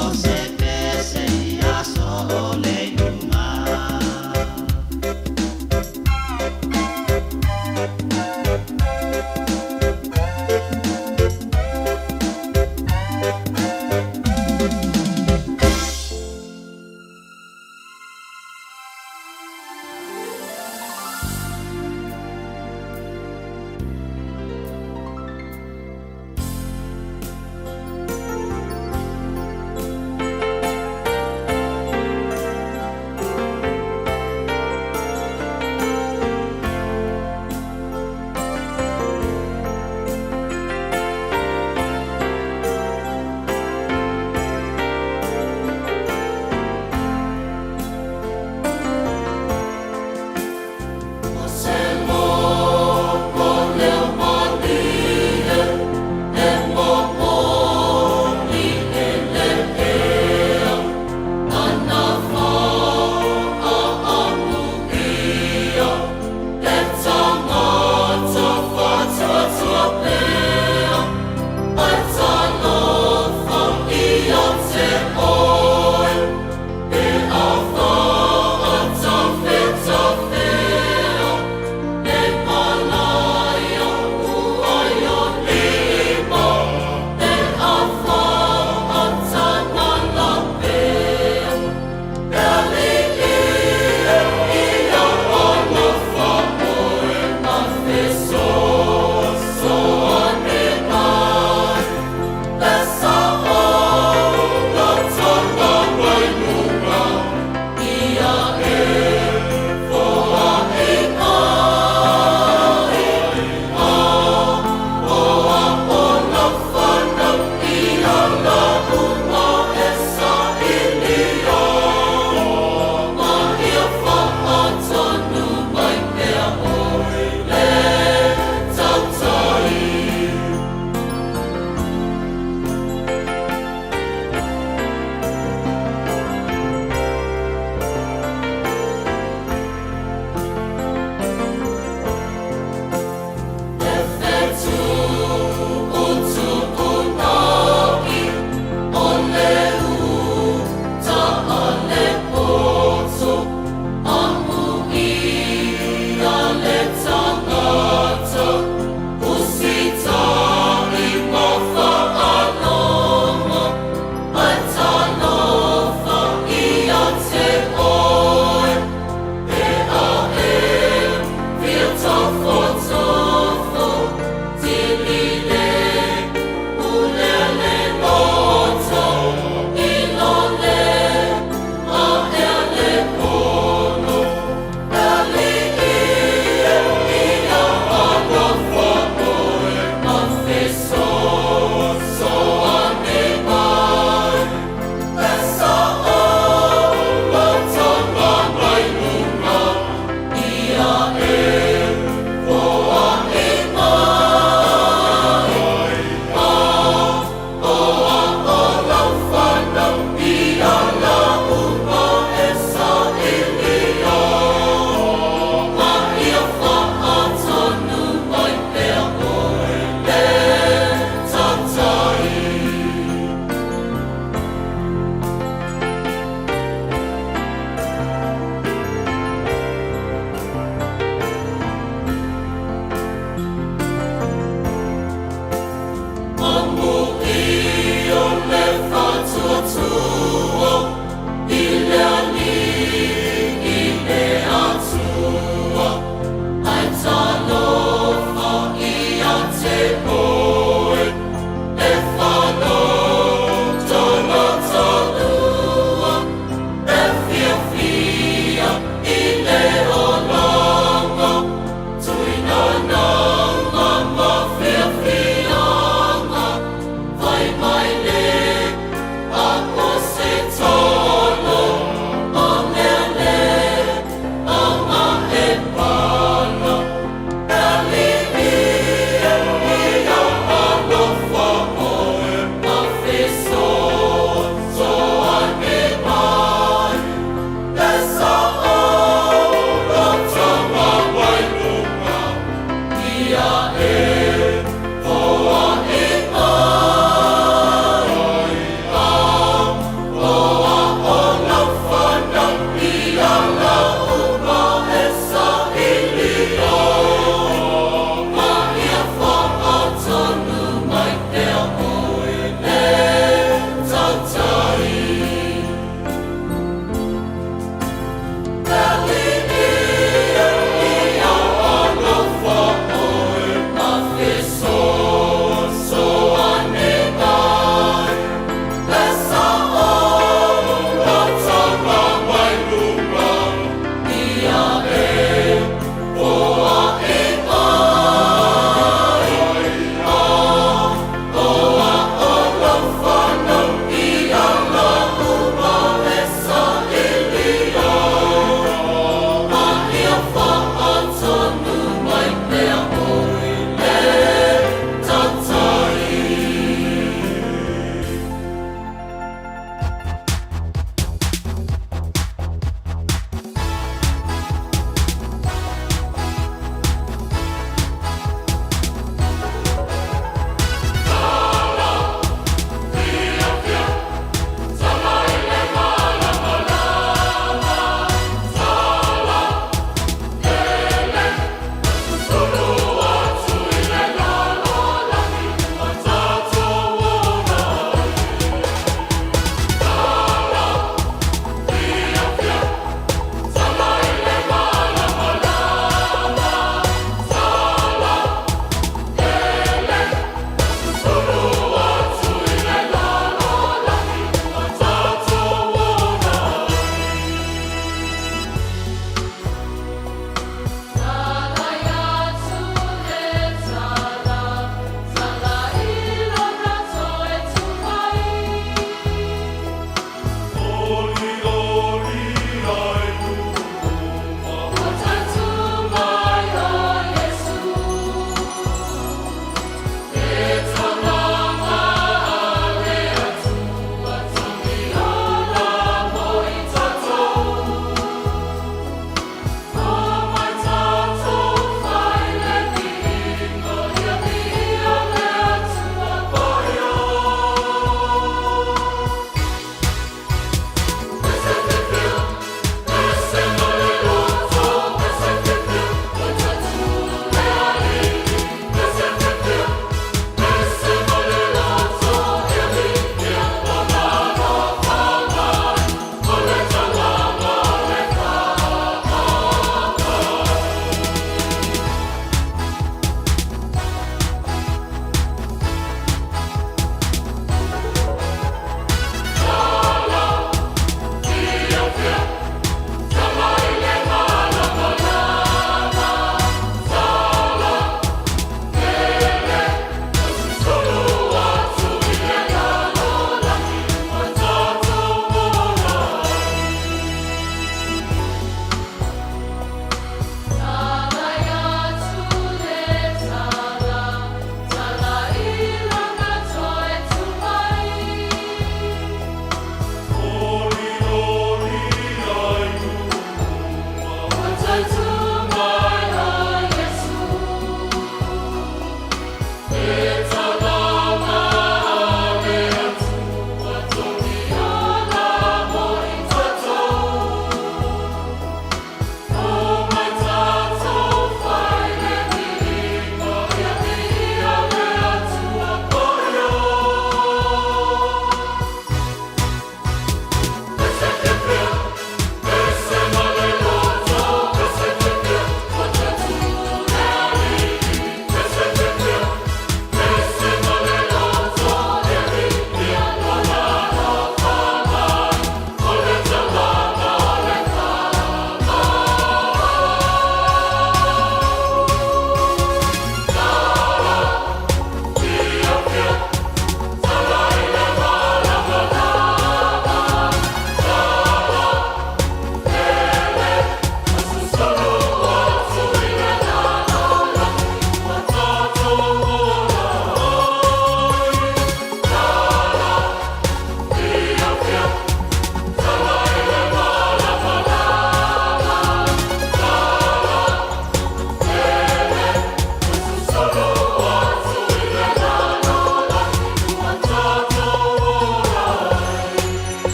O se pese ia so le lunga.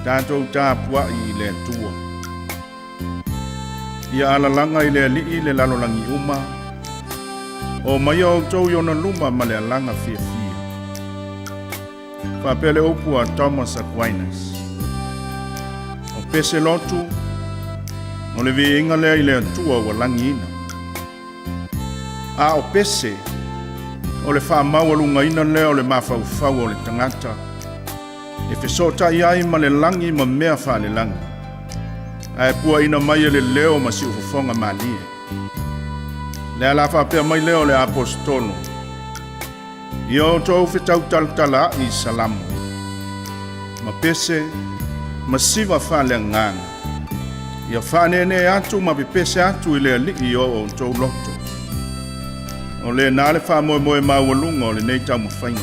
Tatou tapuai i le Atua. Ia alalaga i le Alii le lalolagi uma, o maia outou i ona luma ma le alaga fiafia. Faapea le upu a Thomas Aquinas. O pese lotu, o le viiga lea i le Atua ua lagiina. A o pese, o le faamaualugaina lea o le mafaufau o le tagata, e fesootai ai ma le lagi ma mea faalelagi, ae puaina mai e le leo ma siufofoga malie. Le ala faapea mai lea o le Aposetolo, Ia outou fetautalatalaai i salamo, ma pese, ma siva faaleagaga, ia faaneenee atu ma pepese atu i le Alii o outou loto. O lena le faamoemoe maualuga o lenei taumafaiga.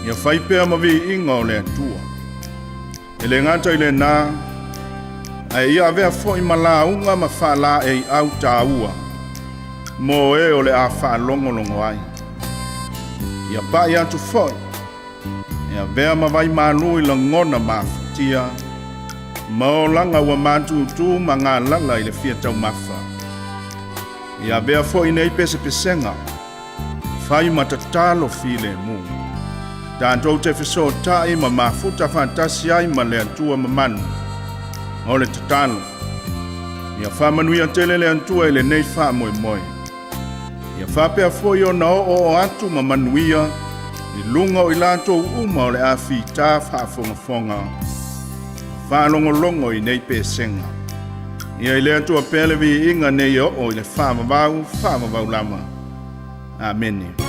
Ia fai pea ma viiga o le Atua. E le gata i lena, ae ia avea foi ma lauga ma faalaeiau taua mo e o le a faalogologo ai. Ia pai atu foi e avea ma vaimalu i lagona mafatia ma olaga ua matutu ma galala i le fia taumafa. Ia avea foi nei pesepesega fai ma tatalo filemu. Tatou te fesootai ma mafuta faatasi ai ma le Atua mamalu. O le tatalo, ia faamanuia tele le Atua i lenei faamoemoe. Ia faapea foi ona oooo atu ma manuia i luga o i latou uma o le a fita faafogafoga. Faalogologo i nei pesega. Ia i le Atua pea le viiga nei oo i le faavavau, faavavau lava. Amene.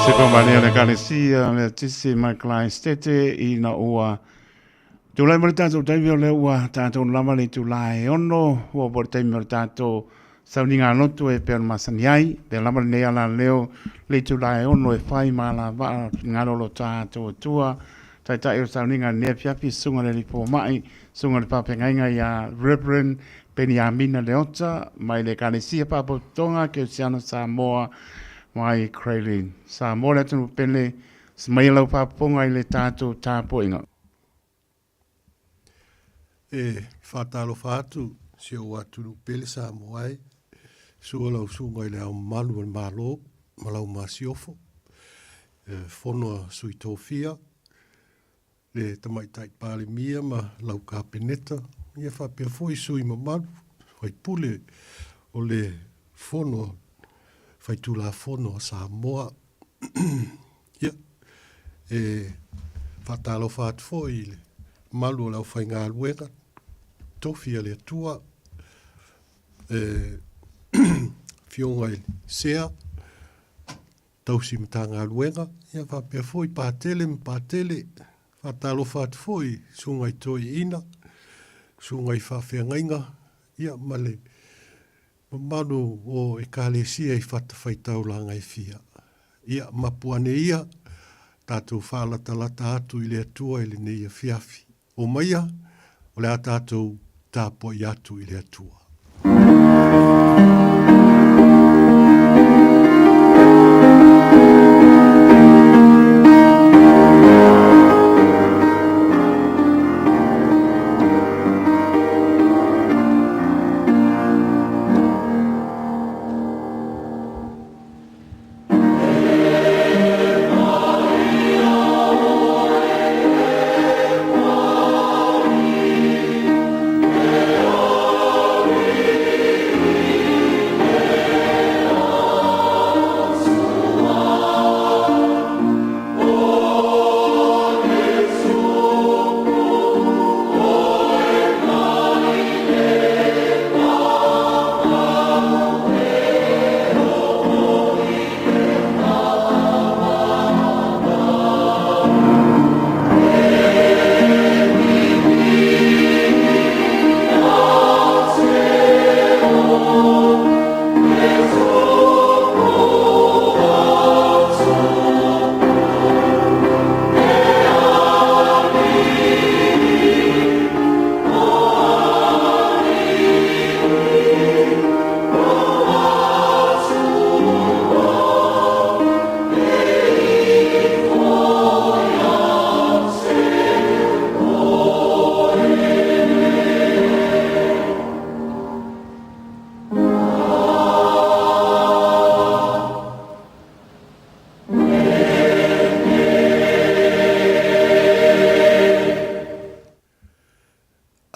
Se pamale le kalesia le tisi mai Christ ina ua tulai mai le tatou taimi o lea ua tatou lava le itula e ono ua po le taimi o le tatou sauniga lotu e pei ona masani ai pea lava lenei ala leo le itula e ono e fai ma alavaa finagalo o lo tatou Atua taitai o sauniga lenei afiafi susuga le alii fomai susuga le faafeagaiga ia Reverend Peniamina Leota mai le Ekalesia Faapotopotoga Kerisiano Samoa mai Craylin Samoa le atunuu pele maia lau faafofoga i le tatou tapuaiga. E faatalofa atu si ou atunuu pele Samoa e, sua lau susuga i le Ao Mamalu o le Malo ma lau Masiofo, e fono a Sui Tofia, le Tamaitai Palemia ma lau Kapeneta, ia faapea foi sui mamalu, faipule o le Fono Faitulafono a Samoa. Ia, e faatalofa atu foi i le mamalu o le aufaigaluega, tofi a le Atua, e Afioga i le Sea, tausi Matagaluega, ia faapea foi Patele ma Patele. Faatalofa atu foi i Susuga i Toeaiina, Susuga i Faafeagaiga, ia ma le mamalu o Ekalesia i fatafaitaulaga e fia. Ia mapu ane ia, tatou faalatalata atu i le Atua i lenei afiafi. Omaia, o le a tatou tapuai atu i le Atua.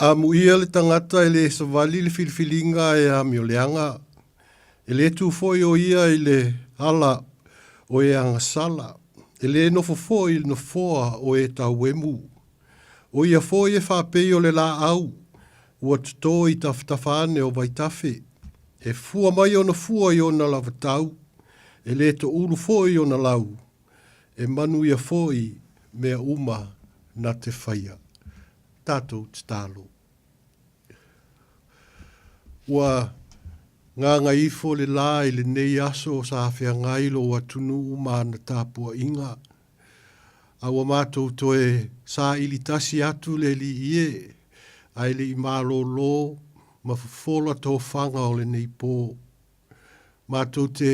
Amuia le tagata e le savali le filifiliga e amioleaga, e le tu foi o ia i le ala o e agasala, e le nofo foi i le nofoa o e tauemu. O ia foi e faapei o le laau ua toto i tafatafa ane o vaitafe, e fua mai ona fua i ona lavatau, e le toulu foi ona lau, e manuia foi mea uma na te faia. Tatou tatalo. Ua gagaifo le la i lenei aso sa feagai lou atunuu ma ana tapuaiga, a ua matou toe saili tasi atu le Alii e, ae le i malōlō ma fofola tofaga o lenei pō. Matou te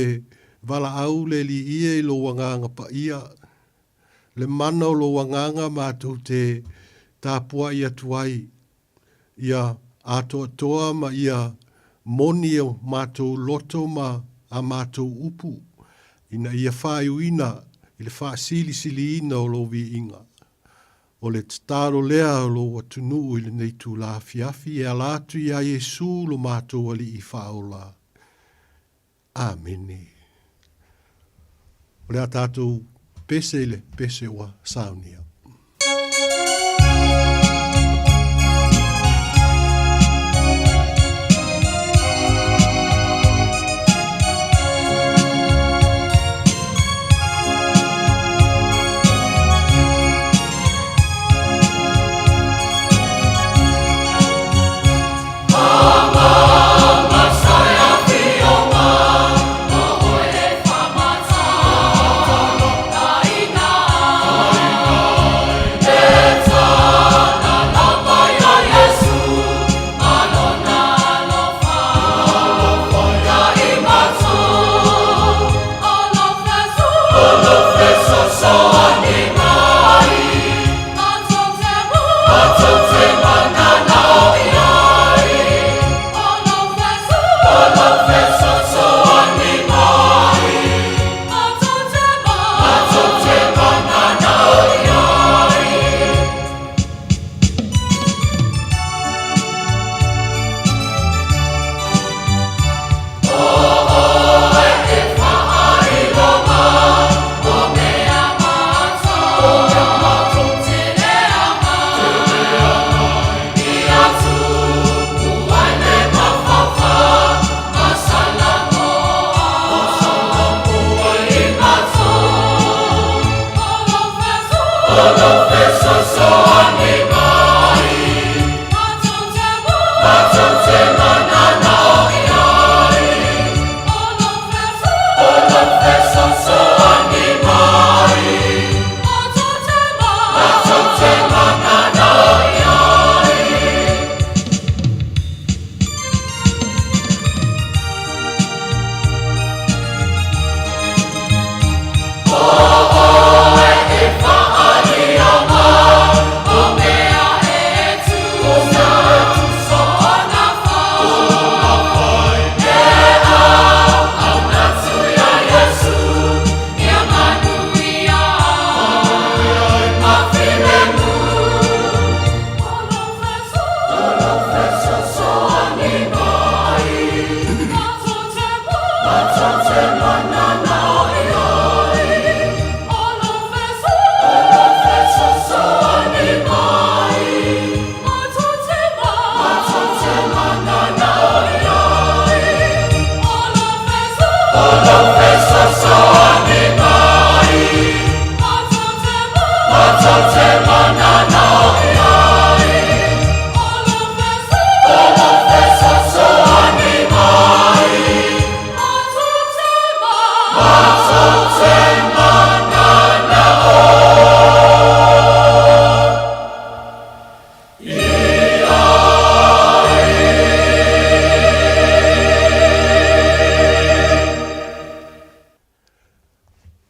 valaau le Alii e i lou Agaga Paia, le mana o lou Agaga matou te tapuai atu ai, ia atoatoa ma ia moni o matou loto ma a matou upu, ina ia faaiuina i le faasilisiliina o lou viiga. O le tatalo lea o lou atunuu i lenei itula afiafi e ala atu iā Iesu lo matou Alii Faaola. Amene. O le a tatou pese i le pese ua saunia.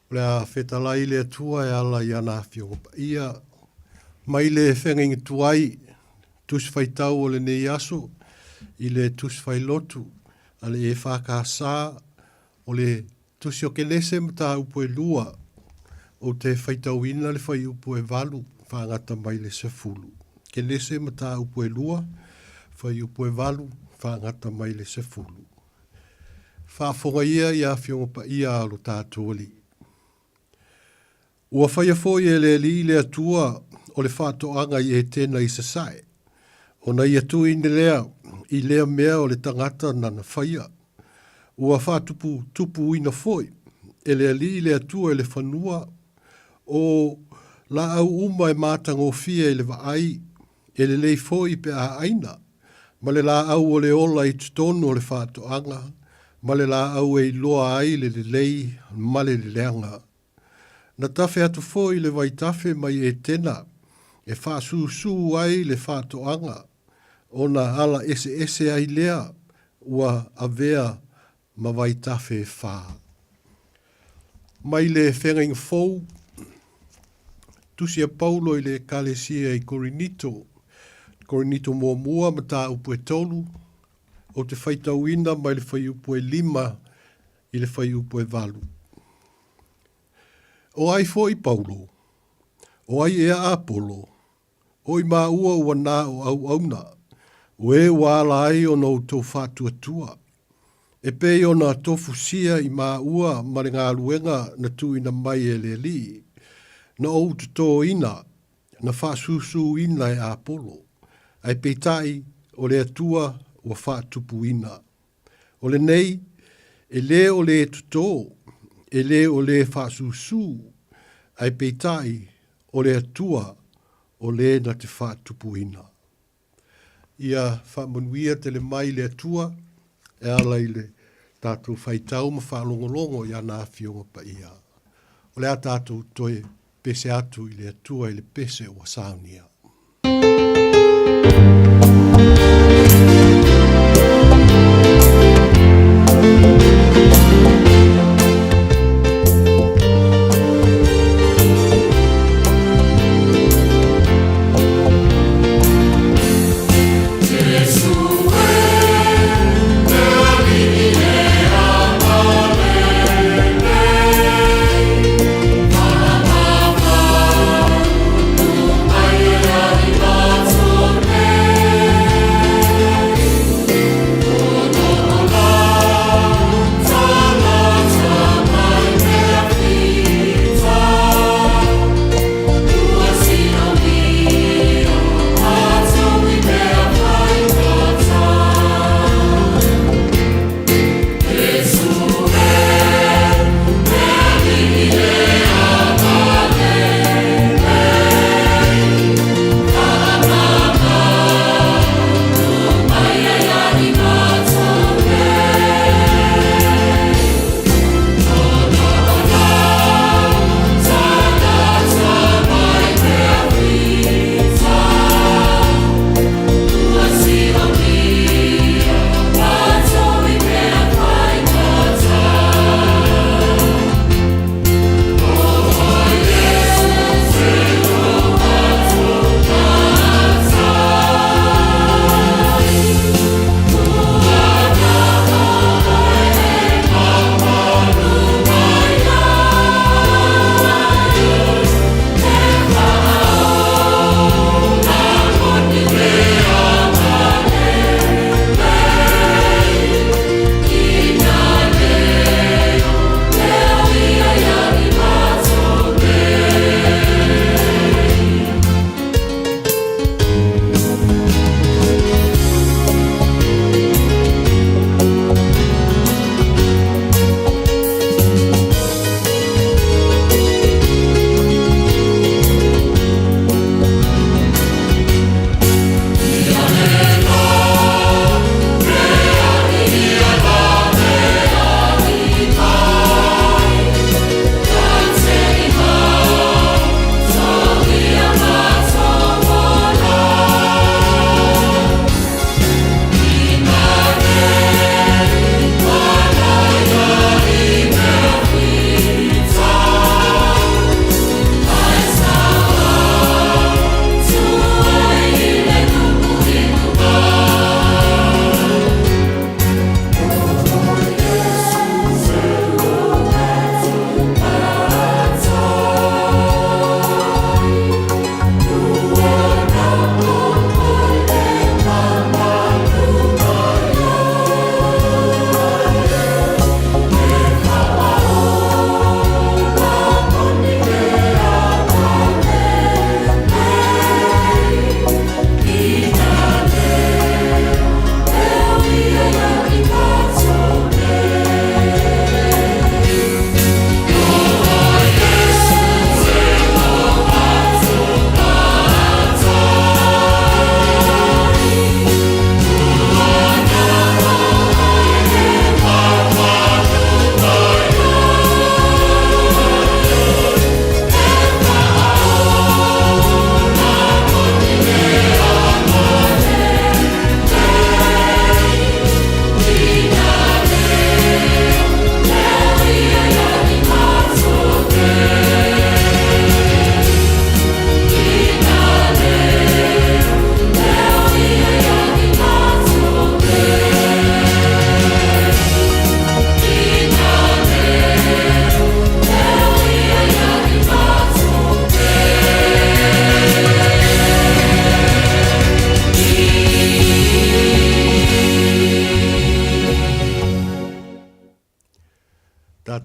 O le a fetalai le Atua e ala i ana Afioga Paia, mai le feagaiga tuai, Tusi Faitau o lenei aso, i le Tusi Failotu a le EFKS, o le Tusi o Kenese mataupu e lua, ou te faitauina le fuaiupu e 8 faagata mai le 10. Kenese mataupu e 2, fuaiupu e 8, faagata mai le 10. Faafofoga ia i Afioga Paia a lo tatou Alii. Ua faia foi e le Alii le Atua o le faatoaga i Etena i Sasae, ona ia tuuina lea i lea mea o le tagata nana faia. Ua faatuputupuina foi e le Alii le Atua i le fanua o laau uma e matagofie i le vaai, e lelei foi pe a aina, ma le laau o le ola i totonu o le faatoaga, ma le laau e iloa ai le lelei ma le leleaga. Na tafe atu foi le vaitafe mai Etena e faasusū ai le faatoaga, ona ala eseese ai lea ua avea ma vaitafe e fā. Mai le Feagaiga Fou, Tusi a Paulo i le Ekalesia i Korinito, Korinito Muamua, Mataupu e 3, ou te faitauina mai le fuaiupu e 5 i le fuaiupu e 8. O ai foi Paulo? O ai ea Apolo? O i māua ua nā o auauna, o e ua ala ai ona outou faatuatua. E pei ona tofusia i māua ma le galuega na tuuina mai e le Alii, na ou totōina, na faasusūina e Apolo, ae peitai o le Atua ua faatupuina. O lenei, e lē o lē totō, e lē o lē faasusū, ae peitai o le Atua o lē na te faatupuina. Ia faamanuia tele mai le Atua e ala i le tatou faitau ma faalogologo i ana Afioga Paia. O le a tatou toe pese atu i le Atua i le pese ua saunia.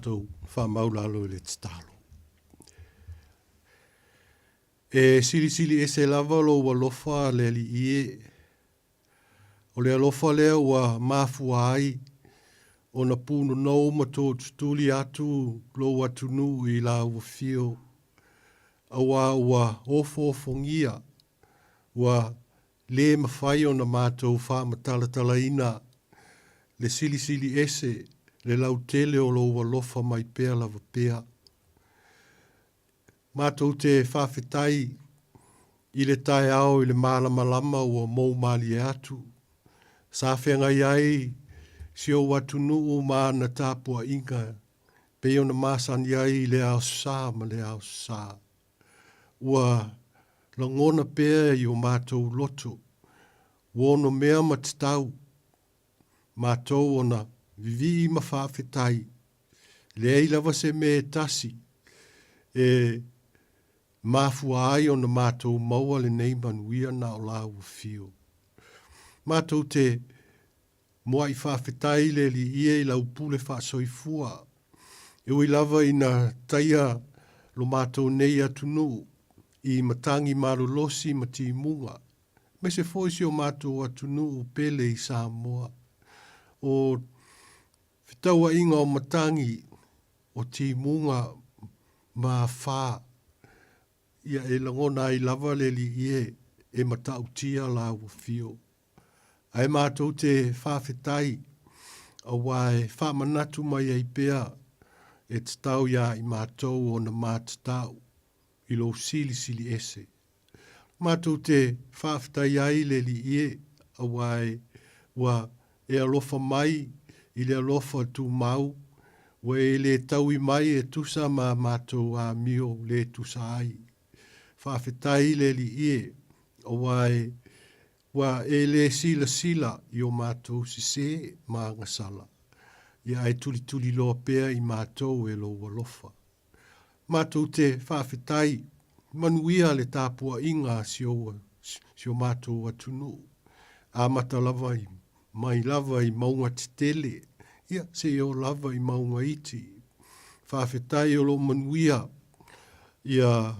Tatou faamaulalo i le tatalo. E silisili ese lava lou alofa le Alii e. O le alofa lea ua mafua ai ona punonou ma tootutuli atu lou atunuu i lau afio, auā ua ofoofogia, ua le mafai ona matou faamatalatalaina le silisili ese le lautele o lou alofa mai pea lava pea. Matou te faafetai i le taeao i le malamalama ua mou malie atu. Sa feagai ai si ou atunuu ma ana tapuaiga pei ona masani ai i le Aso Sa ma le Aso Sa. Ua lagona pea i o matou loto ua onomea ma tatau matou ona vivii ma faafetai. Leai lava se mea e tasi e mafua ai ona matou maua lenei manuia na o la ua fio. Matou te muai faafetai i le Alii e i lau pule faasoifua. E ui lava ina taia lo matou nei atunuu i matagi malolosi ma timuga, aemaise foi si o matou atunuu pele i Samoa. O fetauaiga o matagi, o timuga ma afa, ia e lagona ai lava le Alii e e matautia la ua fio. Ae matou te faafetai auā e faamanatu mai ai pea e tatau iā i matou ona matatau i lou silisili ese. Matou te faafetai ai i le Alii e, auā e ua e alofa mai i le alofa tumau, ua e le taui mai e tusa ma a matou amio le tusa ai. Faafetai i le Alii e, auā e ua e le silasila i o matou sesē ma agasala, ia ae tulituliloa pea i matou e lou alofa. Matou te faafetai, manuia le tapuaiga a si ou, si o matou atunuu. Amata lava i, mai lava i mauga tetele, ia, seia oo lava i mauga iti. Faafetai o lo o manuia ia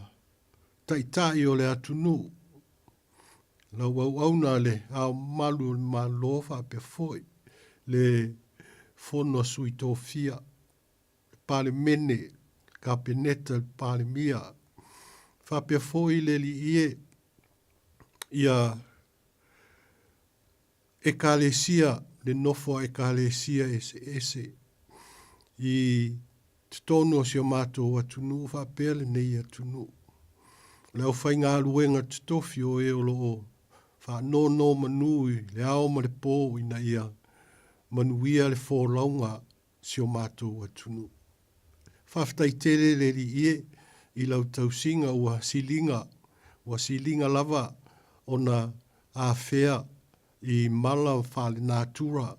taitai o le atunuu, lau auauna le Ao Mamalu o le Malo faapea foi le Fono a Sui Tofia. le Palemene, le Kapeneta, le Palemia, faapea foi le Alii e, ia Ekalesia, le nofo a Ekalesia eseese i totonu o si o matou atunuu faapea lenei atunuu. O le aufaigaluega totofi o e o lo o faanonomanu i le ao ma le po ina ia manuia le folauga si o matou atunuu. Faafetai tele le Alii e i lau tausiga ua siliga, ua siliga lava ona afea i mala faalenatura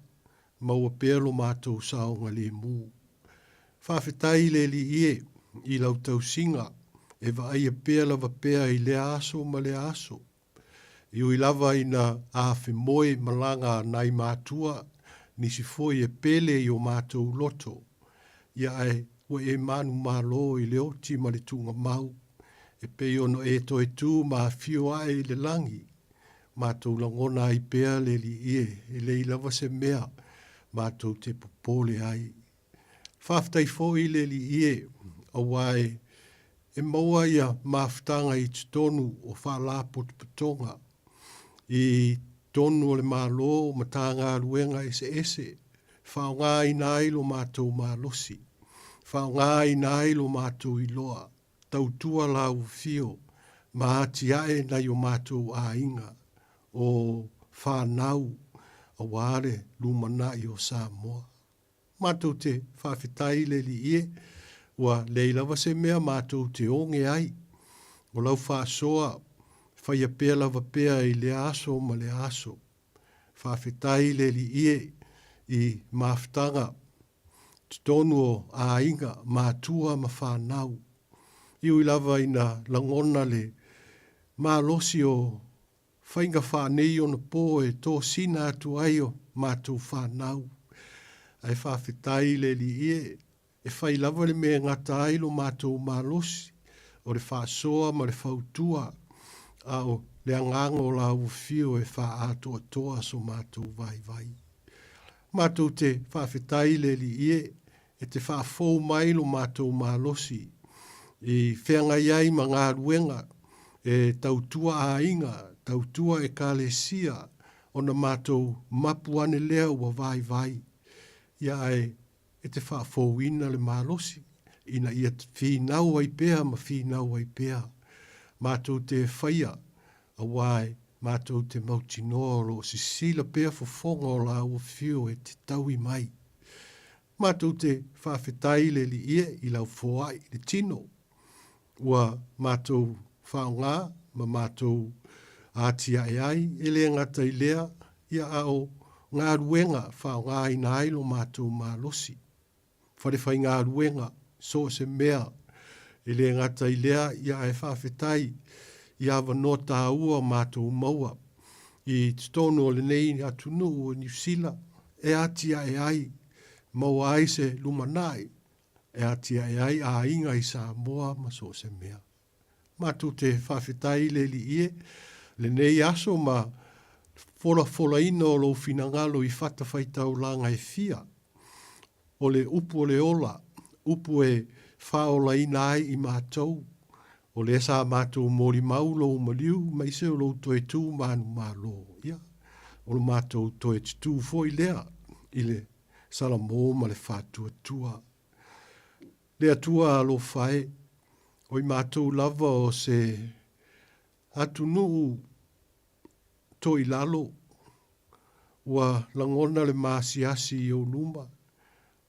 maua pea lo matou saogalemu. Faafetai le Alii e i lau tausiga e vaaia pea lava pea i lea aso ma lea aso. I ui lava ina afemoe malaga a nai matua, nisi foi e pele i o matou loto, ia ae ua e manumalo i le oti ma le tuugamau, e pei ona e toe tu ma afio ae i le lagi, matou lagona ai pea le Alii e, e leai lava se mea matou te popole ai. Faafetai foi le Alii e, auā e e maua ia mafutaga i totonu o faalapotopotoga, i totonu o le Malo, Matagaluega eseese, faaaogaina ai lo matou malosi, faaaogaina ai lo matou iloa, tautua lauafio ma atiae nai o matou aiga, o fanau, auā le lumanai o Samoa. Matou te faafetai i le Alii e, ua leai lava se mea matou te oge ai. O lau faasoa, faia pea lava pea i lea aso ma lea aso. Faafetai i le Alii e i mafutaga totonu o aiga, matua ma fanau. I ui lava ina lagona le malosi o Faiga faaneionapo e tosina atu ai o matou fanau. Ae faafetai i le Alii e. E fai lava le mea e gata ai lo matou malosi, o le faasoa ma le fautua, a o le agaga o la ua fio e faaatoatoa so matou vaivai. Matou te faafetai i le Alii e, e te faafou mai lo matou malosi i feagai ai ma galuega e tautua aiga, tautua ekalesia, ona matou mapu ane lea ua vaivai. Ia ae e te faafouina le malosi ina ia finau ai pea ma finau ai pea. Matou te faia, aua e matou te mautinoa o lo o sisila pea fofoga o la ua fio e te taui mai. Matou te faafetai le Alii e i lau foai le tino. Ua matou faaaoga ma matou atiae ai, e le gata i lea, ia a o galuega faaaogaina ai lo matou malosi, falefaigaluega, so o se mea. E le gata i lea, ia ae faafetai i avanoa taua matou maua i totonu o lenei atunuu o Niu Sila e atiae ai, maua ai se lumanai e atiae ai aiga i Samoa ma so o se mea. Matou te faafetai i le Alii e, lenei aso ma folafolaina o lou finagalo i fatafaitaulaga e fia, o le upu o le ola, upu e faaolaina ai i matou, o lea sa matou molimau lou maliu maise o lou toe tu manumalo. Ia, o lo matou toe tutū foi lea i le Salamo ma le faatuatua. Le Atua alofa e, o i matou lava o se atunuu toilalo, ua lagona le maasiasi i ou luma,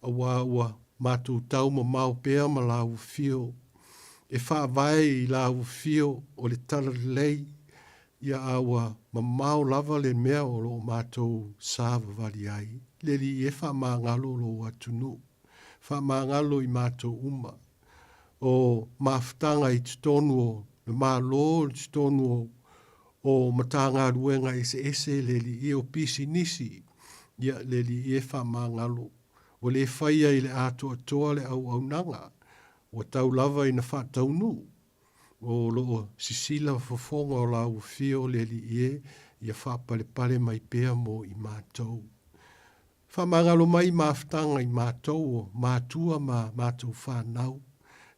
aua ua matou tau mamao pea ma lau afio, e faavae i lau afio o le talalelei, ia a ua mamao lava le mea o lo o matou savavali ai. Le Alii e faamagalo lou atunuu, faamagalo i matou uma. O mafutaga i totonu o le Malo, i totonu o o Matagaluega eseese, le Alii e, o pisinisi, ia le Alii e faamagalo. Ua le faia i le atoatoa le auaunaga, ua tau lava ina faataunuu. O lo o sisila fofoga o la ua fio le Alii e, ia faapalepale mai pea mo i matou. Faamagalo mai mafutaga i matou o matua ma matou fanau.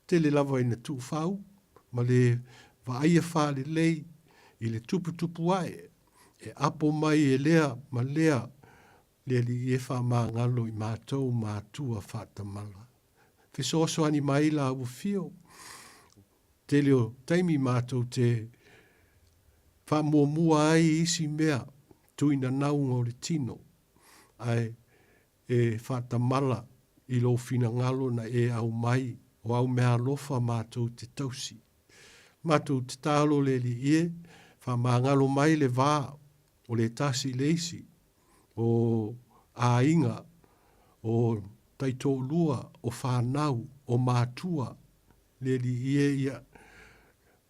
Tele lava ina tuufau ma le vaaia faalelei i le tuputupu ae, e apo mai e lea ma lea le Alii e faamagalo i matou matua faatamala. Fesoasoani mai la ua fio. Tele o taimi matou te faamuamua ai i isi mea, tuinanauga o le tino, ae e faatamala i lou finagalo na e aumai o au meaalofa matou te tausi. Matou tatalo le Alii e, faamagalo mai le va o le tasi i le isi, o aiga, o taitoalua, o fanau, o matua, le Alii e ia,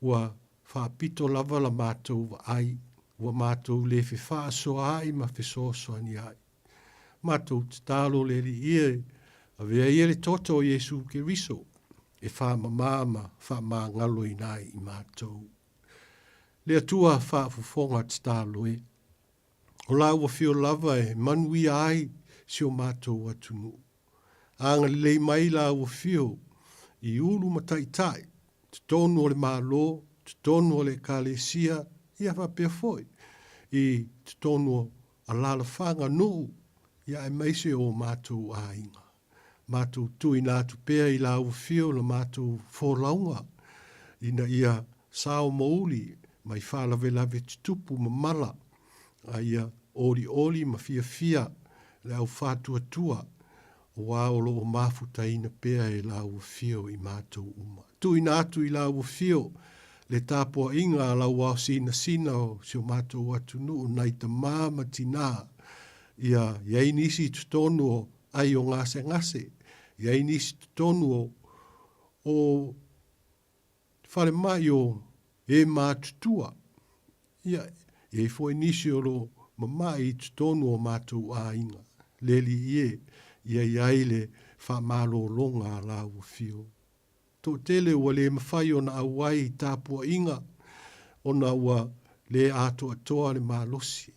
ua faapito lava la matou vaai, ua matou le fefaasoaai ma fesoasoaniai. Matou tatalo le Alii e, avea ia le toto o Iesu Keriso e faamama ma faamagaloina ai i matou. Le Atua faafofoga tatalo e. O la ua fio lava e manuia ai si o matou atunuu. Agalelei mai la ua fio i ulu ma taitai, totonu o le Malo, totonu o le Ekalesia, ia faapea foi i totonu o alalafaga, nuu, ia aemaise o matou aiga. Matou tuuina atu pea i la ua fio la matou folauga ina ia sao mouli mai faalavelave tutupu ma mala, a ia olioli ma fiafia le au faatuatua, aua o lo o mafutaina pea e la ua fio i matou uma. Tuuina atu i la ua fio le tapuaiga a lau ao sinasina o si o matou atunuu nai tamā ma tinā, ia i ai nisi i totonu o ai o gasegase, i ai nisi i totonu o o falemai o e matutua, ia, i ai foi nisi o lo o mamae i totonu o matou aiga. Le Alii e, ia i ai le faamalologa a lāua afio. Toatele ua le mafai ona auai i tapuaiga ona ua le atoatoa le malosi,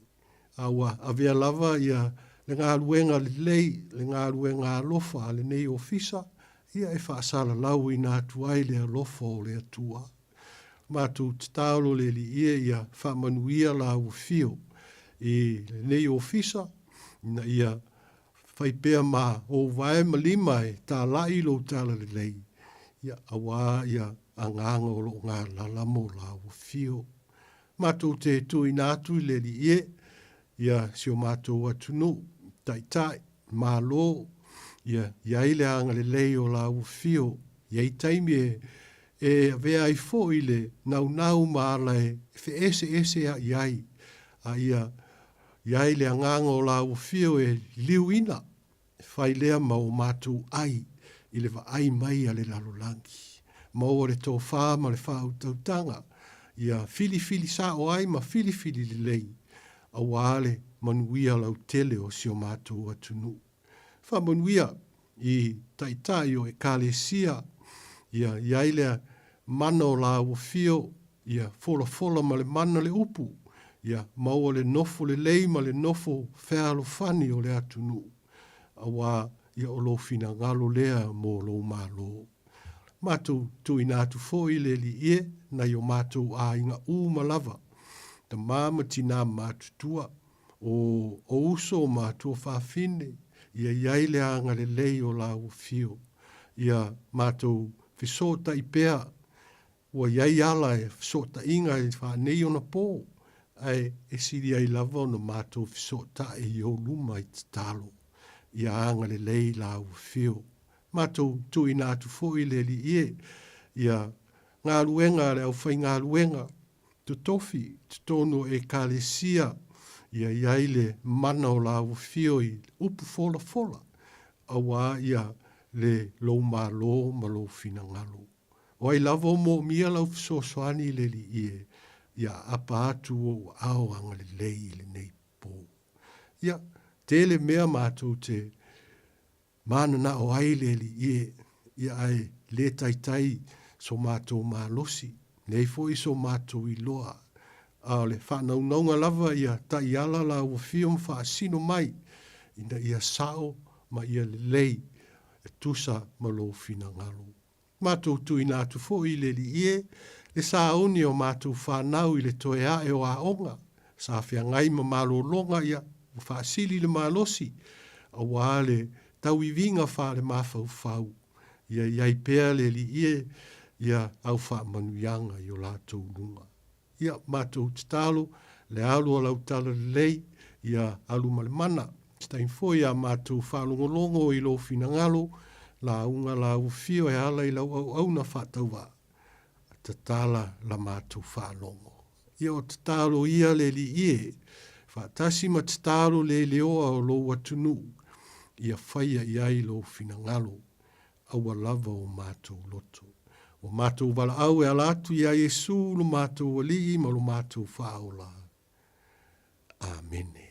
a ua avea lava ia le galuega lelei, le galuega alofa a lenei ofisa, ia e faasalalauina atu ai le alofa o le Atua. Matou tatalo le Alii e ia faamanuia lāua afio i lenei ofisa, ina ia Fai pea ma ou vae ma lima e tālaʻi lou talalelei, ia, auā ia agaga o loo galala mo lāua fio. Matou te tuuina atu i le Alii e, ia si o matou atunuu, taitai, Malo, ia i ai le agalelei o lāua fio, i ai taimi e e avea ai foi le naunau ma ala e feeseeseaʻi ai, a ia I ai le agaga o lāua fio e liuina, e fai lea ma o matou ai i le vaai mai a le lalolagi. Maua le tofā ma le faautautaga, ia filifili sao ai ma filifili lelei, auā le manuia lautele o si o matou atunuu. Faamanuia i taitai o Ekalesia, ia i ai le mana o lāua fio, ia folafola ma le mana le upu, ia maua le nofo lelei ma le nofo fealofani o le atunuu, auā ia o lou finagalo lea mo lou Malo. Matou tuuina atu foi le Alii e nai o matou aiga uma lava, tama ma tinā matutua, o o uso ma tuafafine, ia i ai le agalelei o lāua fio. Ia matou fesootai pea, ua i ai ala e fesootaiga i faaneionapo ona pō, ae e sili ai lava ona matou fesootai i ou luma i tatalo. Ia agalelei lāua fio. Matou tuuina atu foi le Alii e, ia galuega a le aufaigaluega, totofi i totonu o Ekalesia, ia i ai le mana o lāua fio i upu folafola, auā ia le lou Malo ma lou finagalo. O ai lava o moomia lau fesoasoani i le Alii e, ia aapa atu ou aao agalelei i lenei pō. Ia, tele mea matou te Mananao ai le Alii e, ia ae le taitai so matou malosi, leai foi so matou iloa, a o le faanaunauga lava ia taiala la ua fio ma faasino mai, ina ia sao ma ia lelei e tusa ma lou finagalo. Matou tuuina atu foi i le Alii e, le sauni o matou fanau i le toe ae o aoga, sa feagai ma malologa ia ua faasili le malosi, auā le tauiviga faale-mafaufau, ia i ai pea le Alii e ia au faamanuiaga i o latou luga. Ia, matou tatalo, le alu o lau talalelei, ia alu ma le mana. Se taimi foi a matou faalogologo i lou finagalo, lauga lau afio e ala i lau auauna faatauvaa, tatala la matou faalogo. Ia o tatalo ia le Alii e, faatasi ma tatalo le leoa o lou atunuu, ia faia i ai lou finagalo. aua lava o matou loto. Ua matou valaau e ala atu iā Iesu lo matou Alii ma lo matou Faaola. Amene.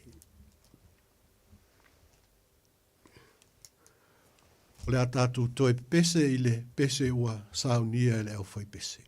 O le a tatou toe pepese i le pese ua saunia e le aufaipese.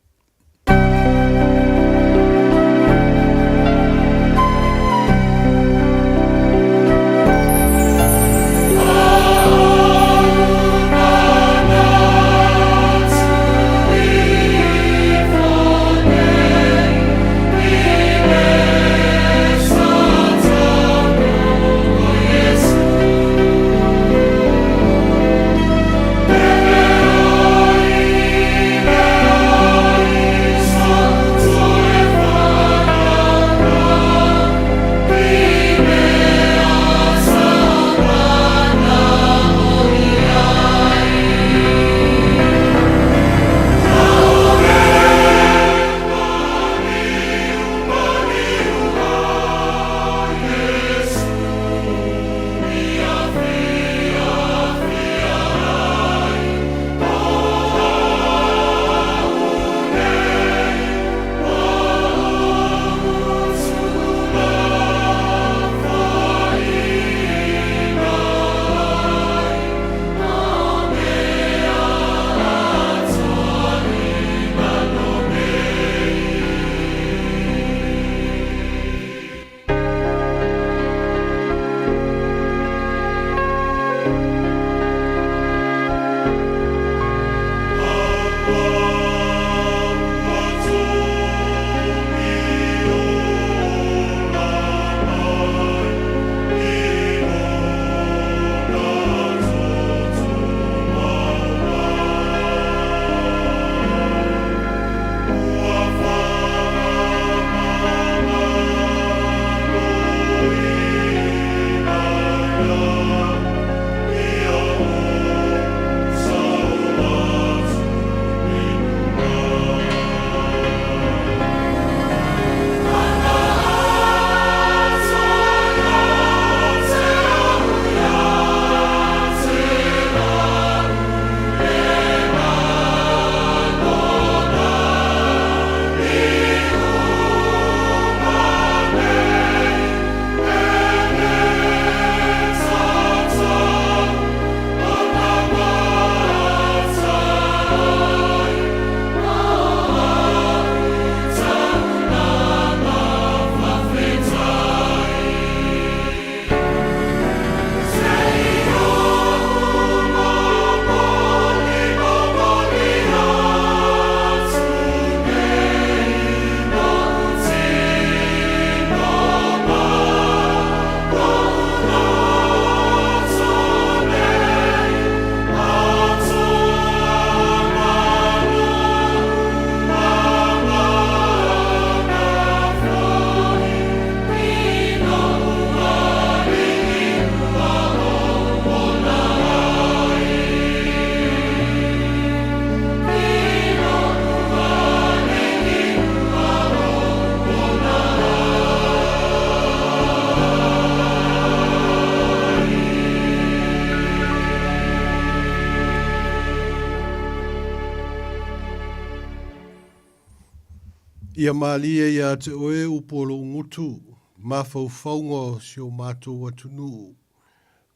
Ia malie ia te oe upu o lou gutu, mafaufauga o si o matou atunuu,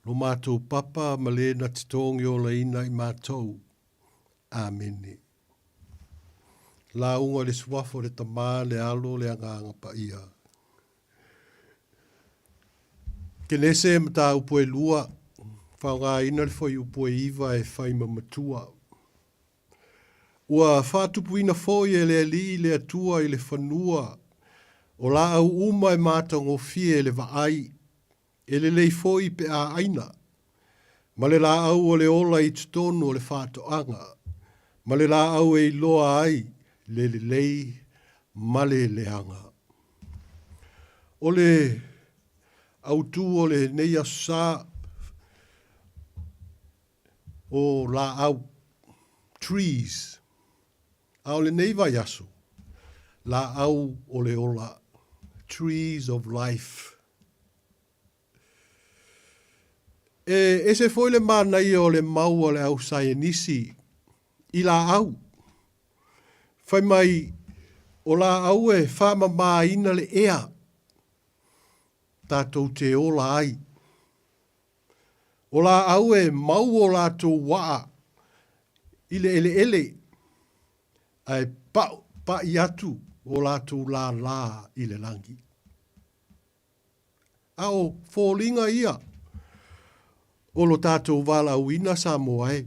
lo matou papa ma le na te togiolaina i matou. Amene. Lauga i le Suafa o le Tama, le Alo, le Agaga Paia. Kenese mataupu e lua, faaaogaina le fuaiupu e iva e fai ma matua. Ua faatupuina foi e le Alii le Atua i le fanua o laau uma e matagofie le vaai, e lelei foi pe a aina, ma le laau o le ola i totonu o le faatoaga, ma le laau e iloa ai le lelei ma le leaga. O le autu o lenei aso sa, o laau, trees, a o lenei vaiaso, laau o le ola, trees of life. E ese foi le manaia o le mau a le au saienisi i laau. Fai mai, o laau e faamamaina le ea tatou te ola ai. O laau e mau o latou waa i le eleele, ae pau, paʻi atu o latou lālā i le lagi. A o foliga ia o lo tatou valaauina Samoa e.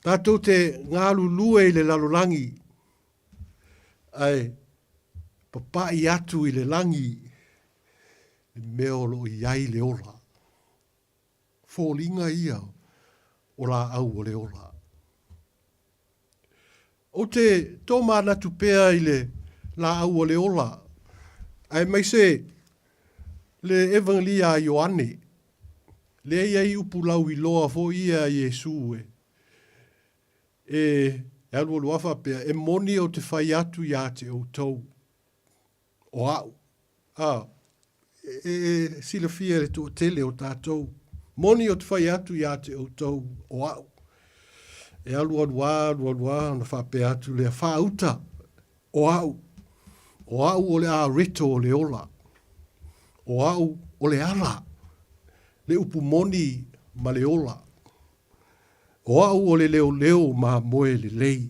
Tatou te galulue i le lalolagi, ae papaʻi atu i le lagi le mea o lo o i ai le ola. Foliga ia o laau o le ola. Ou te tōmanatu pea i le laau o le ola, aemaise le Evangelia a Ioane, lea i ai upu lauiloa foi ia a Iesu e, e alualu lava faapea, e moni ou te fai atu iā te outou, o au. A, e silafia e le toatele o tatou. Moni ou te fai atu iā te outou, o au. E alu alu a, alu alu a, ona faapea atu lea, faauta, o au. O au o le areto o le ola. O au o le ala, le upu moni ma le ola. O au o le leoleo mamoe lelei.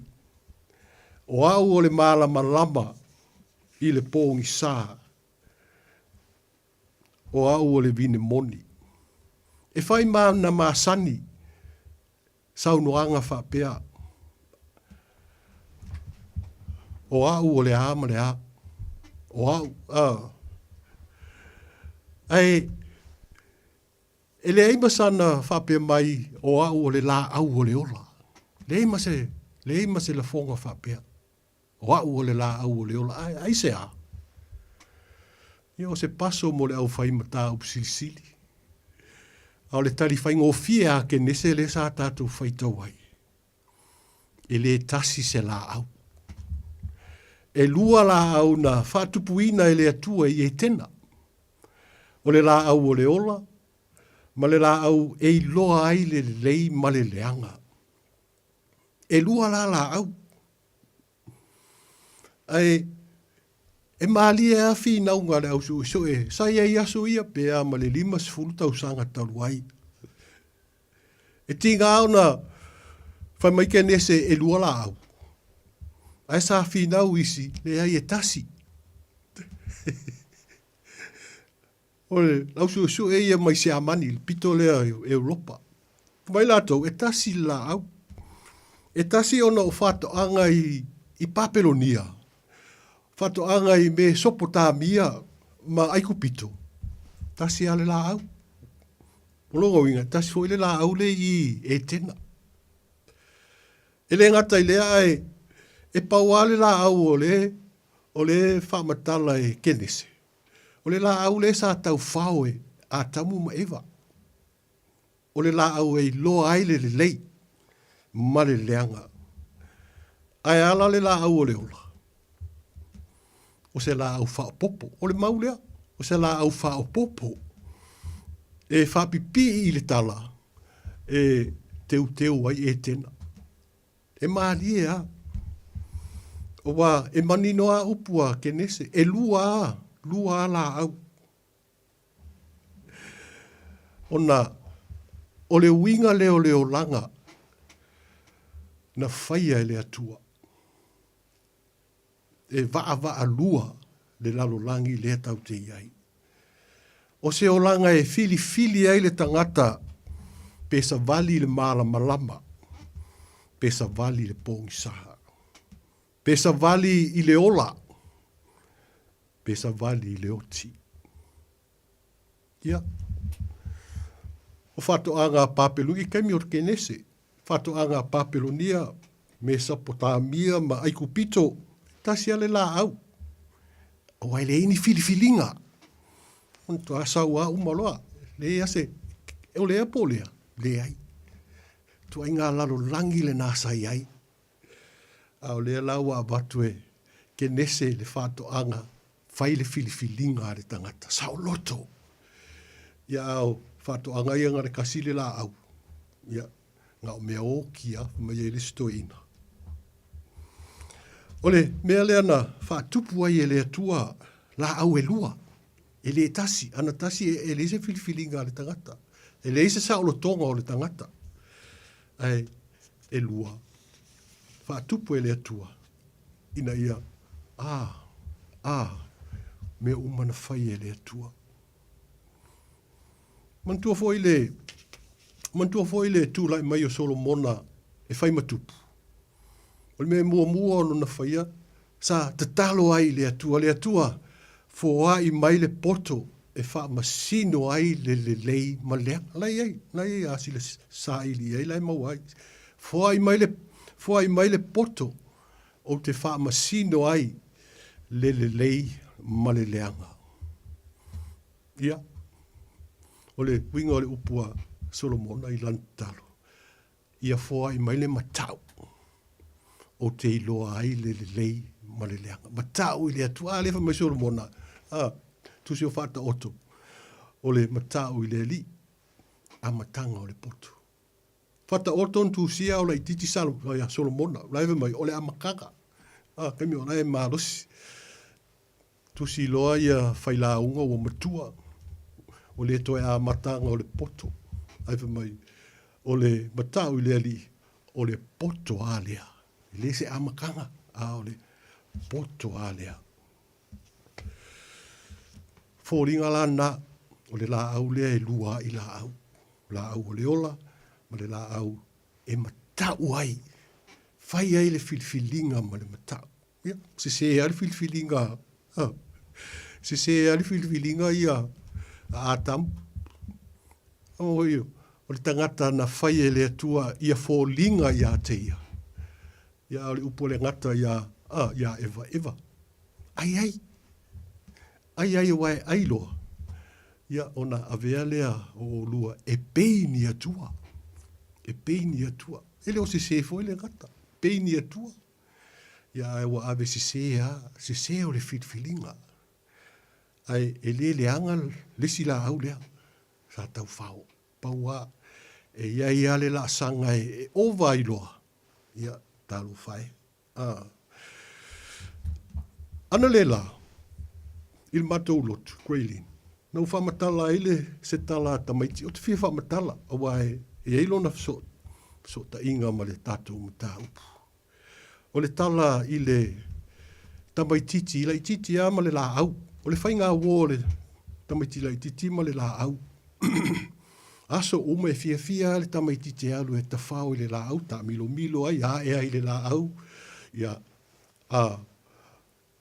O au o le malamalama i le pogisa. O au o le vine moni. E whai mana masani saunoaga faapea, O au o le a ma le a. O au, a. Ae, E leai ma sana faapea mai o au o le laau o le ola. Leai ma se, leai ma se lafoga faapea. O au o le laau o le ola. Ai, aisea? Ia o se paso mo le aufai mataupu silisili. A o le tali faigofie a Kenese lea sa tatou faitau ai. E le tasi se laau. E lua laau na faatupuina e le Atua i Etena. O le laau o le ola ma le laau e iloa ai le lelei ma le leaga. E lua la laau. Ae e malie lava finauga a le ausuesue sa i ai aso ia pe a ma le 50 tausaga talu ai. E tiga ona fai mai Kenese e lua laau. Ae sa finau isi, leai e tasi. O le lausuesue ia mai Siamani, le pito lea i Europa. Fai mai latou, e tasi le laau. E tasi ona o faatoaga i, i Papelonia, faatoaga i Mesopotamia ma Aikupito, tasi lava le laau. O lona uiga, e tasi foi le laau lea i Etena. E le gata i lea, ae e pau lava le laau o le, o le faamatala e Kenese. O le laau lea sa taufao e Atamu ma Eva. O le laau e iloa ai le lelei ma le leaga. Ae a la le laau o le ola? O se laau faaopoopo. O le mau lea, o se laau faaopoopo e faapipii i le tala e teuteu ai Etena. E malie lava. Aua e manino a upu a Kenese, e lua a, lua a laau. Ona o le uiga lea o le olaga na faia e le Atua. E vaavaalua le lalolagi lea tatou te i ai. O se olaga e filifili ai le tagata pe savali i le malamalama, pe savali i le pogisa, pe savali i le ola, pe savali i le oti. Ia, o faatoaga a Papelonia, i taimi o le Kenese, faatoaga a Papelonia, Mesopotamia ma Aikupito, tasi lava le laau. Aua e leai ni filifiliga. Ona toa sau lava uma loa. Leai lava se, o lea po o lea? Leai. Ituaiga lalolagi lena sa i ai. A o lea la ua avatu e Kenese le faatoaga fai le filifiliga a le tagata saoloto. Ia a o faatoaga ia na o le kasi le laau, ia na o mea oki lava, fai mai ai le isi toeaina. O le mea lea na faatupu ai e le Atua laau e lua, e le tasi, ana tasi e leai se filifiliga a le tagata, e leai se saolotoga o le tagata, ae e lua, faatupu e le Atua ina ia, a, a, mea uma na fai e le Atua. Manatua foi le, manatua foi le tulai mai o Solomona e fai ma tupu. O le mea muamua o lona faia, sa tatalo ai i le Atua, le Atua, foai mai le poto e faamasino ai le lelei ma le leaga. La e i ai, la e i ai a sila saili i ai, la e maua ai. Foai mai le, foai mai le poto ou te faamasino ai le lelei ma le leaga. Ia, o le uiga o le upu a Solomona i lana tatalo, ia foai mai le matau ou te iloa ai le lelei ma le leaga. Matau i le Atua. A lea fai mai Solomona, a, tusi o Faataoto, o le matau i le Alii, amataga o le poto. Faataoto ona tusia o laitiiti Salo, ia Solomona, la e fai mai, o le amataga. A, taimi o la e malosi. Tusi loa ia failauga ua matua, ua le toe amataga o le poto. Ae fai mai, o le matau i le Alii, o le poto a lea. E le se amataga, a o le poto a lea. Foliga la na, o le laau lea e lua ai laau. Laau o le ola ma le laau e matau ai, fai ai le filifiliga ma le matau. Ia, sese lava le filifiliga, sese lava le filifiliga ia a Atamu. O le tagata na fai e le Atua ia foliga ia te ia. Ia, a o le upu a le gata ia, a, ia Eva, Eva, ai ai, ai ai aua e ai loa, ia ona avea lea o olua e pei ni Atua, e pei ni Atua. E le o sese foi le gata, pei ni Atua. Ia ae ua ave sese lava, sese o le filifiliga. Ae e le leaga le isi laau lea sa tau fao. Pau lava, e i ai lava le laasaga e ova ai loa, ia, talofa e. A. Ana le la, i le matou lotu, Grey Lynn, na ou faamatala ai le se tala a tamaiti, ou te fia faamatala, aua e i ai lona fesootaiga ma le tatou mataupu. O le tala i le tamaitiiti laitiiti lava ma le laau. O le faiga uo o le tamaiti laitiiti ma le laau. Aso uma e fiafia lava le tamaitiiti e alu e tafao i le laau, taamilomilo ai, ae ai i le laau, ia, a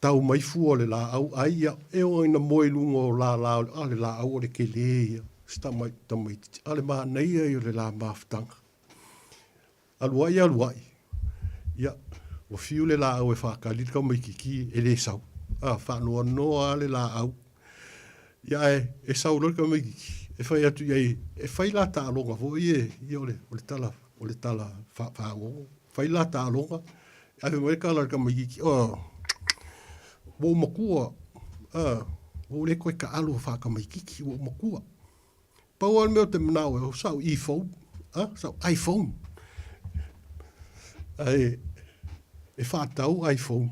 tau mai fua o le laau ai, ia, e oo ina moe i luga o lala o le, a, le laau o le kele ia, si tamaitiiti, a o le manaia ia o le la mafutaga. Aluai aluai, ia, ua fiu le laau e faatali le tamaitiiti e le sau. A, faanoanoa lava le laau. Ia, ae e sau loa le tamaitiiti, e fai atu i ai, e fai la taaloga foi e, ia o le, o le tala, o le tala fagogo. Fai la taaloga, ae fai mai le tala a le tamaitiiti, oh, ua ou matua, a, ua ou le toe taalo faatamaitiiti, ua ou matua. Pau lava le mea ou te manao ai, o sau iPhone, a, sau iPhone. Ae e faatau iPhone.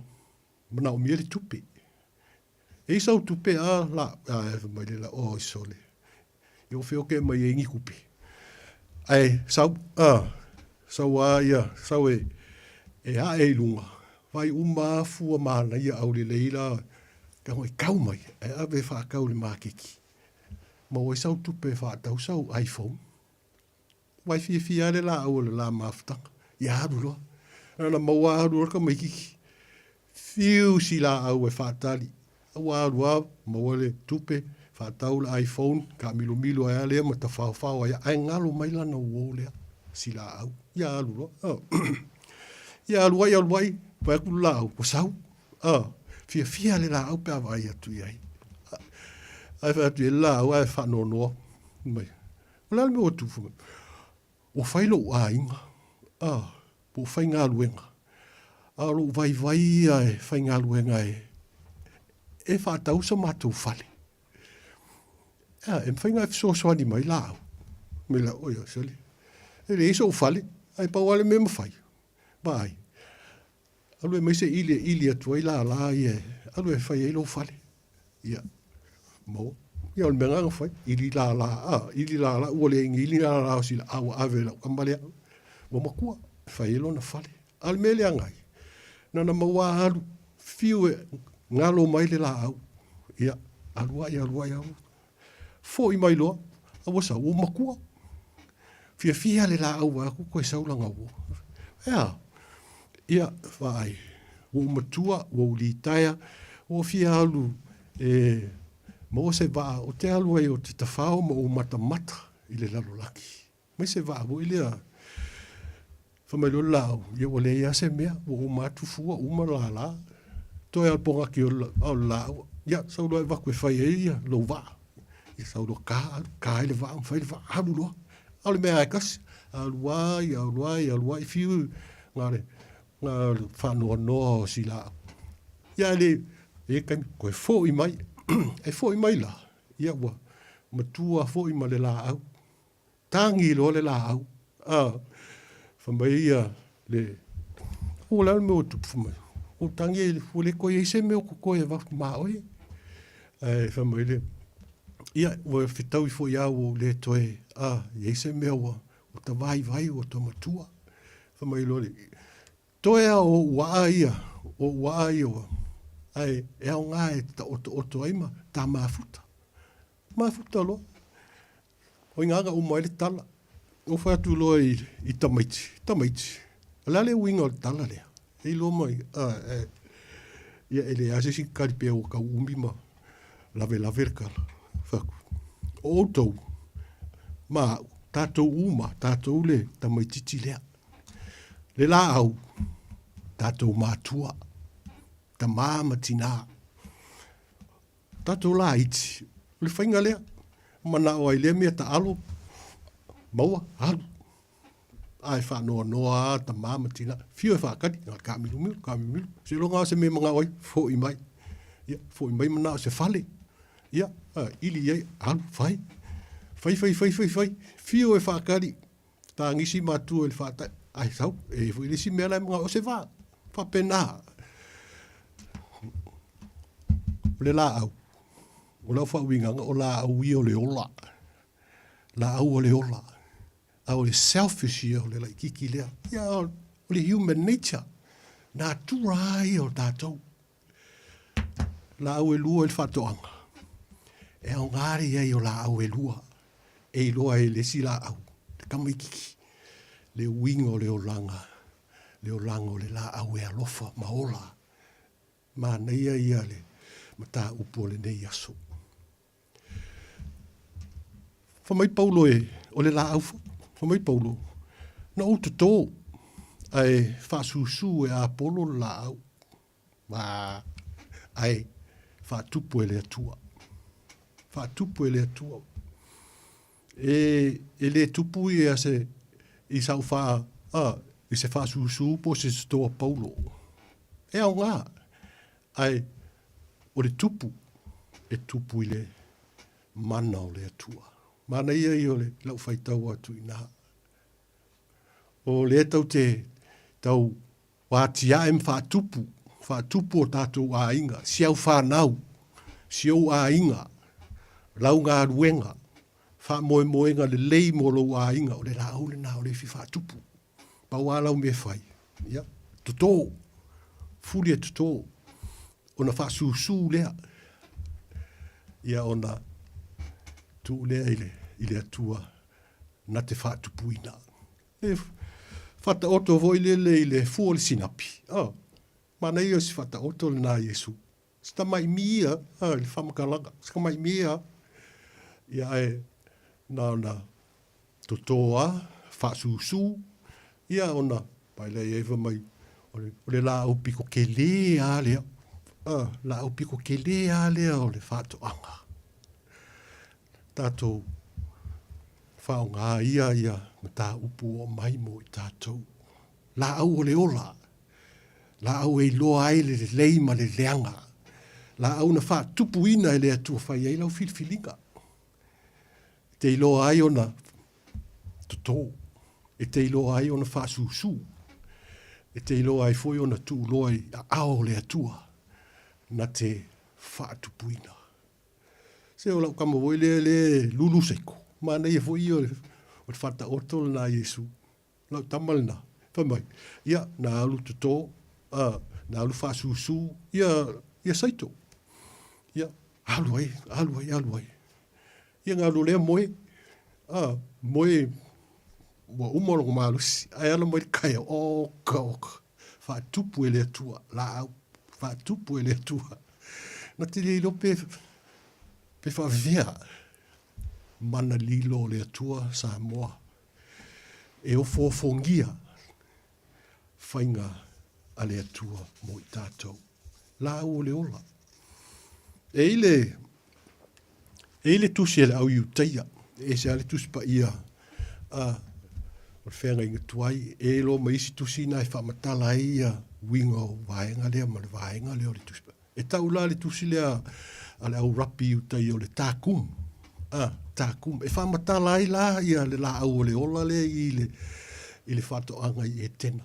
manaomia le tupe. E i sau tupe a la, ae fai mai le la, oi sole, ia ua feoke mai ai ni tupe. Ae sau, a, sau a ia, sau e, e ae i luga, vaai uma a fua manaia aulelei la, tago e kau mai, ae ave e faatau i le maketi. Maua ai sau tupe e faatau sau iPhone. Vai fiafia lava le laau o le la mafutaga. Ia alu loa. Na ona maua alu loa le tamaitiiti. Fiu si laau e faatali. Ua alu lava, maua le tupe, faatau le iPhone, taamilomilo ai lava lea ma tafaofao ai lava, ae galo mai lana uo lea, si laau. Ia alu loa. Ia alu ai, alu ai, vaai atu le laau, ua sau. Fiafia le laau pe a vaai atu i ai. Ae fai atu i ai le laau ae faanoanoa mai. O le a le mea ua tupu mai? Ua fai lou aiga, a, po o faigaluega, a o lou vaivai ia e faigaluega e, e faatau so matou fale. A, e mafai ona e fesoasoani mai la au. Me la, oi, sole, e leai sou fale, ae pau lava le mea e mafai. Vaai, alu e aumai se ili e ili atu ai lala ia, alu e fai ai lou fale. Ia, maua. Ia, o le mea lena na fai, ili lala, a, ili lala, ua leai ni ili lala o sila, a ua ave e lau tama lea, ua matua, e fai ai lona fale. A o le mea leaga ai, na ona maua alu, fiu e galo mai le laau, ia, alu ai, alu ai, alu ai. Foi mai loa, a ua sau, ua matua. Fiafia le laau vaeatu toe sau lana uo. E a? Ia, vaai, ua ou matua, ua ou litaea, ua ou fia alu e maua se vaa ou te alu ai ou te tafao ma ou matamata i le lalolagi. Mai se vaa foi lea. Fai mai loa le laau, ia ua leai lava se mea, ua uma atu fua, uma lala. Toe lava o le pogati o le laau, ia sau loa e avatu e fai ai ia lou vaa. Ia sau loa ka, alu, ka ai le vaa ma fai le vaa, alu loa. A o le mea lava e tasi, alu ai, alu ai, alu ai, fiu na le, na le faanoanoa o si laau. Ia le, e taimi, toe foi mai. E foi mai la, ia ua matua foi ma le laau. Tagi loa le laau, a, fai mai ia le, o le a le mea ua tupu fai mai, ua tagi ai, ua le toe i ai se mea o totoe e avatu ma oe. Ae fai mai le, ia, ua fetaui foi lava ua ou le toe, a, i ai se mea ua, ua ta vaivai, ua ta matua. Fai mai loa le, toe lava o ou aa ia, o ou aa ia ua, ae e aoga e taotooto ai ma ta mafuta. Mafuta loa. O i ina na uma ai le tala. Ou fai atu loa i, i tamaiti, tamaiti, o le a le uiga o le tala lea? E iloa mai, a, e, ia e leai lava se isi tali pea ua tau umi ma lavelave le tala. Fai atu, o outou ma au, tatou uma, tatou le tamaitiiti lea. Le laau, tatou matua, tamā ma tinā. Tatou laiti, o le faiga lea. Manao ai lea mea taalo, maua, alu. Ae faanoanoa lava tama ma tina, fiu e faatali, na o le taamilomilu, taamilomilu. Seiloga lava o se mea e manao ai, foi mai. Ia, foi mai manao se fale. Ia, ili i ai, alu, fai. Fai, fai, fai, fai, fai. Fiu e faatali, tagisi matua i le faatali, ae sau, e i ai foi le isi mea la e manao, o se vā. Faapena. O le laau, o lau faauigaga, o laau ia o le ola. Laau o le ola. A o le selfish ia o le laititi lea. Ia, o le human nature. Natura lava ia o tatou. Laau e lua i le faatoaga. E aoga le i ai o laau e lua. E iloa ai e le isi laau, le tamaititi, le uiga o le olaga, le olaga o le laau e alofa ma ola. Manaia ia le mataupu o lenei aso. Fai mai Paulo e, o le laau foi. Fai mai Paulo, na ou totō, ae faasusu e Apolo le laau. Ma, ae faatupu e le Atua. Faatupu e le Atua. E, e le tupu ia se, i sau faa, a, i se faasusu po o se totō a Paulo. E aoga, ae o le tupu, e tupu i le mana o le Atua. Manaia ia o le lau faitau atu i ina. O lea tau te tau atiae ma faatupu. Faatupu o tatou aiga, si au fanau, si ou aiga, lau galuega, faamoemoega lelei mo lou aiga, o le laau lena o le ifi faatupu. Pau lava lau mea e fai, ia, toto, fuli e toto, ona faasusu lea, ia ona tuu lea i le, i le Atua na te faatupuina. E faataoto foi lele i le fua o le sinapi. Oh, manaia o si faataoto lena a Iesu. Si tamai mi ia, ah, i le faamatalaga, si tamai mi ia, ia ae na ona toto lava, faasusu, ia ona pai lea i ai fai mai, o le, o le laau piko tele lava lea, ah, laau piko tele lava lea o le faatoaga. Tatou faaaoga ia ia mataupu ua aumai mo i tatou. Laau o le ola, laau e iloa ai le lelei ma le leaga, laau na faatupuina e le Atua fai ai lau filifiliga. E te iloa ai ona toto, e te iloa ai ona faasusu, e te iloa ai foi ona tuuloa i aao o le Atua na te faatupuina. Se o lau tama foi lea lea e lulu seiko, manaia foi ia o le faataoto lena a Iesu. Lau tama lena, fai mai, ia, na alu toto, na alu faasusu, ia, ia saito. Ia, alu ai, alu ai, alu ai. Ia na alu lea moe, moe ua uma lona malosi, ae ala mai le taeao, oka, oka, faatupu e le Atua, laau, faatupu e le Atua. Na te le iloa pe, pe faavea mana lilo o le Atua Samoa e ofoofogia faiga a le Atua mo i tatou. Laau o le ola. E i le, e i le tusi a le au Iutaia, e ese lava le tusi paia a o le feagaiga tuai, e iloa ma isi tusi na e faamatala ai ia uiga o vaega lea ma le vaega lea o le tusi paia. E tau la le tusi lea a le au rapi i uta ia o le Targum, a, Targum, e faamatala ai la ia le laau o le ola lea i le, i le faatoaga i Etena.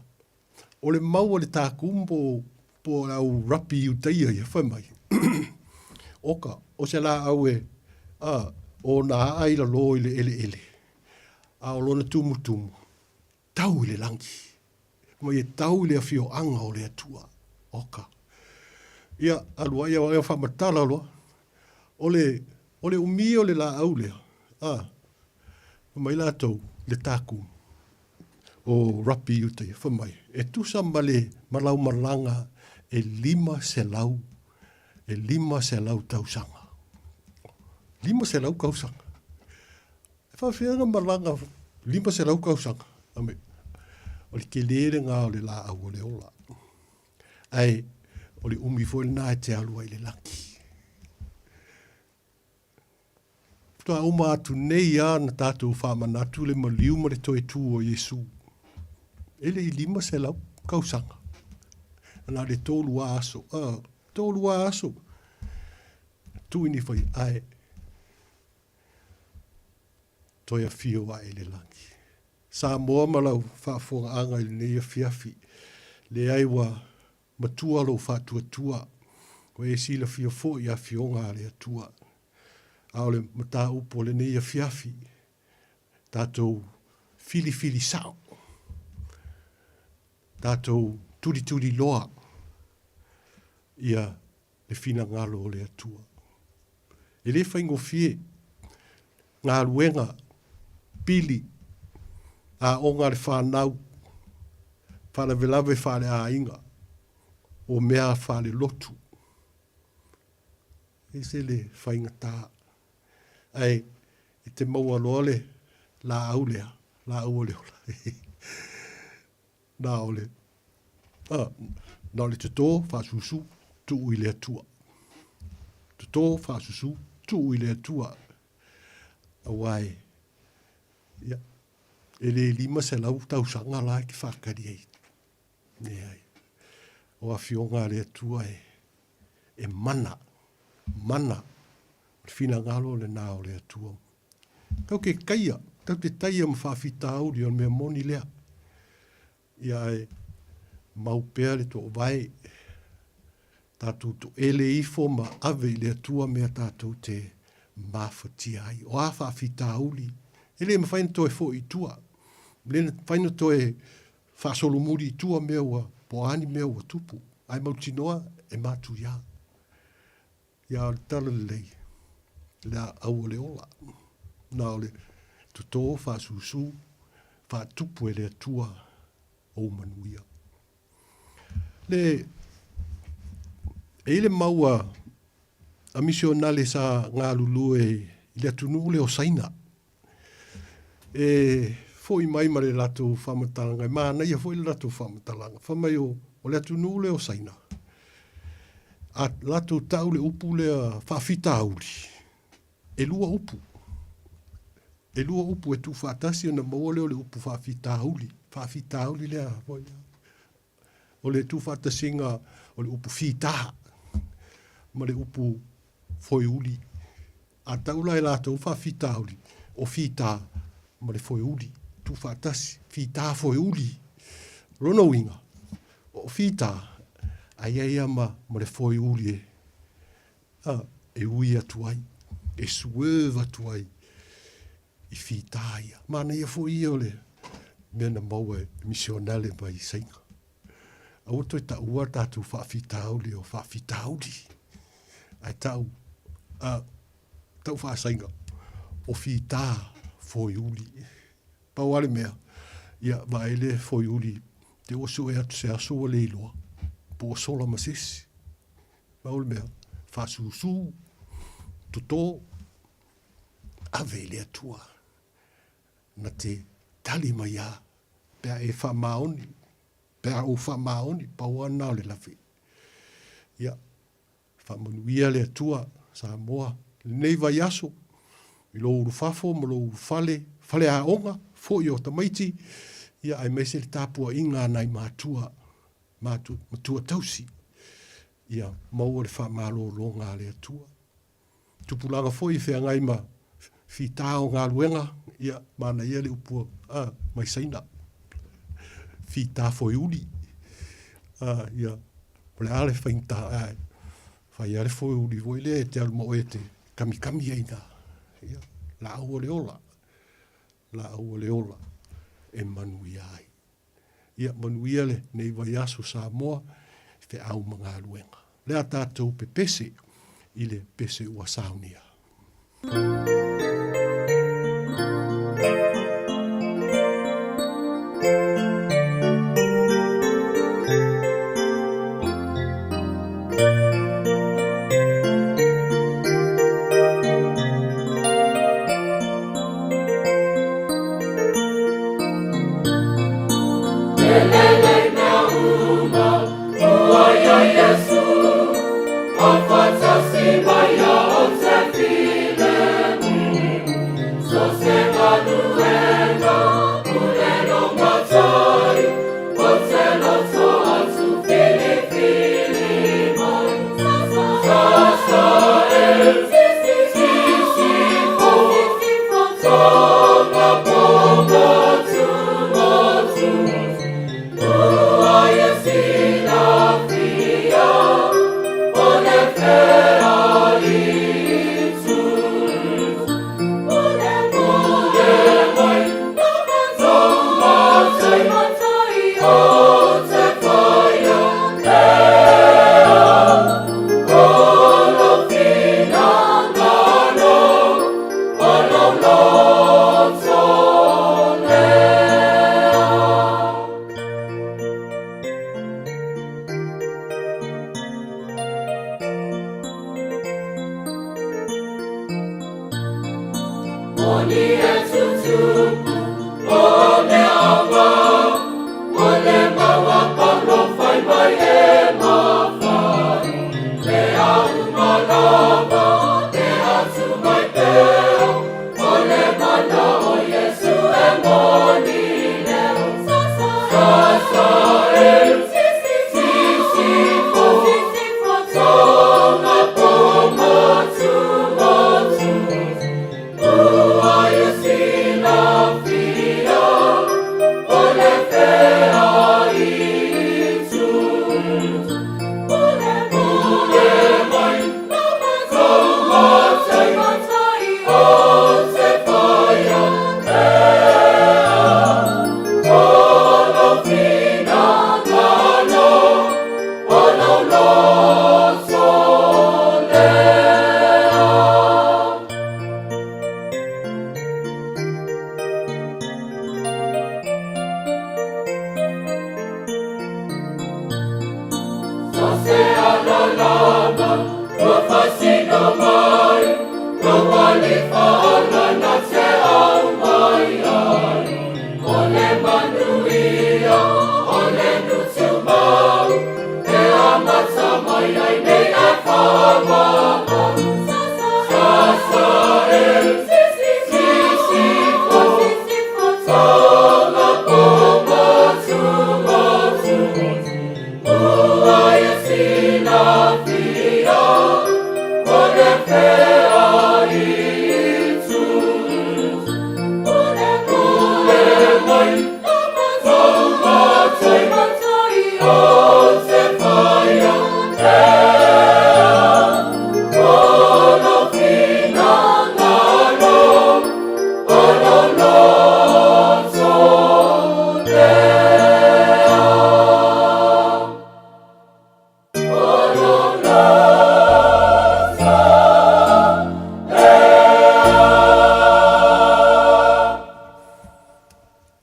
O le mau a le Targum po, po o le au rapi i uta ia ia, fai mai, oka, o se laau e, a, o ona aa i lalo i le eleele, a o lona tumutumu, tau i le lagi, ma ia tau i le afioaga o le Atua. Oka. Ia, alu ai, ia faamatala loa. O le, o le umi o le laau lea, a, fai mai latou, le tāku, o Rapi i uta ia, fai mai, e tusa ma le malaumalaga e 500, e 500 tausaga. 500 tausaga. E faafefea ona malaga 500 tausaga? O le tele lena o le laau o le ola. Ae o le umi foi lena e te alu ai i le lagi. Faatoa uma atu nei lava na tatou faamanatu le maliu ma le toe tū o Iesu. E le i 500 tausaga. Na o le tolu lava aso. Tolu lava aso. Tuini fai ae. Toe afio ae i le lagi. Samoa ma lau faafofogaaga i lenei afiafi, leai ua matua lou faatuatua, ua e silafia foi i afioga a le Atua. A o le mataupu o lenei afiafi, tatou filifili sao, tatou tulituliloa ia le finagalo o le Atua. E le faigofie galuega, pili, aoga a le fanau, faalavelave faaleaiga, o mea faalelotu. E ese le faigata. Ae e te maua loa le laau lea, laau o le ola. Na o le, a, na o le toto faasusu tuu i le Atua. Toto faasusu tuu i le Atua. Aua e, ia, e le 500 tausaga la e te faatali ai. Leai. O afioga a le Atua e, e mana, mana, o le finagalo lena o le Atua. Tau te taia, tau te taia ma faafitauli o le mea moni lea. Ia ae mau pea le toovae. Tatou toele ifo ma ave i le Atua mea tatou te mafatia ai. O a faafitauli, e le mafai ona toe foi i tua. E le mafai ona toe faasolomuli i tua mea ua, po o a ni mea ua tupu. Ae mautinoa e matuia. Ia o le tala lelei, le aau o le ola. Na o le toto faasusu, faatupu e le Atua ou manuia. Le, e i le mau a, a misionale sa galulue i le atunuu lea o Saina. E foi mai ma le latou faamatalaga, e manaia foi le latou faamatalaga. Fai mai o, o le atunuu lea o Saina, a latou tau le upu lea faafitauli, e lua upu. E lua upu e tuufaatasi ona maua lea o le upu faafitauli. Faafitauli lea foi. O le tuufaatasiga o le upu fita ma le upu foeuli. A tau la e latou faafitauli, o fita ma le foeuli, tuufaatasi, fita foeuli. O lona uiga, o fita, a i ai lava ma le foeuli e, a, e ui atu ai, e swerve atu ai i fita ia. Manaia foi ia o le mea na maua e misionale mai Saina. Aua toe taua tatou faafitauli o faafitauli. Ae tau, a, tau faasaina o fita foiuli. Pau lava le mea, ia vaai le foiuli te ua sue atu se aso ua le iloa, po ua sola ma se isi. Pau le mea, faasusu, toto, ave i le Atua na te tali mai a pe a e faamaoni, pe a ou faamaoni, pau lava lena o le lave. Ia, faamanuia le Atua Samoa i lenei vaiaso i lou ulufafo ma lou ulufale, faleaoga foi o tamaiti, ia aemaise le tapuaiga a nai matua, matua tausi, ia maua le faamalologa a le Atua. Tupulaga foi e feagai ma fita o galuega, ia, manaia le upu a, mai Saina, fita foeuli, a, ia, o le a le faigata, ae fai lava le foeuli foi lea e te alu ma oe e te kamikami ai i ina, ia, laau o le ola, laau o le ola e manuia ai. Ia manuia lenei vaiaso Samoa i feau ma galuega. O le a tatou pepese i le pese ua saunia.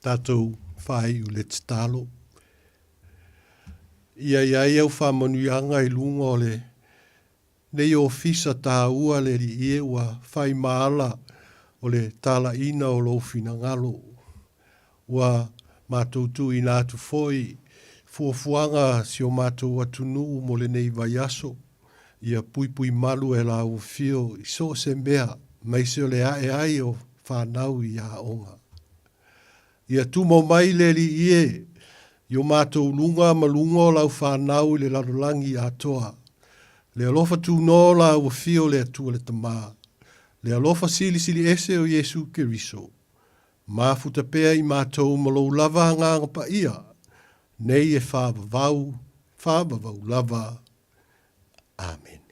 Tatou faaiu le tatalo. Ia i ai au faamanuiaga i luga o le nei ofisa taua le Alii e ua fai ma ala o le talaiina o lou finagalo. Ua matou tuuina atu foi fuafuaga a si o matou atunuu mo lenei vaiaso, ia puipui malu e lau afio i so o se mea, aemaise o le ae ai o fanau i aoga. Ia tumau mai le Alii e i o matou luga ma luga o lau fanau i le lalolagi atoa. Le alofa tunoa o lau afio le Atua le Tama, le alofa silisili ese o Iesu Keriso, Mafuta pea i matou ma lou lava agaga paia, nei e faavavau, faavavau lava. Amene.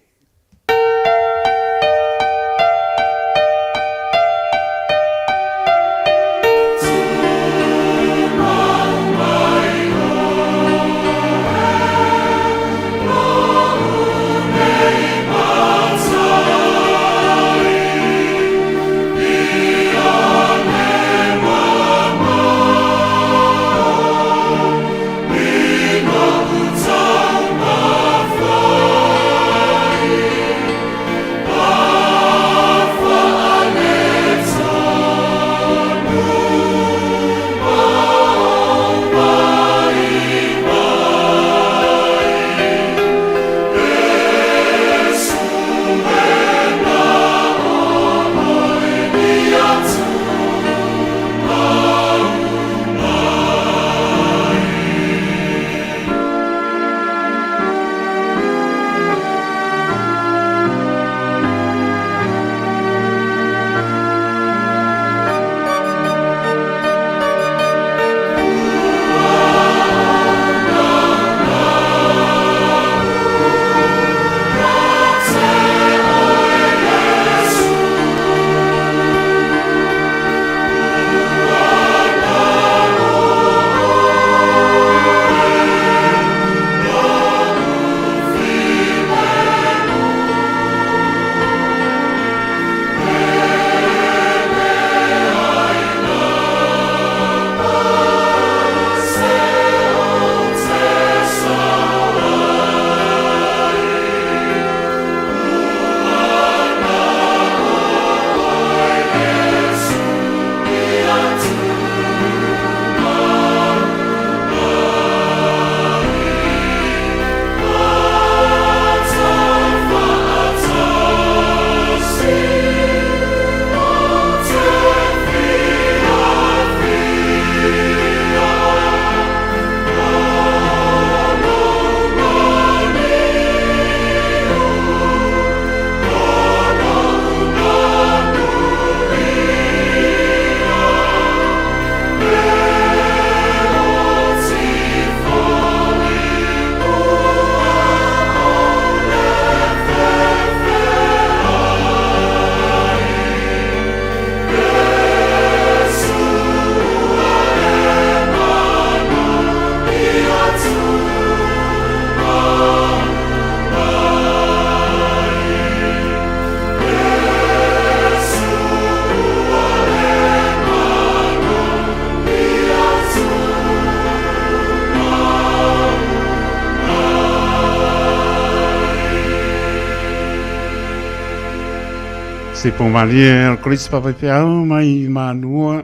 Se pōmalie o le Kolisi Papaifeau mai Mānua,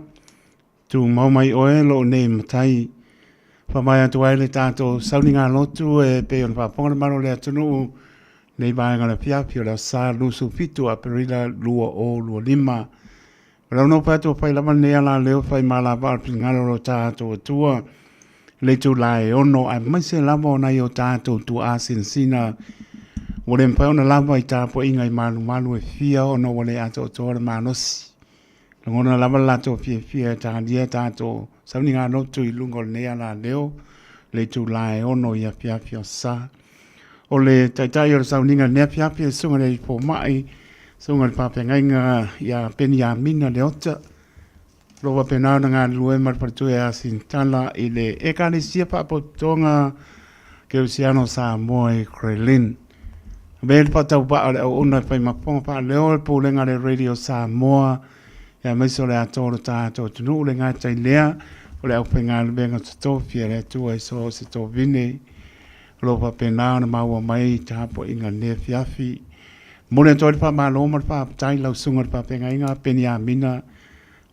tumau mai oe loo nei matai. Whamae atu ai le tātou sauniga lotu e pei ona faafofoga le malo o le atunuu nei vaega o le afiafi o le aso Sa 27 Aperila 2025. O lau nofo atu o fai lava lenei ala leo fai malava o le finagalo o lo tatou Atua le itula e 6 aemaise lava o nai o tatou tuaa sinasina ua le mafai ona lava i tapuaiga i malumalu e fia ona ua le atoatoa le malosi. Lagona lava le latou fiafia e talia tatou sauniga lotu i luga o lenei ala leo le itula e 6 i afiafi o sa. O le taitai o le sauniga i lenei afiafi, le susuga i le Alii Fomai, susuga i le Faafeagaiga ia Peniamina Leota, o lo o faapena ona galulue ma le faletua ia Sinitala i le Ekalesia Faapotopotoga Kerisiano o Samoa i Grey Lynn. Avea le faatauvaa o le auauna e fai ma fofoga faaleo le Pulega a le Radio Samoa, aemaise o le atoa o le tatou atunuu, le gata i lea o le aufaigaluega totofi a le Atua i so o se tovine. O lo o faapena ona maua mai tapuaiga i lenei afiafi. Momoli atu ai le faamalo ma le faafetai i lau Susuga i le Faafeagaiga Peniamina,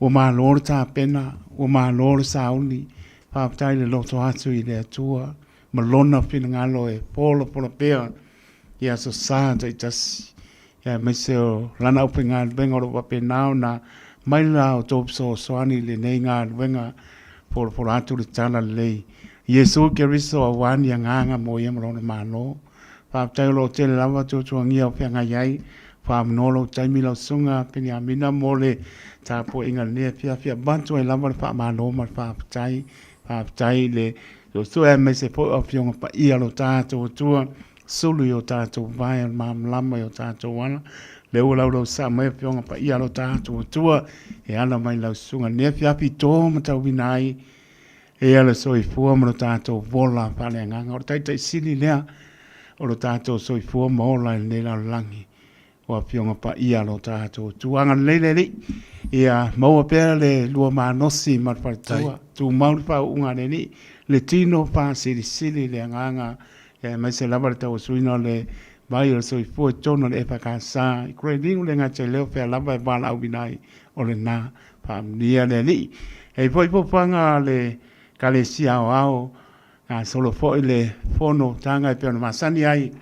ua malo le tapena, ua malo le sauni. Faafetai le loto atu i le Atua ma Lona finagalo e polapola pea i aso sa taitasi, aemaise o lana aufaigaluega o lo o faapena ona mai la outou fesoasoani i lenei galuega polapola atu le tala lelei Iesu Keriso aua ni agaga mo ia ma lona Malo. Faafetai o lo o tele lava tuatuagia o feagai ai. Faamanoa lou taimi lau susuga Peniamina mo le tapuaiga i lenei afiafi. Avatu ai lava le faamalo ma le faafetai. Faafetai i le Suesue aemaise foi o Afioga Paia o lo tatou Atua, sulu i o tatou vae o le malamalama i o tatou ala. Lea ua laulausaa mai Afioga Paia o lo tatou Atua e ala mai lau susuga i lenei afiafi i to matauina ai ia le soifua ma lo tatou ola faaleagaga. O le Taitai Sili lea o lo tatou soifua ma ola i lenei lalolagi. O Afioga Paia lo tatou Atua. Agalelei le Alii, ia maua pea le lua malosi ma le faletua, tumau le faauuga a le Alii, le tino faasilisili le agaga, aemaise lava le tauasuina o le vai o le soifua i totonu o le EFKS i Grey Lynn, le gata i lea o fea lava e valaauina ai o lena. Faamanuia le Alii. E i ai foi fuafuaga a le Ekalesia Aoao, gasolo foi le fonotaga e pei ona masani ai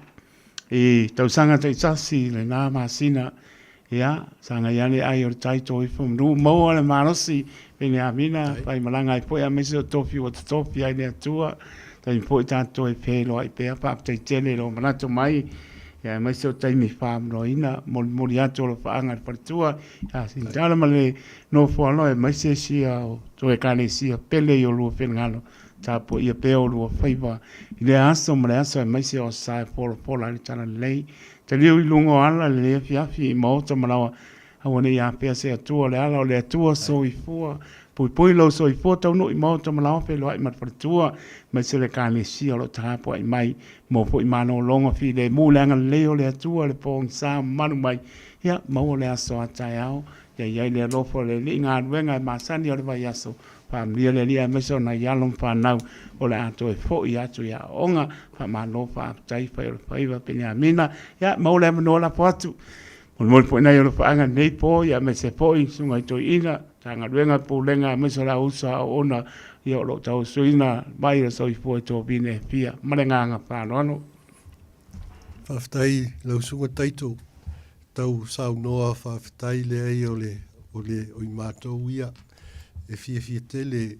i tausaga taitasi i lena masina, ia, sagai ane ai o le tai tō ifo manu, maua le malosi, Peniamina, faimalaga ai foi aemaise o tofi ua totofi ai le Atua, taimi foi tatou e feiloai pea, faafetai tele i lou manatu mai, ia aemaise o taimi faamanoaina, molimoli atu o alofaaga i le faletua, ia Sintala ma le nofoalo aemaise sia o tou ekalesia pele i olua finagalo, Tapuaia pea olua faiva i lea aso ma le aso aemaise o aso sa e folafola ai le talalelei. Taliu i luga o ala lenei afiafi i maota ma laoa, aua ne i afea se Atua o le ala o le Atua soifua. Puipui lou soifua taunuu i maota ma laoa feiloai ma le faletua, aemaise le Ekalesia o lo o tapuai mai mo foi malologa filemu i le agalelei o le Atua le pogisa mamalu mai. Ia maua le aso a taeao, ia i ai le alofa o le Alii galuega e masani o le vaiaso Faamanuia le Alii aemaise o nai alo ma fanau o le a toe foi atu i aoaoga. Faamalo faafetai fai o le faiva Peniamina. Ia, maua le avanoa lafo atu. Molimoli foi nai alofaaga i lenei po, ia aemaise foi susuga i toeaiina, Matagaluega, Pulega aemaise o le au uso aoaoga ia o lo o tauasuina mai le soifua i tovine e fia. Ma le agaga faaaloalo. Faafetai i lau susuga Taito tau saunoa faafetai leai o le o le o i matou ia e fiafia tele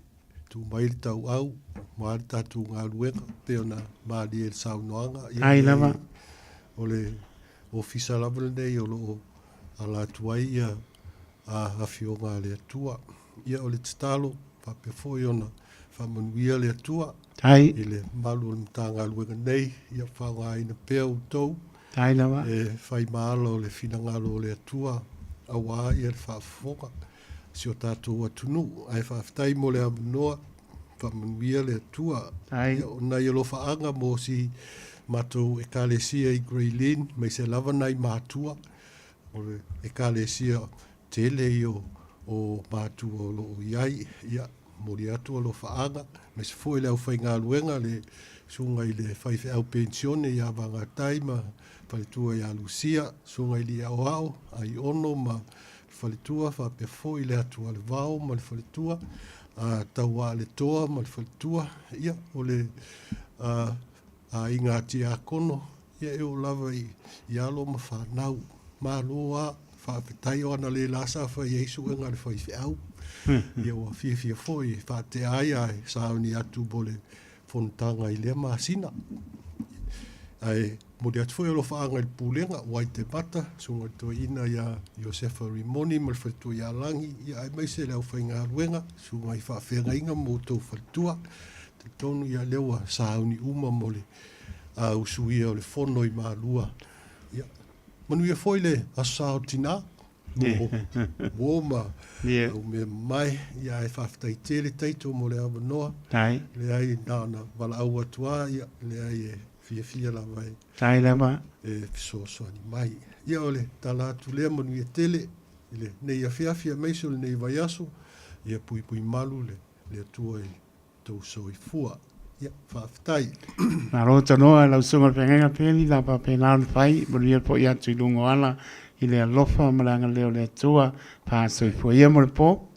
tu mai le tauau ma le tatou galuega pei ona malie le saunoaga ia Ai lava. o le ofisa lava lenei o lo o ala atu ai ia a afioga a le Atua. Ia o le tatalo faapea foi ona faamanuia le Atua Tai. i le malu o le Matagaluega nei, ia faaaogaina pea outou Tai lava. e fai ma ala o le finagalo o le Atua aua ia le faafofoga si o tatou atunuu. Ae faafetai mo le avanoa, faamanuia le Atua. Tai. Ia, o nai alofaaga mo si matou Ekalesia i Grey Lynn, aemaise lava nai matua o le Ekalesia tele ia o matua o lo o i ai. Ia, momoli atu alofaaga, aemaise foi le aufaigaluega, le Susuga i le faifeau penisione ia Vagatai ma faletua ia Lusia, Susuga i le Aoao Aiono ma le faletua faapea foi le Atualevao ma le faletua, Tauaaletoa ma le faletua, ia o le aiga Tiakono, ia e oo lava i alo ma fanau. Malo a, faafetai o analeila sa fai ai suega a le faifeau. Ia ua fiafia foi e faatea ai ae sauni atu mo le fonotaga i lea masina. Ae momoli atu foi alofaaga i le Pulega, Waitemata, Susuga i le Toeaina ia Iosefa Rimoni ma le faletua ia Lagi, ia aemaise le aufaigaluega, susuga i faafeagaiga ma outou faletua. Talitonu ia lea ua sauni uma mo le usuia o le fono i Malua. Ia, manuia foi le Aso Sa o Tina. Uo ma au mea mamae, ia ae faafetai tele Taito mo le avanoa. Leai na ona valaau atu lava, ia leai e fiafia lava e Tai lava. E fesoasoani mai. Ia o le tala atu lea manuia tele i lenei afiafi aemaise o lenei vaiaso, ia puipui malu le Atua i tou soifua. Ia, faafetai. Malo tanoa lau susuga i le Feagaiga Peli, la faapena ona fai, manuia foi atu i luga o ala i le alofa ma le agalelei o le Atua, faasoifua ia mo le po.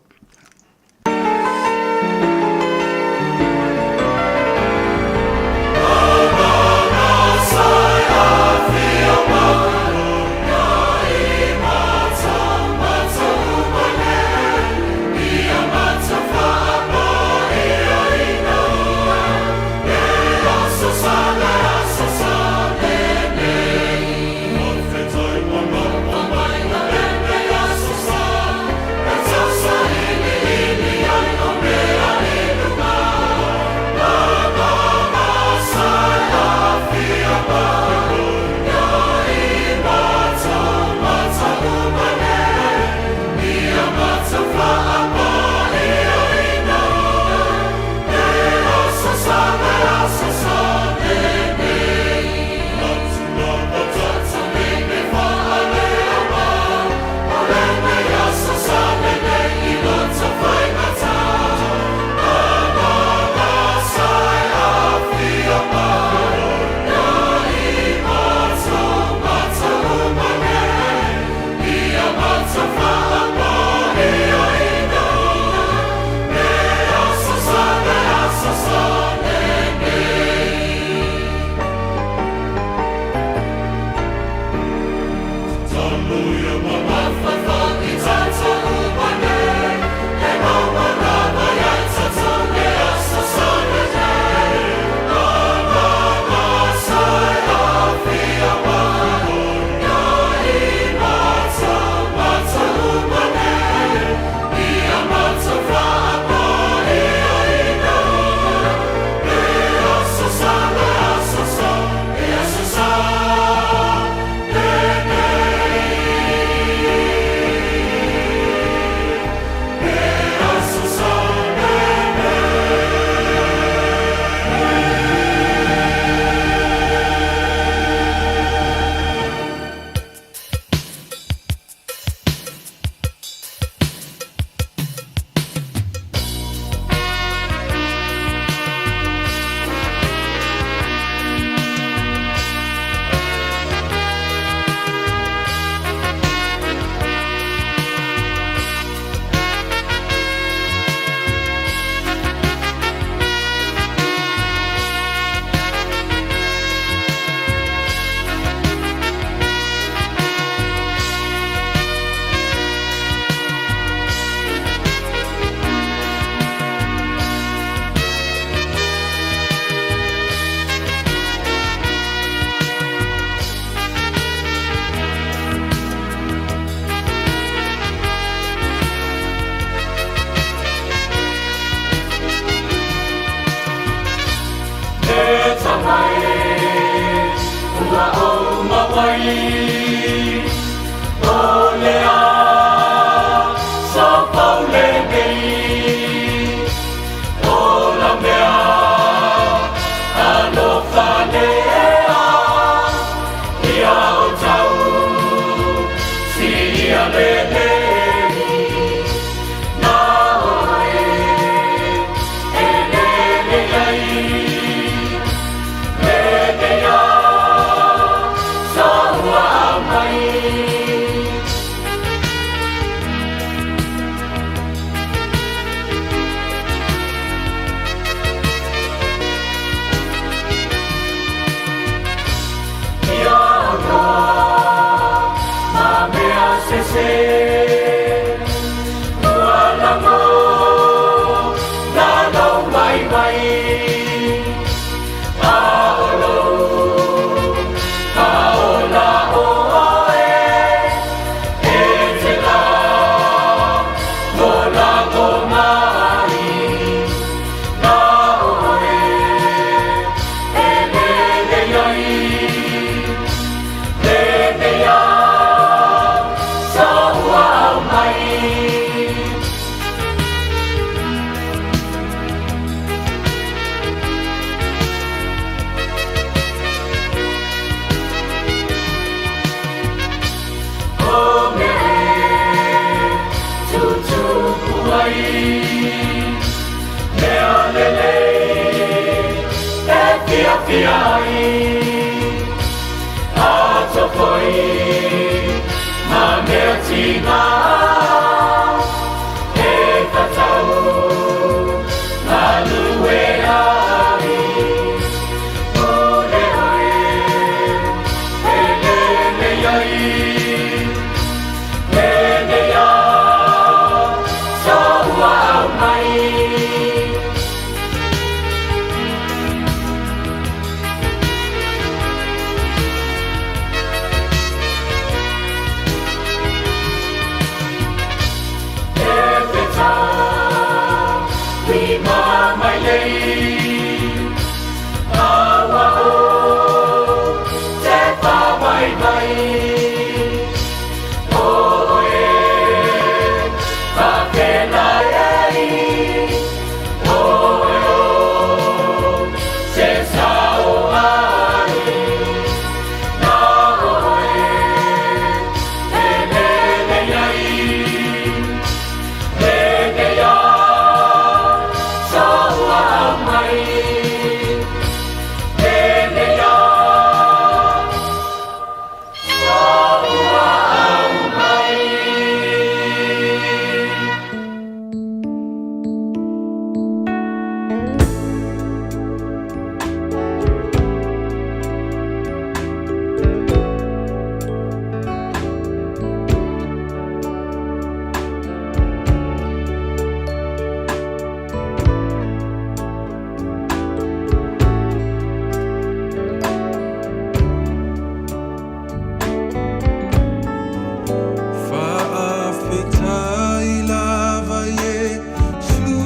Faafetai lava Iesu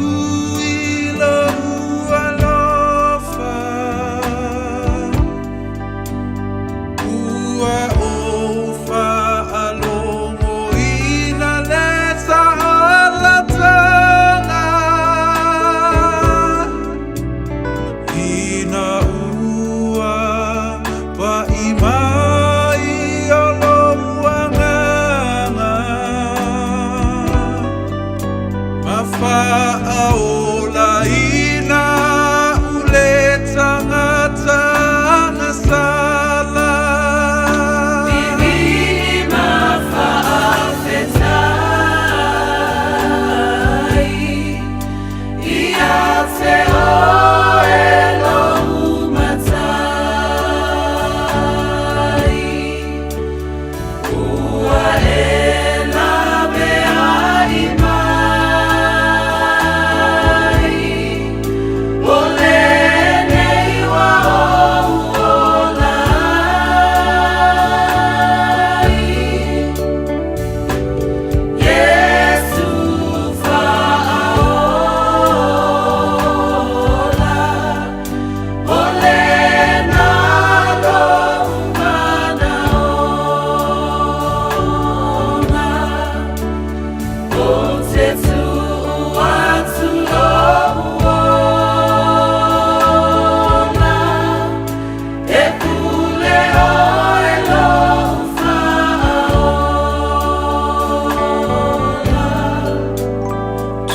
i lou alofa, Ua ou faalogoina le saalataga. Ina ua paʻi mai o lou agaga, Ma faaolaina a'u le tagata agasala.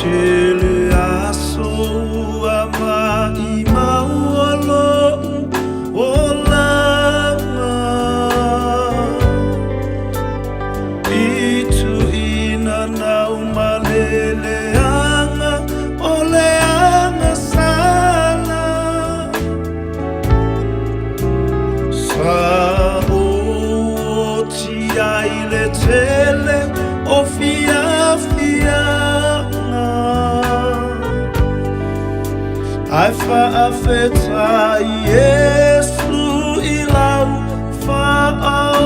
Tele aso ua maʻimau o loʻu olaga, I tuʻina nau ma le leaga o le agasala. Sa ou oti ai le tele o fiafiaga, Ae faafetai Iesu i lau faaolataga.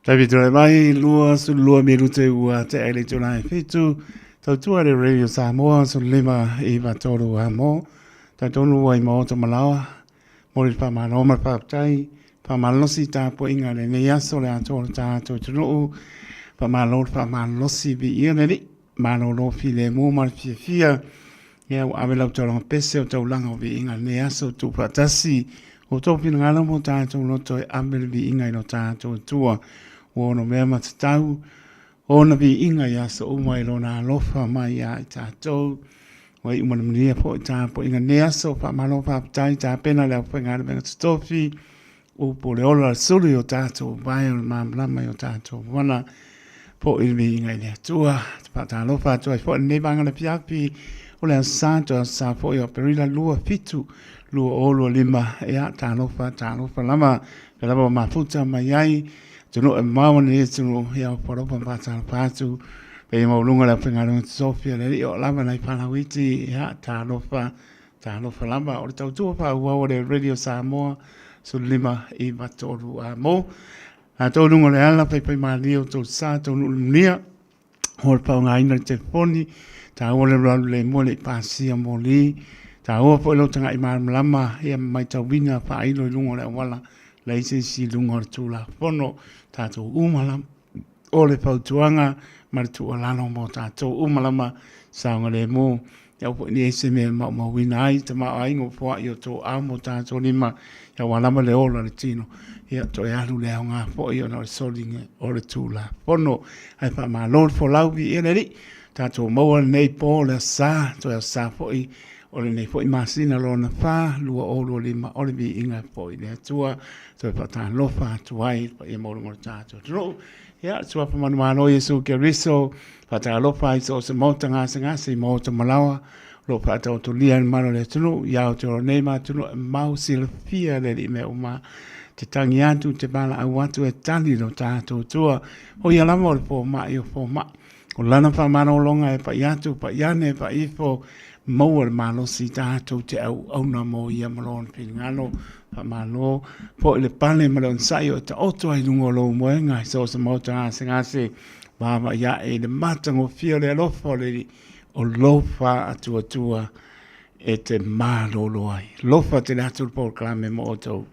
Taimi tulai mai, 22 minute ua tea i le itula e fitu. Tautua le Radio Samoa, 15 i 3 a mo. Talitonu ua i maota malaoa. Mo le whamalo ma le whaapetai. Whamalosi tapuaiga i lenei aso le atoa o le tatou atunuu. Faamalo le faamalosi viia le Alii. Malolo filemu ma le fiafia. Ia ua ave lau taulaga pese o taulaga o viiga i lenei aso tuufaatasi. O tou finagalo mo tatou loto e ave le viiga i lo tatou Atua. Ua onomea ma tatau ona viiga i aso uma i lona alofa mai ia i tatou. Ua iu manumanuia foi tapuaiga i lenei aso. Faamalo faafetai tapena le aufaigaluega totofi. Upu o le ola le sulu i o tatou vae o le malamalama i o tatou moana foi le viiga i le Atua. Te faatalofa atu ai foi lenei vaega o le afiafi o le aso Sa, toe aso Sa foi o Aperila 27 2025. Ia, talofa, talofa lava, pea lava ua mafuta mai ai atunuu e mamao ma lenei atunuu. Ia, o alofa ma faatalofa atu paia maualuga le aufaigaluega totofi a le Alii o lava nai fanau iti. Ia, talofa. Talofa lava, o le tautua faaauau a le Radio Samoa 15 i 3 a mo. A tou luga o le ala, faifai malie o tou sa, taunuu le manuia, o le faaaogaina o le telefoni, taua le alualu le mua le i pasia moli, taua foi lou tagai malamalama ia ma matauina faailo i luga o le auala, leai se isi i luga o le Tulafono, tatou uma lava. O le fautuaga ma le tuualalo mo tatou uma lava saogalemu. Ia aua foi ne i i ai se mea e maumauina ai tamaoaiga ua foai i o outou aao ma o tatou lima, aua lava le ola o le tino. Ia toe alu le aoga foi ona o le soliga o le Tulafono. Ae faamalo le folau, viia le Alii. Tatou maua lenei po le aso Sa, toe aso Sa foi o lenei foi masina lona fa, 2025, o le viiga foi i le Atua. Toe faatalofa atu ai i le paia maualuga o le tatou atunuu. Ia, le Suafa manumalo Iesu Keriso, faatalofa i so o se maota gasegase i maota malaoa, o lo o faataotolia le mamalu o le atunuu, i Aotearoa nei ma atunuu e mau silafia le Alii mea uma, te tangi atu, te valaau atu e tali lo tatou Atua. O ia lava o le fomai o fomai. O lana faamalologa e pai atu, pai ane, pai ifo, maua le malosi tatou te auauna mo ia ma lona finagalo. Faamalo foi le pale ma le onosai o e taoto ai i luga o lou moega i so o se maota gasegase. Vaavaai ae i le matagofie o le alofa o le Alii o lou faatuatua e te malolo ai. Lofa tele atu le polokalame mo outou.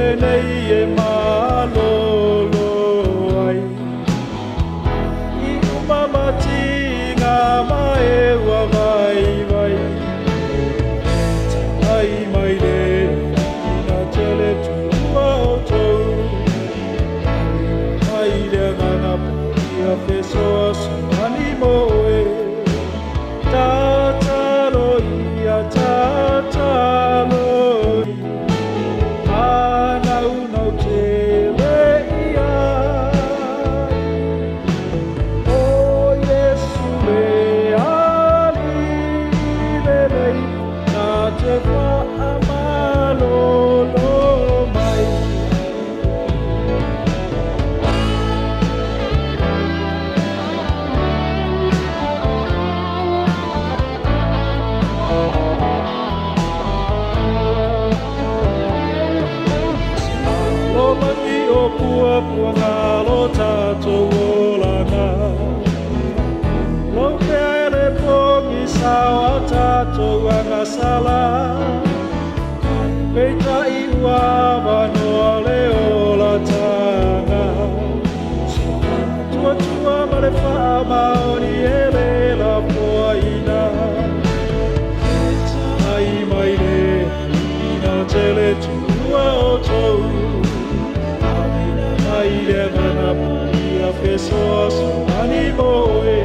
lenei e malolo ai. I uma matiga ma e ua vaivai. Ai mai le ina tele tua o tou. Mai le agaga ia fesoasoani mo oe. Tatalo ia, tatalo ia, manaunau tele ia. O Iesu le Alii lelei, na te faamalolo mai. Lolagi o puapuaga lo tatou olaga. Lou pea e le pogisa o a tatou agasala. Peitai ua avanoa le olataga. Tuatua ma le faamaoni e le lafoaina. Ai mai le ina tele tua o tou. Mai le agaga paia fesoasoani mo oe.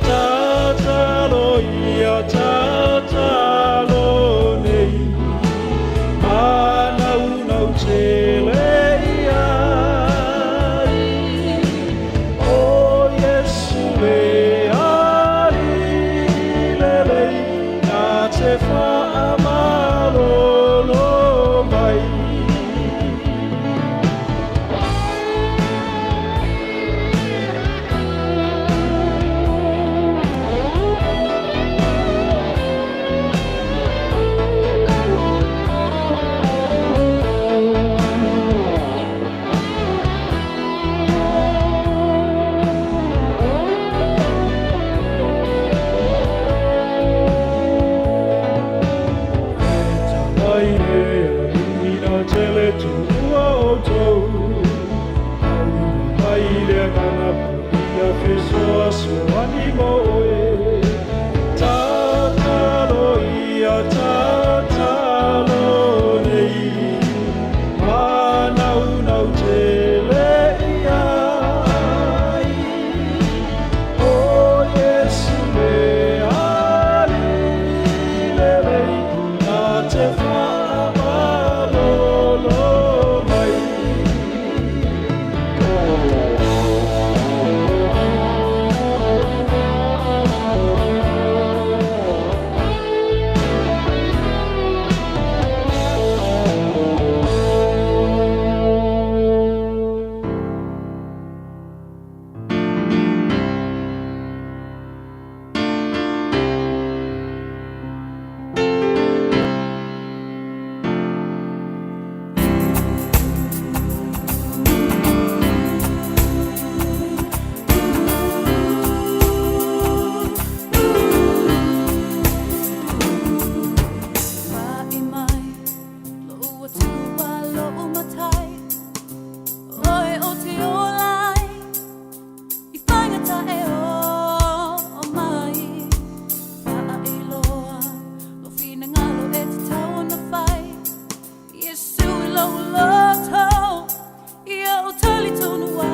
Tatalo ia, tatalo nei. Manaunau tele ia. O Iesu le Alii lelei, na te faamalolo mai. Mai le ina tele tua o tou. Mai le agaga paia fesoasoani mo oe. Tatalo ia, tatalo nei. Manaunau tele ia. O Iesu le Alii lelei, na te faamalolo mai. Fa'i mai lou Atua lo'u Matai, Oe ou te ola ai i faigata e oo mai. Faailoa lou finagalo e tatau ona fai, Iesu i lou loto ia ou talitonu ai.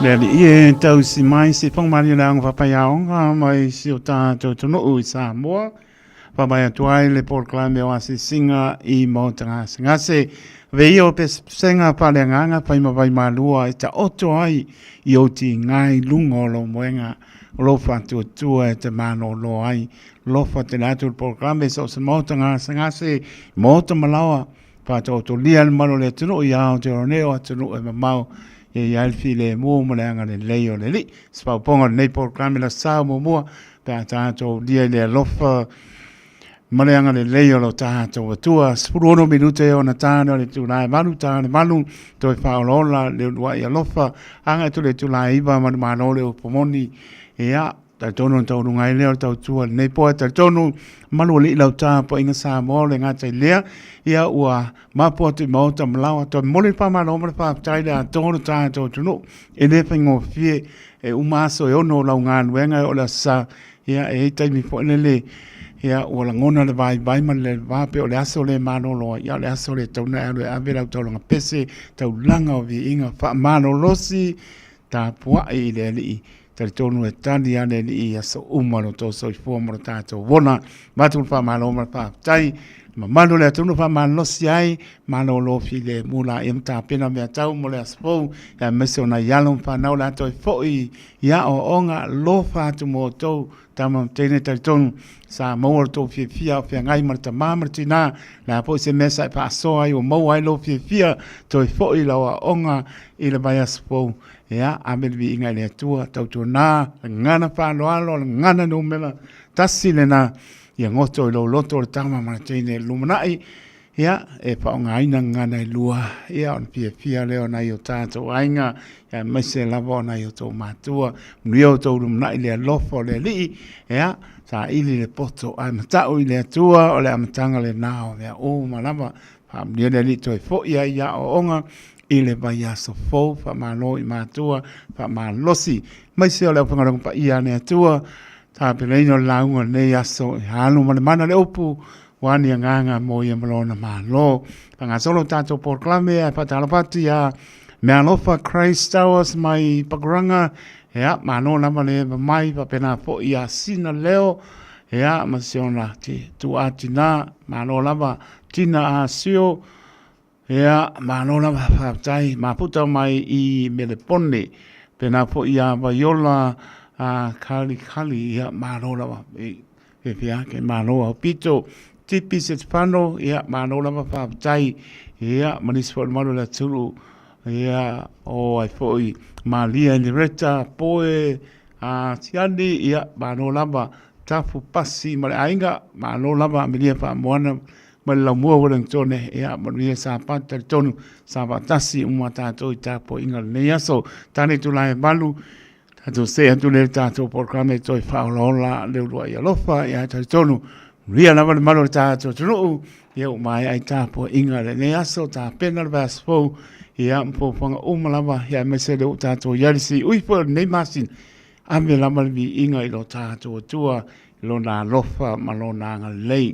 Le alii e tausi mai se whangamani o le aoga whapaiaoga mai si o tātou atunuu i Samoa. Whamai atu ai le polokalame o Asisinga i Maota Gasegase. Ave ia o pesepesega faaleagaga fai ma vaimalua e taoto ai i ou tiga i luga o lou moega o lou faatuatua e te malolo ai. Lofa tele atu le polokalame so o se Maota Gasegase, Maota Malaoa, Faataotolia le mamalu o le atunuu i Aotearoa nei o atunuu e mamao e i ai le filemu ma le agalelei o le Alii. Se faaopoopoga o lenei polokalame la sao muamua pe a tatou lia i le alofa ma le agalelei o lo tatou Atua. 16 minute e ona tane o le itula e 8, tane 8, toe faaolaola le uluai alofa, agai atu le itula e 9 manumalo le upu moni. Ia, Talitonu ona taualuga ai lea o le tautua i lenei po. Ae talitonu malu alii lau tapuaiga Samoa o le gata i lea, ia ua mapu atu i maota ma laoa. Toe momoli le faamalo ma le faafetai i le atoa o le tatou atunuu. E le faigofie, e uma aso e ono o lau galuega e oo i le aso Sa, ia e i ai taimi foi lele ia ua lagona le vaivai ma le va pei o le aso le malolo ai, ia o le aso lea e tatau ona e alu e ave lau taulaga pese, taulaga o viiga faamalolosi, tapuai i le Alii. Talitonu e tali lava le Alii i aso uma lo outou soifua ma lo tatou ola. Avatu le faamalo ma le faafetai i le mamalu o le atunuu faamalolosi ai, malolo filemu laia ma tapena mea tau mo le aso fou, aemaise o nai alo ma fanau o le a toe foi i aoaoga. Alofa atu mo outou tama ma teine, talitonu sa maua lo outou fiafia a o feagai ma le tama ma le tina, le a foi se mea sa e faasoa ai ua maua ai lou fiafia, toe foi i lau aoga i le vaiaso fou. Ia, ave le viiga i le Atua, tautuana, le gagana faaaloalo, le gagana numera tasi lena, ia goto i lou loto le tama ma le teine i le lumanai, ia, e faaaogaina gagana e lua, ia, ona fiafia lea o nai o tatou aiga, ia, aemaise lava o nai o outou matua, manuia outou lumanai i le alofa o le Alii, ia, saili le poto ae matau i le Atua, o le amataga lena o mea uma lava. Faamanuia le Alii toe foi ai i aoaoga i le vaiaso fou, faamalo i matua, faamalosi aemaise o le aufaigaluega paia a le Atua, tapenaina o le lauga o lenei aso e alu ma le mana le upu, ua ni agaga mo ia ma lona Malo. Faagasolo tatou polokalame ae faatalofa atu ia Mealofa Christ Towers mai Pakuranga, ia malo lava le eva mai, faapena foi ia Sina Leo, ia ma si ona tuaa tina, malo lava Tina Asio, Ia, malo lava, faafetai. Mafuta mai i Melepone, pēnā foi iā Vaiola a Kalikali, ia, malo lava. E fiafia ake, malo aupito. Tipi Setefano, ia, malo lava, faafetai. Ia, ma nisi foi o le mamalu o le atunuu, ia, o ai foi, Malia Henrietta, Poe, a Tiani, ia, malo lava. Tafu Pasi ma le aiga, malo lava, Amelia Faamoana, Mai le laumua Wellingtone, ia, manuia Sapati, talitonu, sa faatasi uma tatou i tapuaiga o lenei aso. Tane itula e 8, tatou see atu lea i le tatou polokalame toe faaolaola le uluai alofa, ia talitonu, manuia lava le malu o le tatou atunuu, ia ua maea ai tapuaiga i lenei aso, tapena le vaiaso fou, ia, ma fuafuaga uma lava, ia aemaise lea ua tatou i ai le siui foi o lenei masina, ave lava le viiga i lo tatou Atua, i lona alofa ma lona agalelei.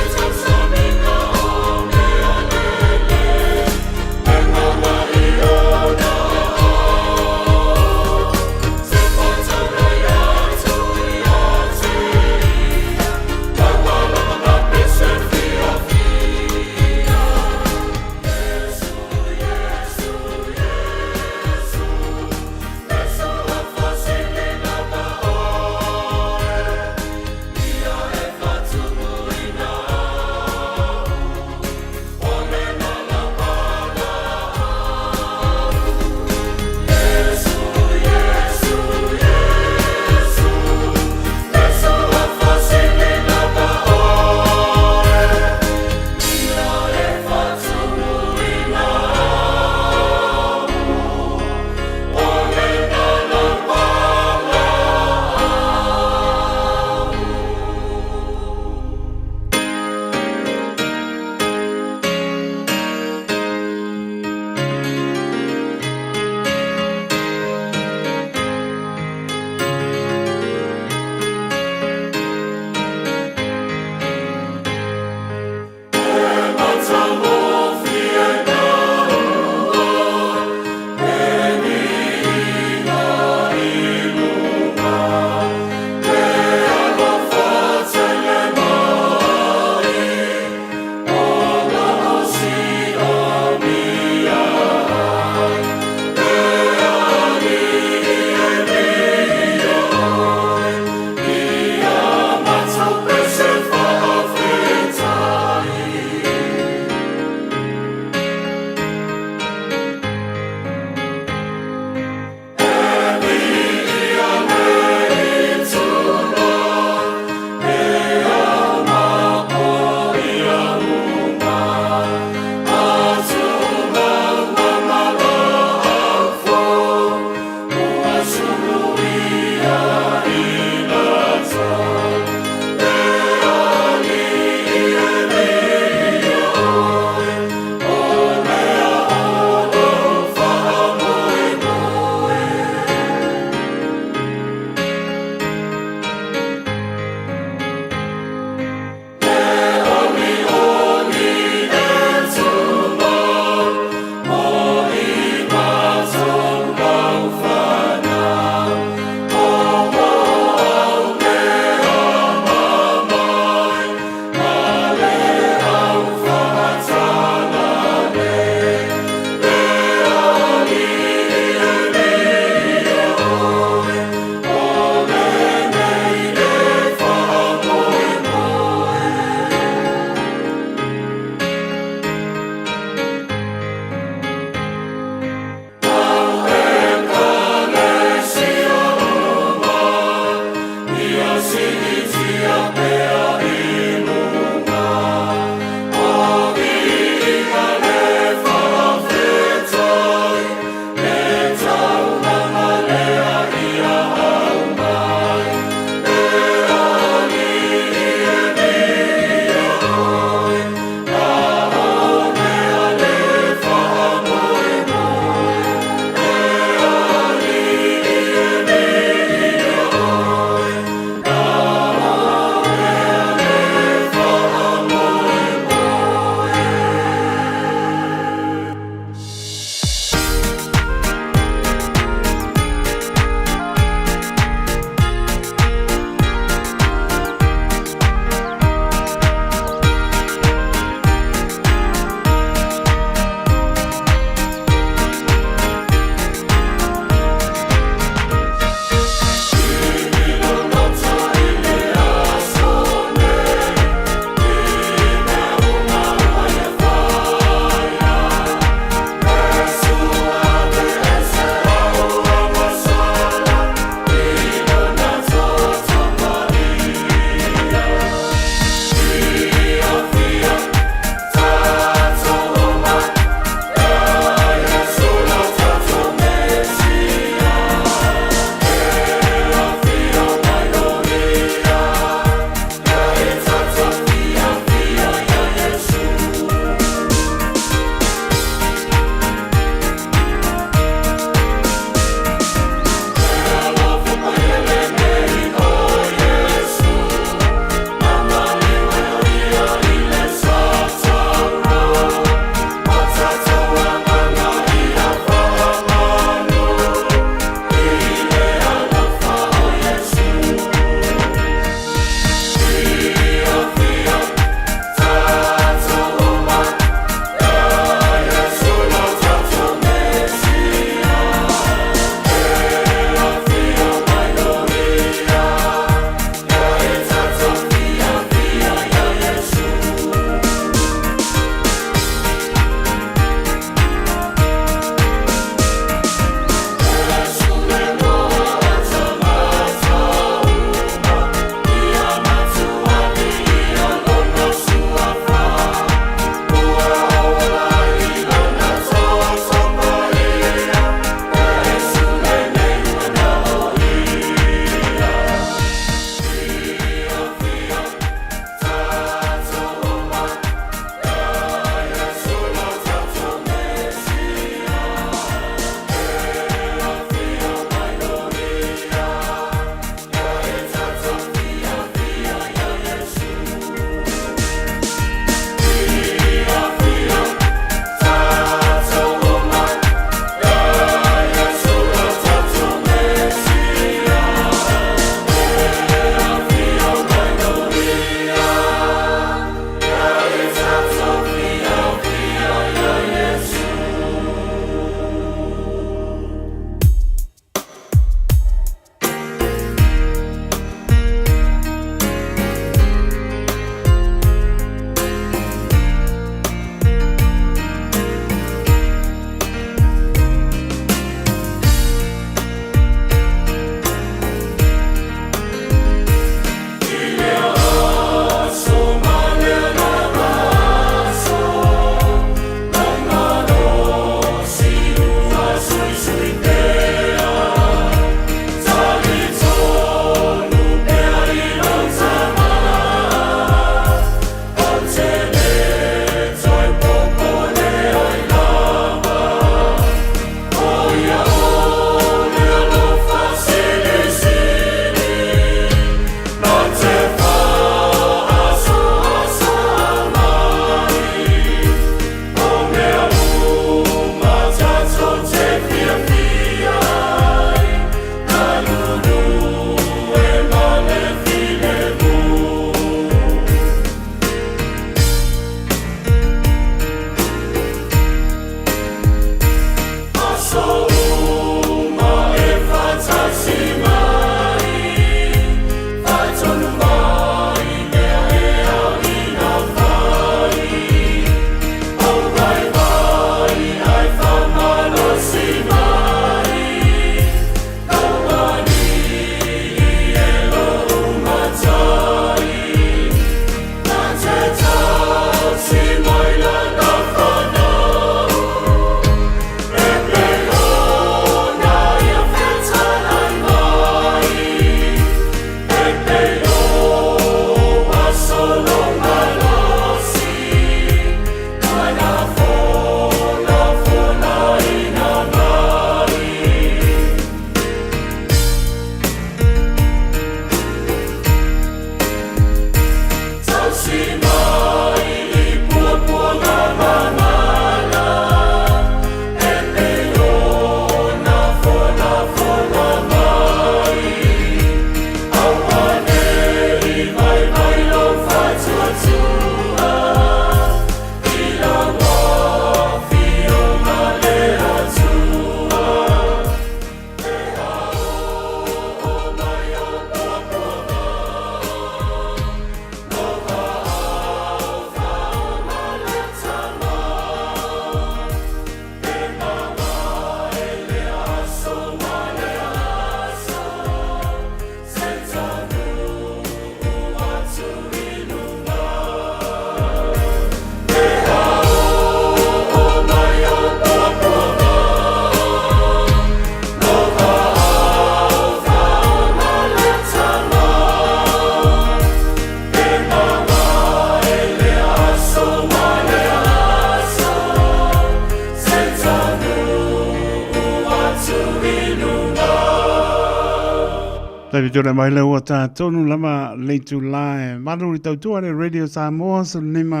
Taimi tūrei mai le ua tā tonu lama le itulā e malu i tautua le Radio Samoa 15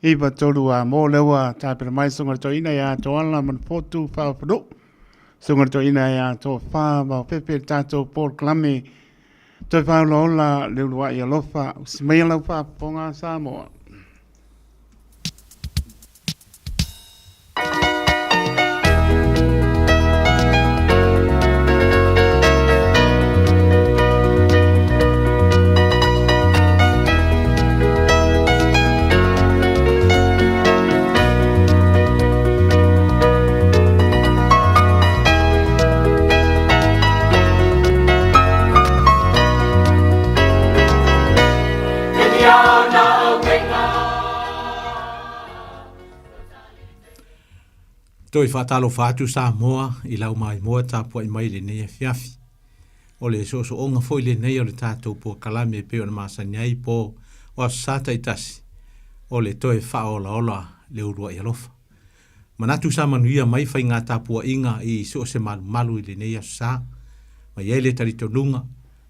iva tolu a mō le ua tāpera mai sunga le toina i a toala manapotu whaapanu sunga le toina i a tō whā ma pepe tātou Paul Kalame toi whaola ola le uluai alofa usi mai lau whaafonga Samoa. Toe faatalofa atu Samoa i lau maimoa tapuai mai lenei afiafi. O le soosooga foi lenei o le tatou polokalame e pei ona masani ai po o Aso Sa taitasi, o le toe faaolaola le uluai alofa. Manatu sa manuia mai faiga tapuaiga i so o se malumalu i lenei Aso Sa, ma i ai le talitonuga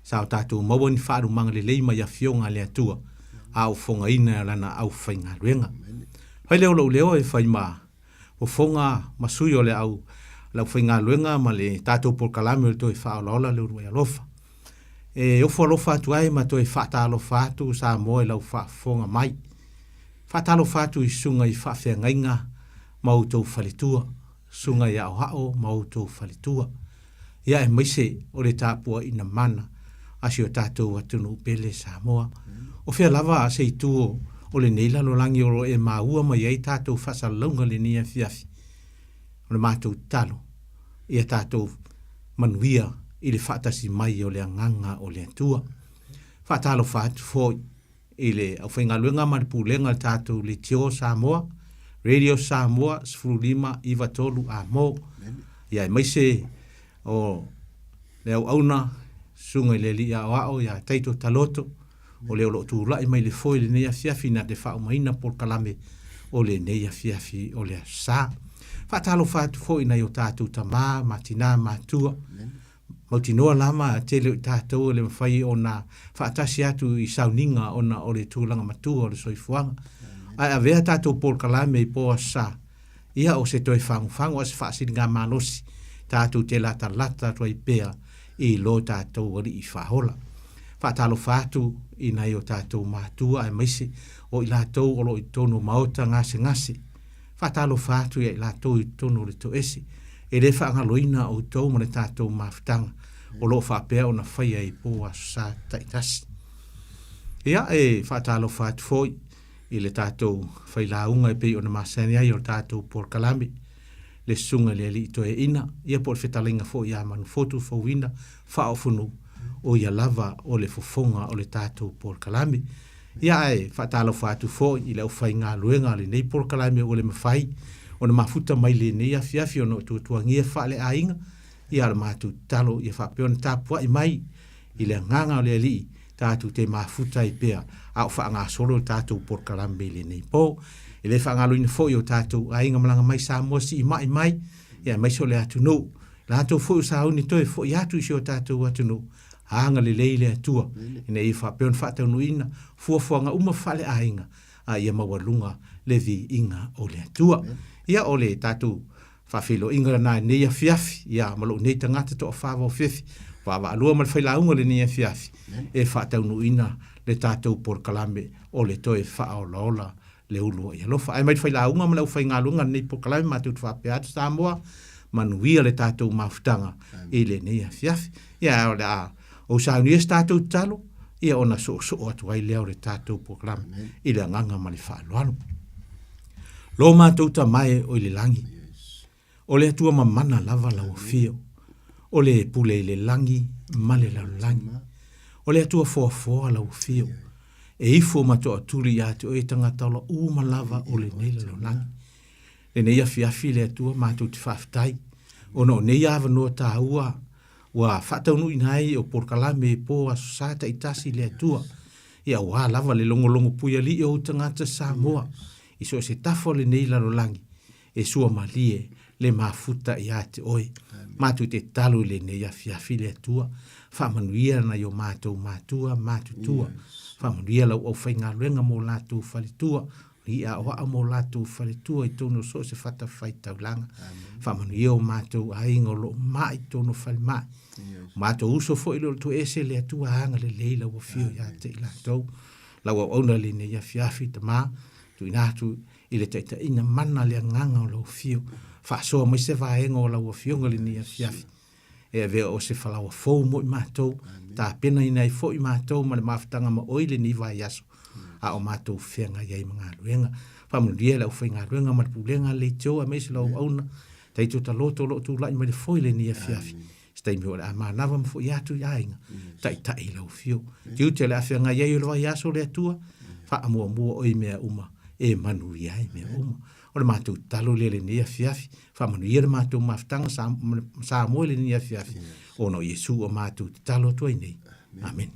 sa o tatou maua ni faalumaga lelei mai Afioga a le Atua a o fofogaina e Lana aufaigaluega. Fai lea o lou leo e fai ma fofoga ma sui o le au aufaigaluega ma le tatou polokalame o le toe faaolaola le uluai alofa. E ofo alofa atu ai ma toe faatalofa atu Samoa i lau faafofoga mai. Faatalofa atu i susuga i faafeagaiga ma outou faletua, susuga i aoao ma outou faletua, ia aemaise o le tapuaiina mana a si o tatou atunuu pele Samoa. O fea lava se itu o lenei lalolagi o lo o e maua mai ai tatou faasalalauga i lenei afiafi, o le matou tatalo, ia tatou manuia i le faatasi mai o le Agaga o le Atua. Faatalofa atu foi i le aufaigaluega ma le pulega o le tatou Leitio Samoa, Radio Samoa 15 93 Amo. Ia aemaise o le auauna susuga i le Alii Aoao ia Taito Taloto, o le o lo o tulai mai le foe i lenei afiafi na te faaumaina polokalame o lenei afiafi o le Aso Sa. Faatalofa atu foi i nai o tatou tama ma tina matua. Mautinoa lava tele o i tatou e le mafai ona faatasi atu i sauniga ona o le tulaga matua o le soifuaga. Ae avea tatou polokalame i po Aso Sa, ia o se toe fagufagu a o se faasiligamalosi tatou te latalata atu ai pea i lo tatou Alii Faaola. Faatalofa atu i nai o tatou matua aemaise o i latou o lo o i totonu o maota gasegase. Faatalofa atu ia i latou i totonu o le toese, e le faagaloina outou ma le tatou mafutaga o lo o faapea ona faia i po Aso Sa taitasi. Ia, e faatalofa atu foi i le tatou failauga e pei ona masani ai o le tatou polokalame, le Susuga i le Alii Toeaina, ia po o le fetalaiga foi ia Manufotu Fouina Faaofunu, o ia lava o le fofoga o le tatou polokalame. Ia ae faatalofa atu foi i le aufaigaluega a lenei polokalame ua le mafai ona mafuta mai lenei afiafi ona o tuatuagia faaleaiga, ia a o le matou tatalo ia faapea ona tapuai mai i le agaga o le Alii tatou te mafuta ai pea a o faagasolo le tatou polokalame i lenei po. E le faagaloina foi o tatou aiga malaga mai Samoa siimai mai, ia aemaise o le atunuu. Latou foi o sauni toe foi atu i si o tatou atunuu, agalelei le Atua ina ia faapea ona faataunuuina fuafuaga uma faaleaiga a ia maualuga le viiga o le Atua. Ia o le tatou faafeiloaiga lena i lenei afiafi, ia ma lou nei tagata toafa vaofefe, vaavaalua ma le failauga i lenei afiafi e faataunuuina le tatou polokalame o le toe faaolaola le uluai alofa. Ae mai le failauga ma le aufaigaluega lenei polokalame matou te faapea atu Samoa, manuia le tatou mafutaga i lenei afiafi. Ia o le a ou saunia se tatou tatalo, ia ona soosoo atu ai lea o le tatou polokalame i le agaga ma le faaaloalo. Lo matou Tama e o i le lagi, o le Atua mamana lava lau afio, o le pule i le lagi ma le lalolagi. O le Atua foafoa lau afio, e ifo ma toatuli ia te oe tagata ola uma lava o lenei lalolagi. Lenei afiafi le Atua matou te faafetai, ona o nei avanoa taua ua faataunuuina ai o polokalame po Aso Sa taitasi le Atua, ia aua lava le logologo puialii o ou tagata Samoa i so o se tafa o lenei lalolagi, e sua malie le mafuta ia te oe. Matou te tatalo i lenei afiafi le Atua. Faamanuia nai o matou matua matutua. Faamanuia lau aufaigaluega mo latou faletua, i aoao mo latou faletua i totonu o so o se fatafaitaulaga. Faamanuia o matou aiga o lo o mai i totonu o falemai. O matou uso foi o lo o toese le Atua agalelei lau afio ia te i latou. Lau auauna lenei afiafi, Tama, tuuina atu i le taitaiga mana le agaga o lau afio. Faasoa mai se vaega o lau afioga lenei afiafi. E avea o se falaoa fou mo i matou, tapenaina ai foi matou ma le mafutaga ma oe i lenei vaiaso, a o matou feagai ai ma galuega. Faamanuia le aufaigaluega ma le pulega a le leitio aemaise lau auauna, Taito Taloto o lo o tulai mai le foe i lenei afiafi. Se taimi o le a manava ma foi atu i aiga, taitai i lau afio. Tiute o le a feagai ai o le vaiaso le Atua, faamuamua oe i mea uma, e manuia ai mea uma. O le matou tatalo lea i lenei afiafi, faamanuia le matou mafutaga Samoa i lenei afiafi, ona o Iesu ua matou tatalo atu ai nei. Amene.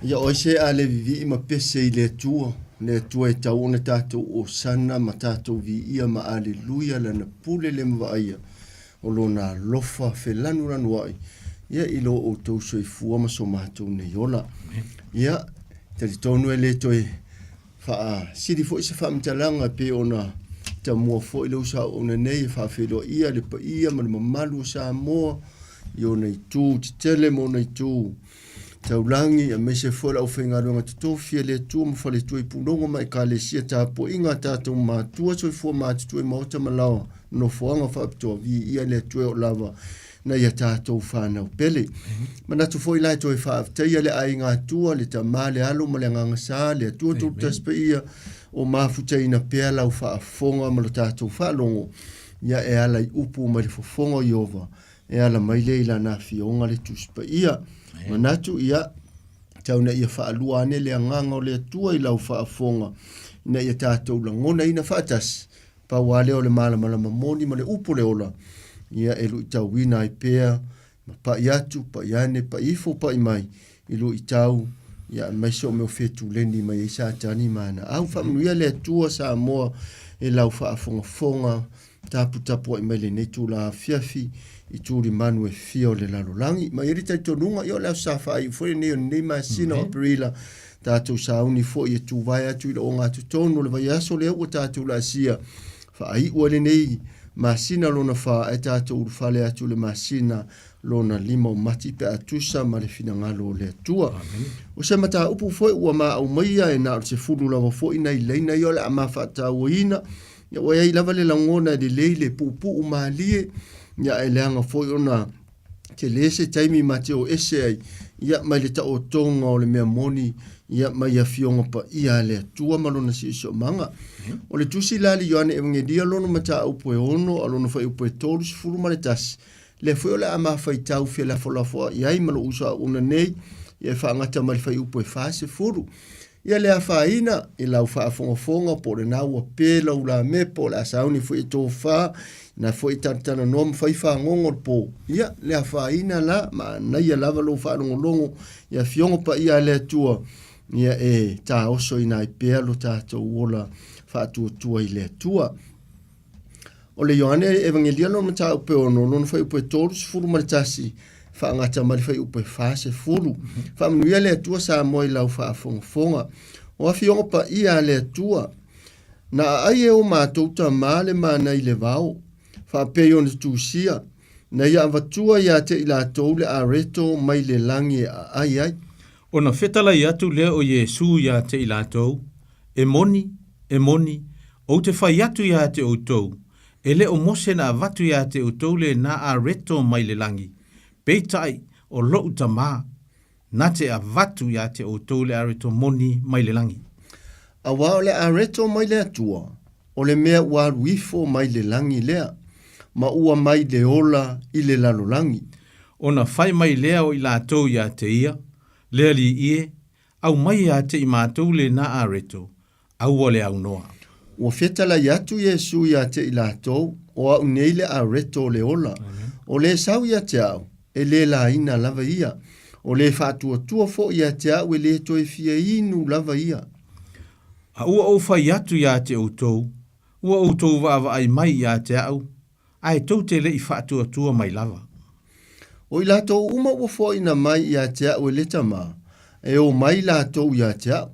Ia oi se a le vivii ma pese i le Atua, le Atua e tau ona tatou osana ma tatou viia ma aleluia lana pule le mavaaia o lona alofa felanulanuai ia i lo outou soifua ma so matou nei ola. Ia, talitonu e le toe faasili foi se faamatalaga e pei ona tamua foi le uso auauna nei e faafeiloaia le paia ma le mamalu o Samoa i ona itu tetele ma ona itu taulagi, aemaise foi le aufaigaluega totofi a le Atua ma faletua i puloga ma ekalesia tapuaiga a tatou matua soifua matutua i maota ma laoa nofoaga faapitoa viia le Atua e oo lava nai a tatou fanau pele. Manatu foi la e toe faafetaia le aiga Atua, le Tama, le Alo ma le Agaga Sa, le Atua Tolutasi Paia, o mafutaina pea lau faafofoga ma lo tatou faalogo, ia e ala i upu mai le fofoga o Ieova, e ala mai lea i lana afioga le Tusi Paia. Manatu, ia, tau ina ia faalua ane le agaga o le Atua i lau faafofoga, ina ia tatou lagonaina faatasi, pau lava lea o le malamalama moni ma le upu o le ola, ia e luitauina ai pea, ma pai atu, pai ane, pai ifo, pai mai, i luitau Ia, aemaise o mea o fetuleni mai ai Satani ma ana au. Faamanuia le Atua Samoa i lau faafogafoga taputapuai mai lenei itula afiafi i tulimanu e fia o le lalolagi. Ma i ai le talitonuga, ia o le aso sa faaiu foi lenei o lenei masina o Aperila, tatou sauni foi e tuvae atu i le ogatotonu o le vaiaso lea ua tatou laasia, faaiu ai lenei masina lona fa ae tatou ulufale atu i le masina lona lima o Mati pe a tusa ma le finagalo o le Atua. O se mataupu foi ua ma aumaia e na o le 10 lava foi nai laina ia o le a ma faatauaina, ia ua i ai lava le lagona e lelei le puupuu malie, ia e leaga foi ona tele se taimi ma te o ese ai, ia mai le taotoga o le mea moni, ia mai afioga paia a le Atua ma lona siosiomaga. O le tusi la a le Ioane Evagelia lona mataupu e 6 a lona fuaiupu e 31, Lea foi o le a ma faitau felafolafoa'i ai ma lou uso auauna nei, ia e faagata mai le fuaiupu e 40. Ia le afaina i lau faafogafoga po o lena ua pe lau lame po o le a sauni foi e tofa, na foi e talatalanoa ma fai fagogo le po. Ia le afaina la, manaia lava lou faalogologo i afioga paia a le Atua, ia e taosoina ai pea lo tatou ola faatuatua i le Atua. O le Ioane Evagelia lona mataupu e 6, lona fuaiupu e 31, faagata mai le fuaiupu e 40. Faamanuia le Atua Samoa i lau faafogafoga. O afioga paia a le Atua, na aai e o matou tama le mana i le vao, faapei ona tusia, na ia avatua ia te i latou le areto mai le lagi e aai ai. Ona fetalai atu lea o Iesu ia te i latou, E moni, e moni, ou te fai atu ia te outou, e le o Mose na avatu ia te outou lena areto mai le lagi, peitai o loʻu Tama, na te avatu ia te outou le areto moni mai le lagi. Aua o le areto mai le Atua, o le mea ua alu ifo mai le lagi lea, ma ua mai le ola i le lalolagi. Ona fai mai lea o i latou ia te ia, Le Alii e, Aumai ia te i matou lena areto, aua le aunoa. Ua fetalai atu Iesu ia te i latou, O au nei le areto o le ola. O le sau ia te au, e le laina lava ia. O le faatuatua foi ia te au e le toe fia inu lava ia. A ua ou fai atu ia te outou, ua outou vaavaai mai ia te au, ae tou te le i faatuatua mai lava. O i latou uma ua foaina mai ia te au e le Tama, e o mai latou ia te au.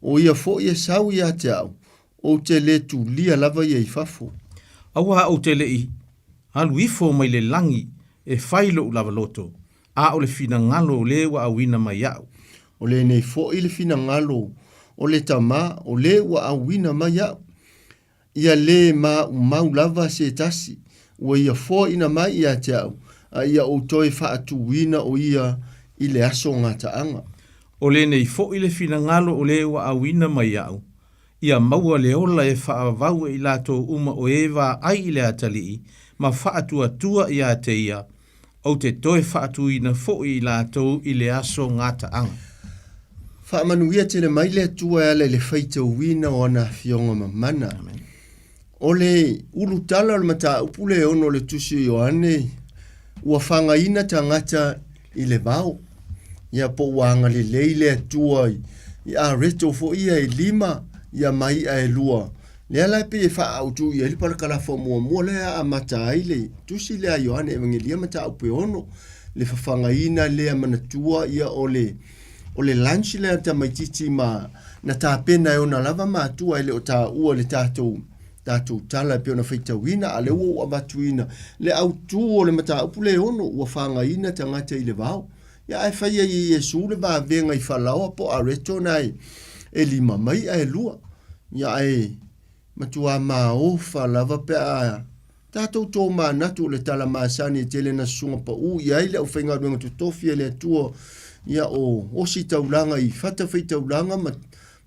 O ia foi e sau ia te au, ou te le tulia lava ia i fafo. Aua ou te le i alu ifo mai le lagi e fai lou lava loto, a o le finagalo o le ua auina mai iaʻu. O lenei foi le finagalo o le Tama o le ua auina mai iaʻu, Ia lē maumau lava se tasi, ua ia foaina mai ia te au, a ia ou toe faatuina o ia i le aso gataaga. O lenei foi le finagalo o le ua auina mai iaʻu, ia maua le ola e faavavau e i latou uma o e vaai i le atalii ma faatuatua ia te ia, Ou te toe faatuina foi i latou i le aso gataaga. Faamanuia tele mai le Atua e ala i le faitauina o ana afioga mamana. O le ulutala o le mataupu le ono o le tusi o Ioane, ua fagaina tagata i le vao. Ia po ua agalelei le Atua i areto foi ia e lima, ia ma i'a e lua. Lea la e pei e faaautu i ai le parakalafa muamua lea e amata ai le tusi lea a Ioane Evagelia mataupu e 6, le fafagaina lea manatua ia o le o le lunch lea a tamaitiiti ma na tapena e ona lava matua e le o taua i le tatou tatou tala e pei ona faitauina, a lea ua ou avatuina le autu o le mataupu lea e 6, ua fagaina tagata i le vao. Ia ae fai ai e Iesu le vavega i falaoa po o areto na e lima mai ae lua. Ia ae matua maofa lava pe a tatou tomanatu o le tala masani e tele na susuga pau i ai le aufaigaluega totofi a le Atua, ia o ositaulaga i fatafaitaulaga ma,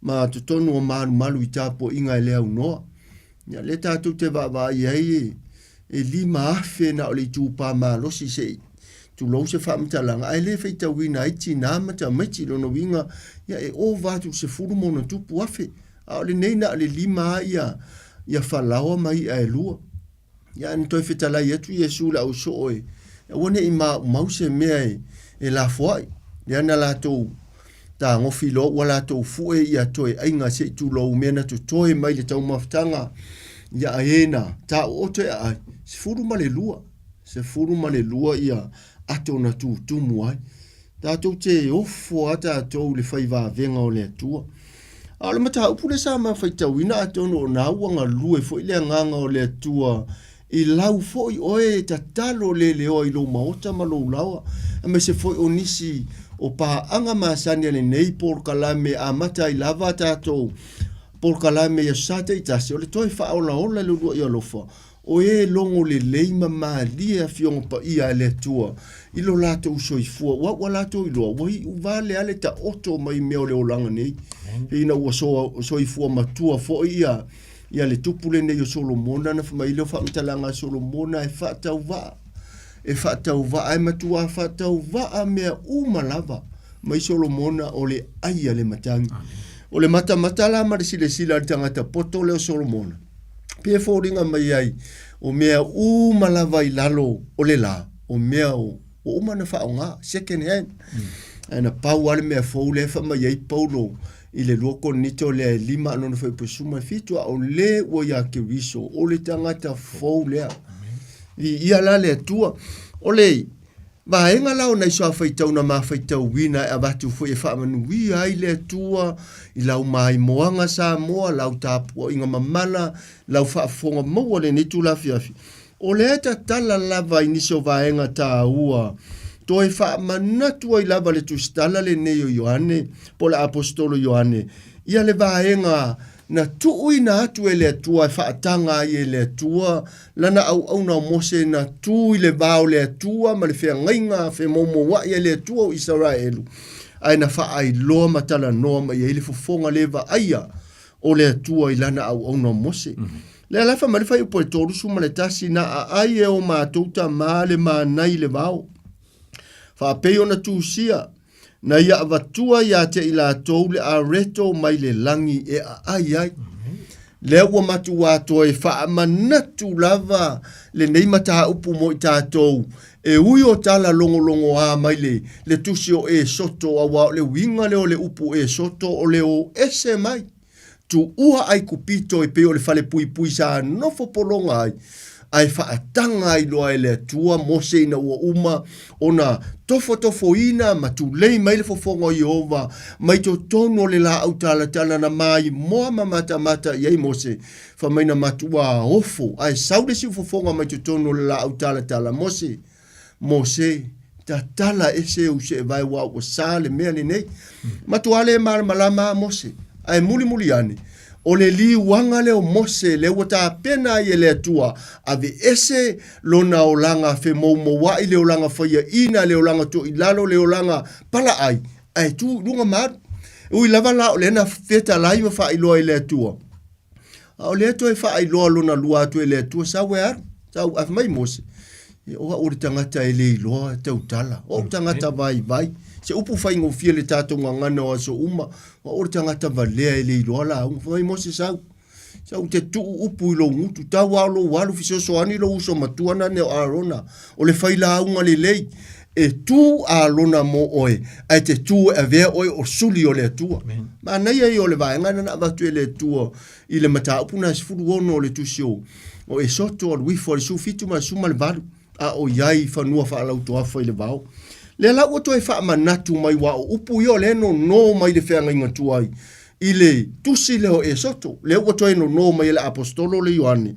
ma totonu o malumalu i tapuaiga e le aunoa. Ia lea tatou te vaavaai ai e 5,000 na o le itupa malosi se i tulou se faamatalaga, ae le faitauina ai tinā ma tamaiti. Lona uiga, ia e ova atu i le 10 ma ona tupu afe, a o lenei na o le lima lava ia falaoa ma i'a e lua. Ia ae na toe fetalai atu Iesu i le ausoo e aua ne i maumau se mea e lafoai. Lea na latou. Tagofi loa ua latou fue ia toe aiga se i tulou mea na totoe mai le taumafataga ia ae na taooto e aai 12, 12 ia ato na tutumu ai. Tatou te ofo a tatou i le fai vavega o le Atua. A o le mataupu lea sa ma faitauina atonu o na ua galue foi le agaga o le Atua i lau foi oe e tatalo leleoa i lou maota ma lou laoa, aemaise foi o nisi o paaga masani a lenei polokalame e amata ai lava a tatou polokalame i aso Sa taitasi, o le toe faaolaola i le uluai alofa o e logo lelei ma malie Afioga Paia a le Atua i lo latou soifua, aua ua latou iloa ua iu vale lava le taoto mai mea o le olaga nei, ina ua soifua matua foi ia Ia le tupu lenei o Solomona na fai mai lea o faamatalaga a Solomona e faatauvaa, e faatauvaa, e matuā faatauvaa mea uma lava mai Solomona o le ai a le matagi. O le matamata la ma le silasila a le tagata poto lea o Solomona, pe foliga mai ai o mea uma lava i lalo o le la, o mea o ua uma ona faaaoga, second hand. Ae na pau lava le mea fou lea e fai mai ai Paulo i le 2 Korinito lea e 5 a lona fuaiupu e 17, a o le ua iā Keriso, o le tagata fou lea. Viia la le Atua. O le vaega la o nai suafaitau na mafaitauina e avatu foi e faamanuia ai le Atua i lau maimoaga Samoa, lau tapuaiga mamala, lau faafofoga maua lenei itula afiafi, O lea tatala lava i nisi o vaega taua, toe faamanatu ai lava le tusitala lenei o Ioane, po o le Aposetolo Ioane, ia le vaega na tuuina atu e le Atua e faataga ai e le Atua lana auauna o Mose na tu i le va o le Atua ma le feagaiga femoumouai a le Atua o Isaraelu, ae na faailoa ma talanoa mai ai le fofoga le vaaia o le Atua i lana auauna o Mose. Lea la fai mai le fuaiupu e 31, na aai e o matou tama le manai i le vao, faapei ona tusia, na ia avatua ia te i latou le areto mai le lagi e aai ai. Lea ua matuā toe faamanatu lava lenei mataupu mo i tatou, e ui o tala logologoā mai le, le tusi o Esoto, aua o le uiga lea o le upu Esoto o le o ese mai. Tuua Aikupito e pei o le falepuipui sa nofo pologa ai, ae faataga ai loa e le Atua Mose ina ua uma ona tofotofoina ma tulei mai le fofoga o Ieova mai totonu o le laau talatala na maimoa ma matamata i ai Mose, fai mai na matuā ofo, ae sau le siufofoga mai totonu o le laau talatala, Mose, Mose, tatala ese ou seevae aua ua sa le mea lenei. Matua le malamalama a Mose, ae mulimuli ane, o le liuaga lea o Mose lea ua tapena ai e le Atua, aveese lona olaga femoumouai, le olaga faiaina, le olaga toilalo, le olaga palaai, ae tu i luga ma alu. E ui lava la o lea na fetalai ma faailoa e le Atua, A o lea toe faailoa lona lua atu e le Atua, sau e alu, sau, ae fai mai Mose, o au o le tagata e le iloa tautala, o au tagata vaivai, se upu faigofie le tatou gagana o aso uma, o au o le tagata valea e le iloa lauga. Fai mai Mose, sau, sau ou te tuu upu i lou gutu, tau lava o lou alu, fesoasoani lou uso matua nane o Arona, o le failauga lelei, e tu Arona mo oe, ae te tu e avea oe o suli o le Atua. Manaia ia o le vaega lena na avatu e le Atua i le mataupu na 16 o le tusi o, o Esoto, alu ifo a le 17 ma le 18, a o i ai i fanua faalautoafa i le vao. Lea la ua toe faamanatu mai aua o upu ia o lea e nono mai le feagaiga tuai i le tusi lea o Esoto, lea ua toe nono mai e le Aposetolo le Ioane.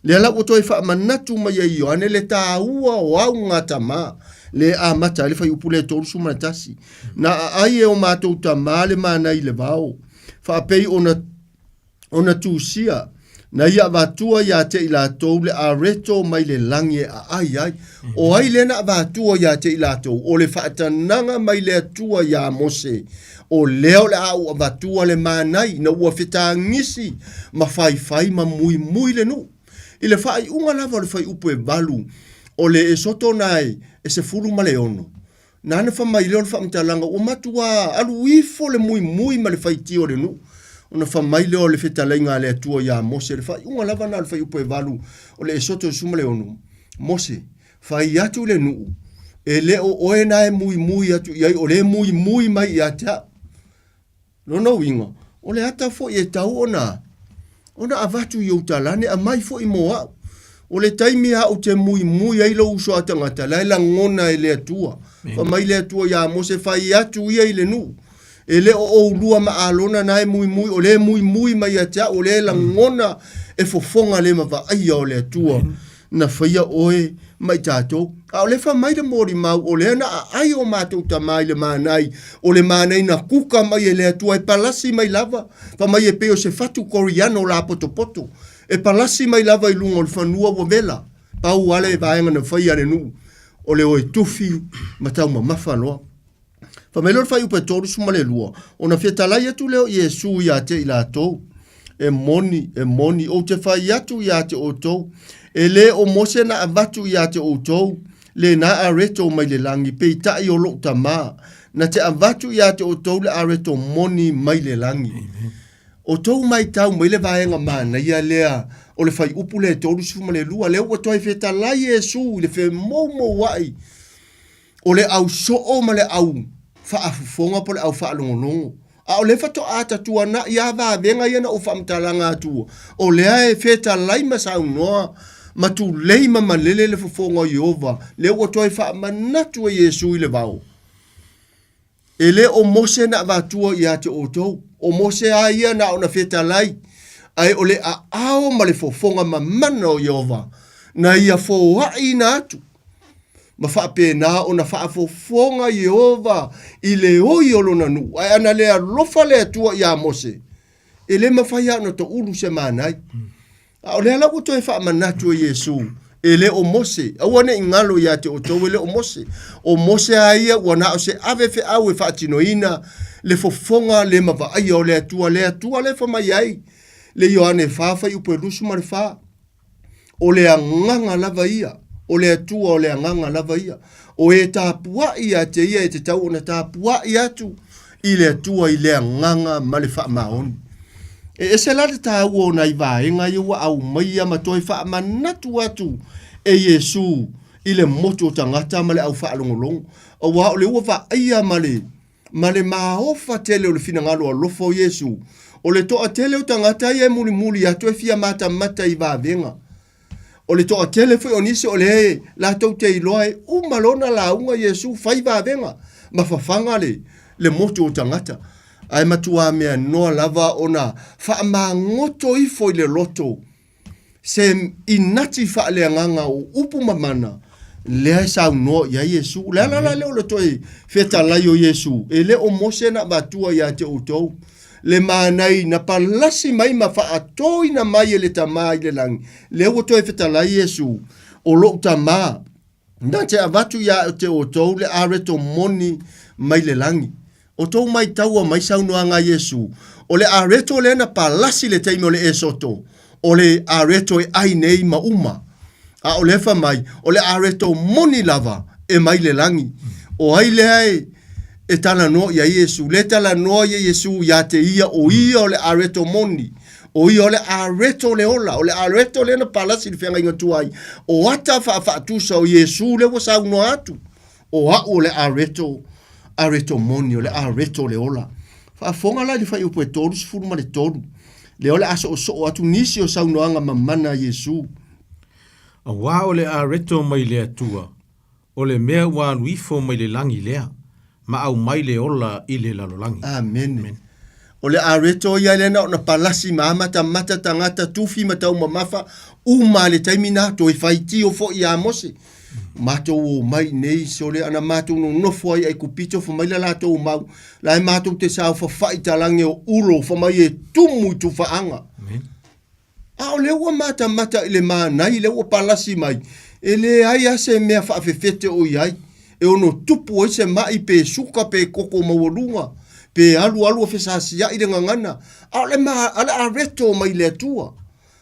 Lea la ua toe faamanatu mai e Ioane le taua o augatama, le e amata ai le fuaiupu lea e 31. Na aai e o matou tama le mana i le vao, faapei ona ona tusia, na ia avatua ia te i latou le areto mai le lagi e aai ai. O ai lea na avatua ia te i latou? O le faatanaga mai le Atua iā Mose, o lea o le a ou avatua le manai ina ua fetagisi ma faifai ma muimui le nuu. I le faaiuga lava o le fuaiupu e valu o le Esoto na e 16, Nana fai mai lea o le faamatalaga, ua matuā alu ifo le muimui ma le faitio o le nuu. Ona fai mai lea o le fetalaiga a le Atua iā Mose, le faaiuga lava na o le fuaiupu e valu o le Esoto 16, Mose, fai atu i le nuu, e le o oe na e muimui atu i ai, o lea e muimui mai ia te au. Lona uiga, o le ata foi e tau ona ona avatu i ou talane aumai foi mo au. O le taimi a ou te muimui ai lou uso a tagata, la e lagona e le Atua. Fai mai le Atua ia Mose, fai atu ia i le nuu. E le o oulua ma Alona na e muimui, o lea e muimui mai ia te au, o lea e lagona e fofoga le ma vaaia o le Atua na faia oe ma i tatou. A o lea fai mai le molimau, o lea na aai o matou tama i le manai, o le manai na kuka mai e le Atua e palasi mai lava, fai mai e pei o se fatu koriano lapotopoto, e palasi mai lava i luga o le fanua ua vela. Pau lava le vaega na faia a le nuu, o le o e tufi ma taumamafa loa. Fai mai lea o le fuaiupu e 32, ona fetalai atu lea o Iesu ia te i latou, E moni, e moni, ou te fai atu ia te outou, e lē o Mose na avatu ia te outou lena areto mai le lagi, peitai o lou Tama, na te avatu ia te outou le areto moni mai le lagi. O tou maitau mai le vaega manaia lea o le fuaiupu lea e 32, lea ua toe fetalai Iesu i le femoumouai O le au soo ma le au faafofoga po o le au faalogologo. A o lea faatoa tatuanai lava vavega ia na ou faamatalaga atua, o lea e fetalai ma saunoa ma tulei ma malele le fofoga o Ieova, lea ua toe faamanatu e Iesu i le vao. E le o Mose na avatua ia te outou, o Mose a ia na ona fetalai, ae o le aao ma le fofoga mamana o Ieova na ia foaiina atu. Ma faapena ona faafofoga Ieova i le oi o lona nuu, ae ana le alofa le Atua iā Mose, e le mafai lava ona toulu se manai. A o lea la ua toe faamanatu e Iesu, e le o Mose, aua ne i galo ia te outou e le o Mose. O Mose a ia ua na o se ave feau e faatinoina le fofoga le mavaaia o le Atua, le Atua lea e fai mai ai le Ioane 4 fuaiupu e 24. O le agaga lava ia, o le Atua o le agaga lava ia. O e tapuai ia te ia e tatau ona tapuai atu i le Atua i le agaga ma le faamaoni. E ese la le taua o nai vaega ia ua aumaia ma toe faamanatu atu e Iesu i le motu o tagata ma le au faalogologo, aua o lea ua vaaia ma le ma le maofa tele o le finagalo alofa o Iesu, o le toatele o tagata ia e mulimuli atu e fia matamata i vavega. O le toatele foi o nisi o lea latou te iloa e uma lona lauga Iesu fai vavega ma fafaga le, le motu o tagata. Ae matua mea noa lava ona faamagoto ifo i le loto se inati faaleagaga o upu ma mana lea e saunoa i ai Iesu. O le ala la lea o le toe fetalai o Iesu, e le o Mose na avatua ia te outou le manai na palasi mai ma faatoina mai e le Tama i le lagi. Lea ua toe fetalai Iesu, o lou Tama Na te avatu ia te outou le areto moni mai le lagi. O tou maitaua mai saunoaga a Iesu, o le areto lea na palasi le taimi o le Esoto, o le areto e ai nei ma uma. A o lea fai mai, o le areto moni lava e mai le lagi. O ai lea e e talanoa i ai Iesu? Lea e talanoa ia Iesu ia te ia, o ia o le areto moni. O ia o le areto o le ola, o le areto lea na palasi i le feagaiga tuai. O ata faafaatusa o Iesu lea ua saunoa atu, o au o le areto, areto moni, o le areto o le ola. Faafofoga la i le fuaiupu e 33, lea o le a soosoo atu nisi o saunoaga mamana a Iesu. Aua o le areto mai le Atua, O le mea ua alu ifo mai le lagi lea, ma aumai le ola i le lalolagi. Amene. O le areto ia lea na ona palasi ma amatamata tagata tufi ma taumamafa uma le taimi na toe faitio foi ia Mose. Matou omai nei sole ana matou nonofo ai Aikupito fai mai la latou mau la e matou te saofafai talage o ulo fai mai e tumu i tufaaga. Amen. A o lea ua matamata i le manai lea ua palasi mai, e leai lava se mea faafefete o i ai, e ono tupu ai se mai pe suka pe koko maualuga, pe alualu a fesasiai le gagana, a o le, ma, a le areto mai le Atua.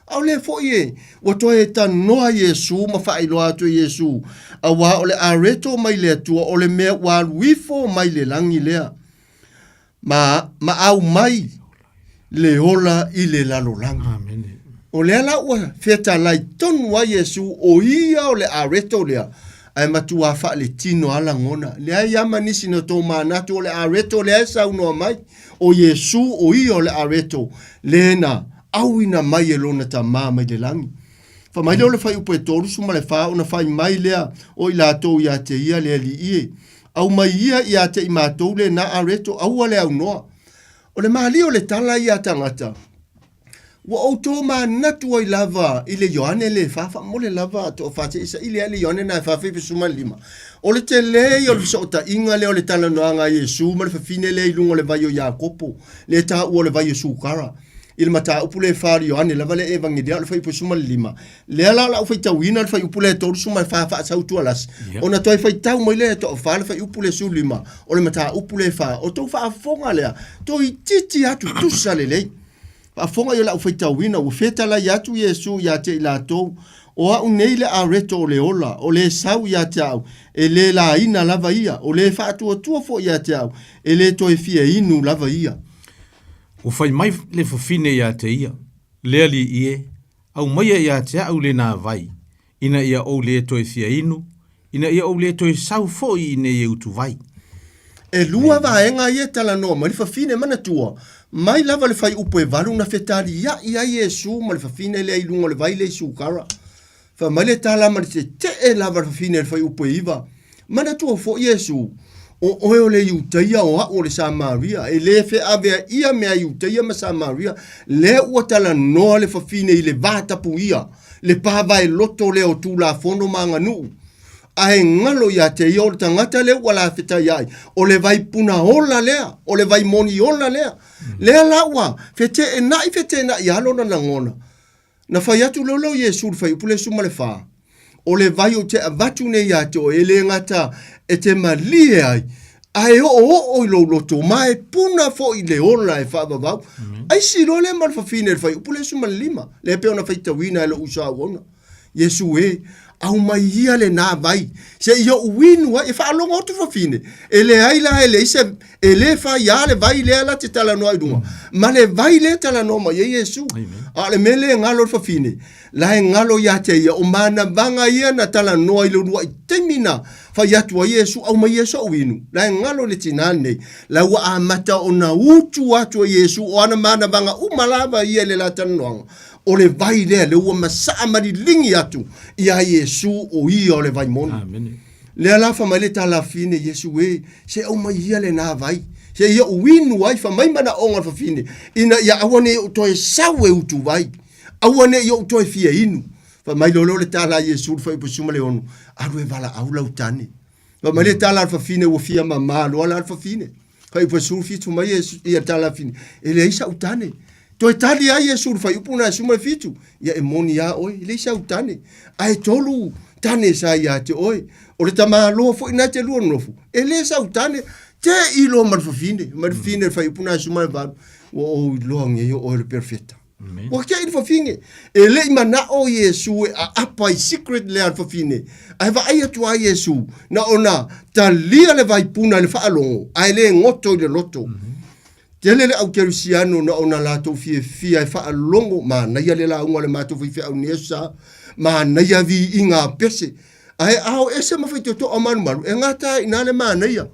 A o lea foi e, ua toe tanoa Iesu ma faailoa atu e Iesu, aua o le areto mai le Atua o le mea ua alu ifo mai le lagi lea. Ma, ma aumai le ola i le lalolagi. Amene. O lea la ua fetalai tonu ai Iesu, o ia o le areto lea. Ae matuā faaletino a lagona. Leai a ma nisi na tomanatu o le areto lea e saunoa mai, o Iesu o ia o le areto le na auina mai e lona Tama mai le lagi. Fai mai lea o le fuaiupu e 34 ona fai mai lea o i latou ia te ia le Alii e, Aumai ia ia te i matou lena areto aua le aunoa. O le malie o le tala ia a tagata, Ua outou manatu ai lava i le Ioane le fa faamole lava toafa se i saili ai le Ioane na e fa 95. O le tele ia o le fesootaiga lea o le talanoaga a Iesu ma le fafine lea i luga o le vai o Iakopo, lea e taua o le vai o Sukara. I le mataupu lea e fa o le Ioane lava lea Evagelia o le fuaiupu 15. Lea la o le a ou faitauina le fuaiupu lea e 34 faasautualasi, ona toe faitau mai lea e toafa le fuaiupu lea 15 o le mataupu lea e fa. O tou faafofoga lea, toeitiiti atu tusa lelei. Faafofoga i o le aufaitauina, ua fetalai atu Iesu ia te i latou, O a'u nei le areto o le ola, o le sau ia te a'u, e le laina lava ia, o le faatuatua foi ia te a'u, e le toe fia inu lava ia. Ua fai mai le fafine ia te ia, Le Alii e, aumaia ia te a'u lena vai, ina ia ou le toe fia inu, ina ia ou le toe sau foi i nei e utuvai. E lua vaega ia e talanoa mai le fafine, manatua, mai lava le fuaiupu e valu na fetaliai ai Iesu ma le fafine lea i luga o le vai lea i Sukara. Fai mai le tala ma le tetee lava le fafine i le fuaiupu e iva. Manatua foi Iesu, o oe o le Iutaia, o a'u o le Samaria, e le feaveaia mea Iutaia ma Samaria, lea ua talanoa le fafine i le va tapuia, le pavaeloto lea o Tulafono ma aganuu. Ae galo ia te ia o le tagata lea ua lafetai ai, o le vai puna ola lea, o le vai moni ola lea. Lea la ua feteenai feteenai lava lona lagona. Na fai atu loa lea o Iesu i le fuaiupu lea 14, O le vai ou te avatu nei ia te oe, e le gata e te malie ai, ae oooo i lou loto, ma e puna foi i le ola e faavavau. Aisi loa lea ma le fafine i le fuaiupu lea 15, lea e pei ona faitauina e lou uso auauna. Iesu e, aumai ia lena vai, se i ou inu ai. E faalogo atu fafine, e leai la e leai se, e le fai a le vai lea la te talanoa i luga, ma le vai lea e talanoa mai ai Iesu. A o le mea lea e galo le fafine, la e galo ia te ia, o manavaga ia na talanoa i le uluai taimi na fai atu ai Iesu, aumai ia so'u inu. La e galo le tinā lenei, la ua amata ona utu atu e Iesu o ana manavaga uma lava ia i le la talanoaga. O le vai lea, lea ua masaa ma liligi atu iā Iesu o ia o le vai moni. Amene. Lea la fai mai le talafine, Iesu e, se aumai ia lena vai, se ia ou inu ai, fai mai manaoga o le fafine, ina ia aua ne i ou toe sau e utu vai, aua ne i ou toe fia inu. Fai mai loa lea o le tala a Iesu i le fuaiupu 16, Alu e valaau lau tane. Fai mai le tala a le fafine, ua fia mama loa la le fafine. Fuaiupu 17 mai Iesu, ia le tala a le fafine, E leai sau tane. Toe tali ai Iesu i le fuaiupu lena e 17, Ia e moni lava oe, e leai sau tane. Ae tolu tane sa ia te oe. O le tamaloa foi lena e te lua nonofo, e le sau tane. Te i loa ma le fafine, ma le fafine i le fuaiupu lena e 18, ua ou iloa nei o oe o le perofeta. Ua kei le fafine. E le i manao Iesu e aapa i secret lea a le fafine. Ae vaai atu a Iesu, na ona talia le vaipuna i le faalogo, ae le goto i le loto. Tele le aukerisiano na ona latou fiafia e faalogo, manaia le lauga a le matou faifeau nei aso sa, manaia viiga a pese. Ae a o ese ma faitotoa malumalu, e gata ai i ina le manaia.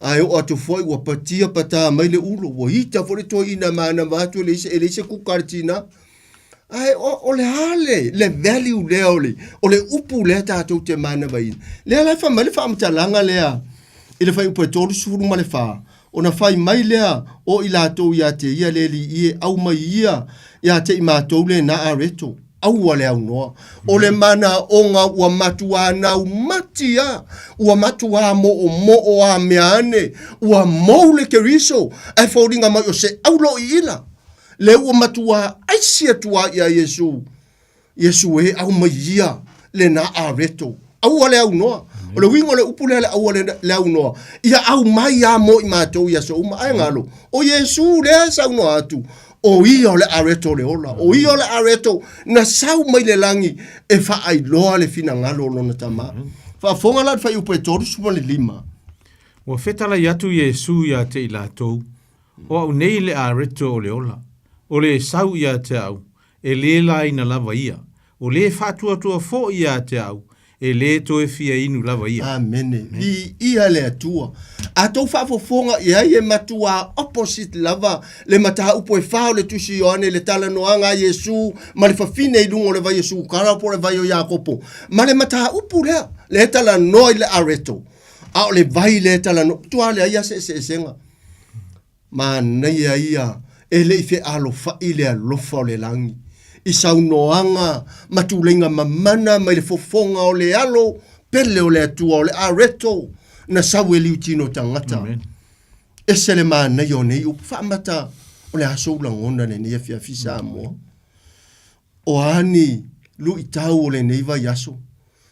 Ae oo atu foi ua patia patā mai le ulo, ua ita foi le toeaina e manava atu e leai se, e leai se kuka a le tinā. Ae o, o le a le, le value lea o le, o le upu lea tatou te manavaina. Lea la e fai mai le faamatalaga lea i le fuaiupu e 34, ona fai mai lea o i latou ia te ia le Alii e, aumai ia ia te i matou lena areto. Aua le aunoa. O le manaoga ua matuā naumati a, ua matuā moomoo a mea ane, ua mou le Keriso, ae foliga mai o se auloiila, lea ua matuā aisi atu ai iā Iesu. Iesu e, aumai ia lena areto. Aua le aunoa. O le uiga o le upu lea le aua le, le aunoa, ia aumai a mo i matou i aso uma. Ae galo, o Iesu lea e saunoa atu, O ia o le areto o le ola, o ia o le areto na sau mai le lagi e faailoa le finagalo o lona Tama. Faafofoga la i le fuaiupu e 35. Ua fetalai atu Iesu ia te i latou, O au nei le areto o le ola, o le sau ia te au, e le laina lava ia, o le faatuatua foi ia te au, E lē toe fia inu lava ia. Amene. Viia le Atua. A tou faafofoga i ai e matuā opposite lava le mataupu e fa o le Tusi Ioane i le talanoaga a Iesu ma le fafine i luga o le vai o Sukara po o le vai o Iakopo ma le mataupu lea, lea e talanoa i le areto, a o le vai lea e talanoa, matua leai lava se eseesega. Manaia ia e le i fealofai le alofa o le lagi i saunoaga ma tuleiga mamana mai le fofoga o le alo pele o le Atua o le areto na sau e liutino tagata. Amen. Ese le manaia o nei upu faamata o le aso u lagona lenei afiafi Samoa. O a ni luitau o lenei vaiaso?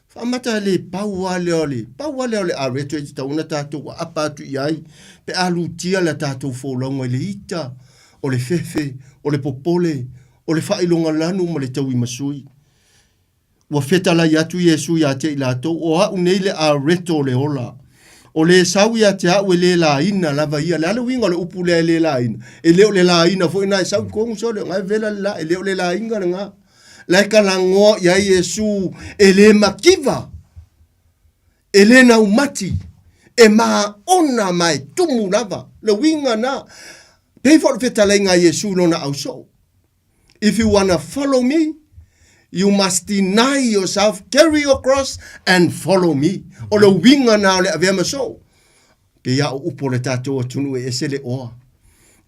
Faamata le pau lava lea o le pau lava lea o le areto e tatau ona tatou aapa atu i ai pe a lutia le tatou folauga i le ita o le fefe, o le popole, o le faailoga lanu ma le tauimasui. Ua fetalai atu Iesu ia te i latou, O a'u nei le areto o le ola. O le sau ia te a'u e le laina lava ia. Le a le uiga o le upu lea e le laina? E le o le laina foi na e sau i totonu sole, o na e vela le la, e le o le laiga lena. La e kalagoa i ai Iesu e le mativa, e le naumati, e maona ma e tumu lava. Le uiga na. Pei foi o le fetalaiga a Iesu i lona ausoo. If you wanna follow me, you must deny yourself, carry your cross and follow me. O le uiga na o le avea ma soo. Pei a o upu o le tatou atunuu e ese le oa.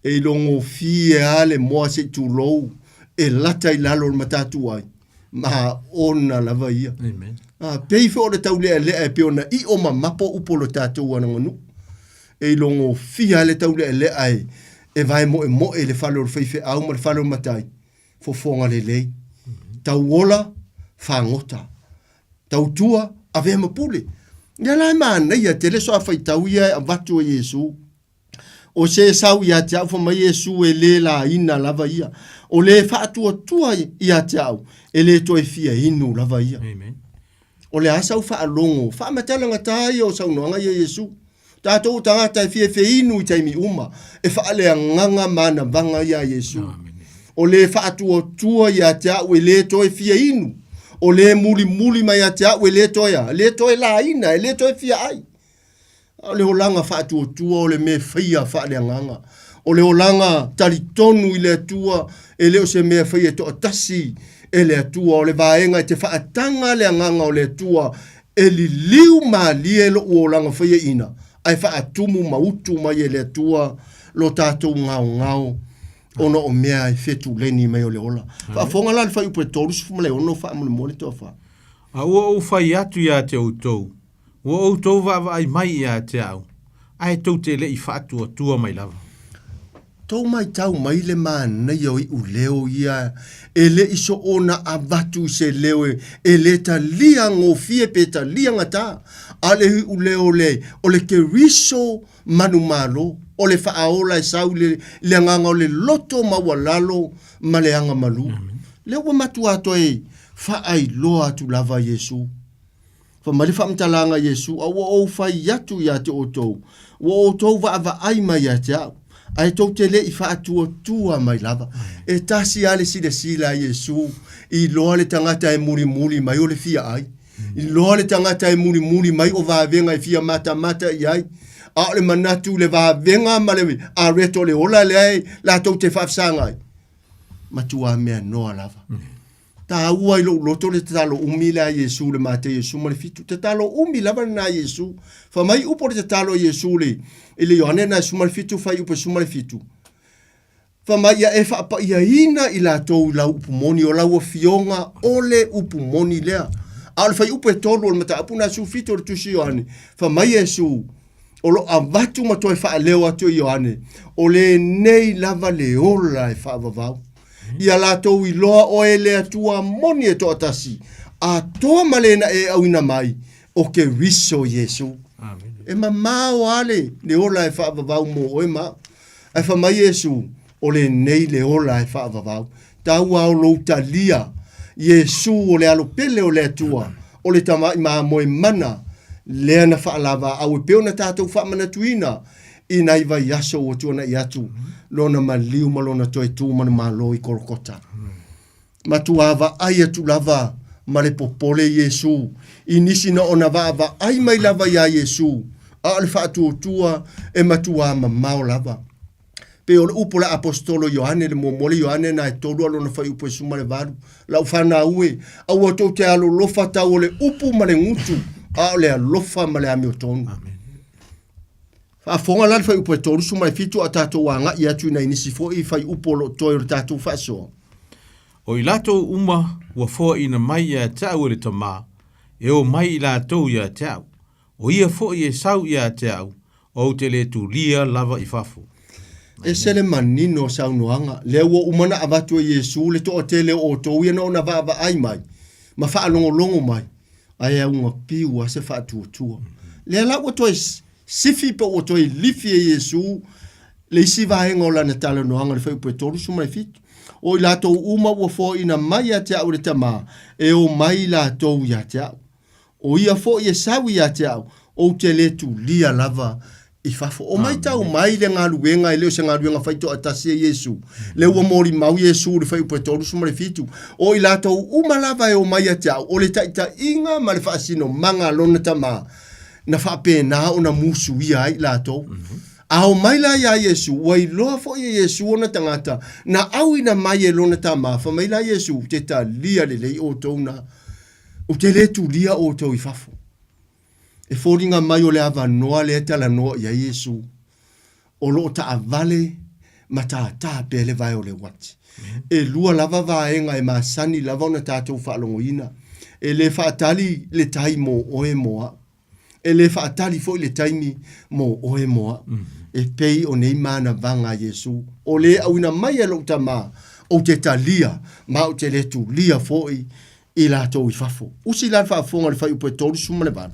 E ilogofie a le moa se i tulou e lata i lalo o le matatu ai. Ma ona lava ia. Amen. A, pei foi o le taulealea e pei ona io ma mapo upu o le tatou anaganuu. E ilogofia ai le taulealea e, e vaemoemoe i le fale o le faifeau ma le fale o le matai. Fofoga lelei. Tauola, fagota. Tautua, avea ma pule. Ia la e manaia tele so a faitau ia e avatu e Iesu. O se sau ia te au, fai mai Iesu e le laina lava ia. O le faatuatua ia te au, e le toe fia inu lava ia. Amen. O le a sau faalogo, faamatalagatā ia o saunoaga ia Iesu. Tatou o tagata e fia feinu i taimi uma, e faaleagaga manavaga ia Iesu. O le faatuatua ia te au e le toe fia inu, o le mulimuli mai ia te au e le toe a, e le toe laina, e le toe fia ai. A o le olaga faatuatua o le mea e faia faaleagaga. O le olaga talitonu i le Atua e le o se mea e faia toatasi e le Atua. O le vaega e te faataga le agaga o le Atua e liliu malie lou olaga faiaina ae faatumu ma utu mai e le Atua lo tatou gaogao ona o mea e fetuleni mai o le ola. Faafofoga la le fuaiupu e 36 faamolemole toafa. A ua ou fai atu ia te outou, Ua outou vaavaai mai ia te au, ae tou te le i faatuatua mai lava. Tou matau mai le manaia o iuleo ia e le i soona avatu i se leo e le talia gofie pe talia gata, a o le iuleo le o le Keriso manumalo, o le faaola e sau i le agaga o le loto maualalo ma le aga malu. Lea ua matua toe faailoa atu lava Iesu. Fai mai le faamatalaga a Iesu, A ua ou fai atu ia te outou, ua outou vaavaai mai ia te au, ae tou te le i faatuatua mai lava. E tasi lava le silasila a Iesu, iloa le tagata e mulimuli mai o le fia ai. Iloa le tagata e mulimuli mai o vavega e fia matamata i ai. A o le manatu i le vavega ma le areto o le ola lea e latou te faafesaga ai, matua mea noa lava. Taua i lou loto le tatalo umi lea a Iesu i le Mateio 17. Tatalo umi lava lena a Iesu. Fai mai upu o le tatalo a Iesu le, i le Ioane na 17 fuaiupu 17. Fai mai ia e faapaiaina i latou i lau upu moni, o lau afioga o le upu moni lea. A o le fuaiupu e tolu o le mataupu na 17 o le tusi Ioane, fai mai Iesu, o lo avatu ma toe faaleo atu e Ioane, o lenei lava le ola e faavavau. Ia latou iloa oe le Atua moni e toatasi, atoa ma le na e auina mai, o Keriso Iesu. E mamao lava le, le ola e faavavau mo oe ma au. Ae fai mai Iesu, o lenei le ola e faavavau. Taua o lou talia, Iesu o le Alo pele o le Atua, o le Tamai Mamoe mana, lea na faalavaau e pei ona tatou faamanatuina i nai vaiaso ua tuanai atu lona maliu ma lona toe tu manumalo i Kolokota. Matua vaai atu lava ma le popole Iesu i nisi na ona vaavaai mai lava iā Iesu, a o le faatuatua e matuā mamao lava. Pei o le upu a le Aposetolo Ioane, le muamua le Ioane na e tolu a lona fuaiupu e 18, Lau fanau e, aua tou te alolofa tau o le upu ma le gutu, a o le alofa ma le amiotonu. Faafofoga la le fuaiupu e 37 a tatou agai atu i nai nisi foi fuaiupu o lo o toe o le tatou faasoa. O i latou uma ua foaina mai ia te au e le Tama, e o mai i latou ia te au. O ia foi e sau ia te au, ou te le tulia lava i fafo. Ese le manino o saunoaga, lea ua uma ona avatu e Iesu le toatele o outou ia na ona vaavaai mai ma faalogologo mai, ae auga piu lava se faatuatua. Lea la ua toe sifi pe ua toe lifi e Iesu le isi vaega o lana talanoaga i le fuaiupu e 37. O i latou uma ua foaina mai ia te au e le Tama, e omai latou ia te au. O ia foi e sau ia te au, ou te le tulia lava i fafo. O maitau mai le galuega e le o se galuega faitoatasi e Iesu. Lea ua molimau Iesu i le fuaiupu e 37, o i latou uma lava e omai ia te au, o le taitaiga ma le faasinomaga a lona Tama, na faapena ona musuia ai i latou. A omai la iā Iesu, ua iloa foi e Iesu ona tagata, na auina mai e lona Tama, fai mai la Iesu, te talia lelei outou na. Ou te le tulia outou i fafo. E foliga mai o le avanoa lea e talanoa i ai Iesu, o lo o taavale ma tātā pea le vae o le uati. E lua lava vaega e masani lava ona tatou faalogoina, e le faatali le tai mō oe mō au. E le faatali foi le taimi mo oe mo au. E pei o nei manavaga a Iesu, o le auina mai e lou Tama, ou te talia, ma ou te le tulia foi i latou i fafo. Usi la le faafofoga i le fuaiupu e 38.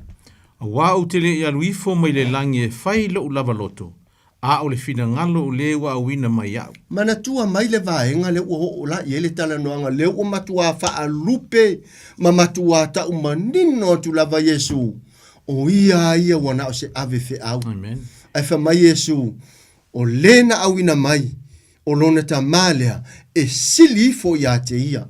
Aua ou te le i alu ifo mai le lagi e fai lou lava loto, a o le finagalo o le ua auina mai iaʻu. Manatua mai le vaega lea ua oo la i ai le talanoaga, lea ua matuā faalupe ma matuā tau manino atu lava Iesu, o ia a ia ua na o se ave feau. Amen. Ae fai mai Iesu, o le na auina mai, o lona Tama lea e sili ifo ia te ia.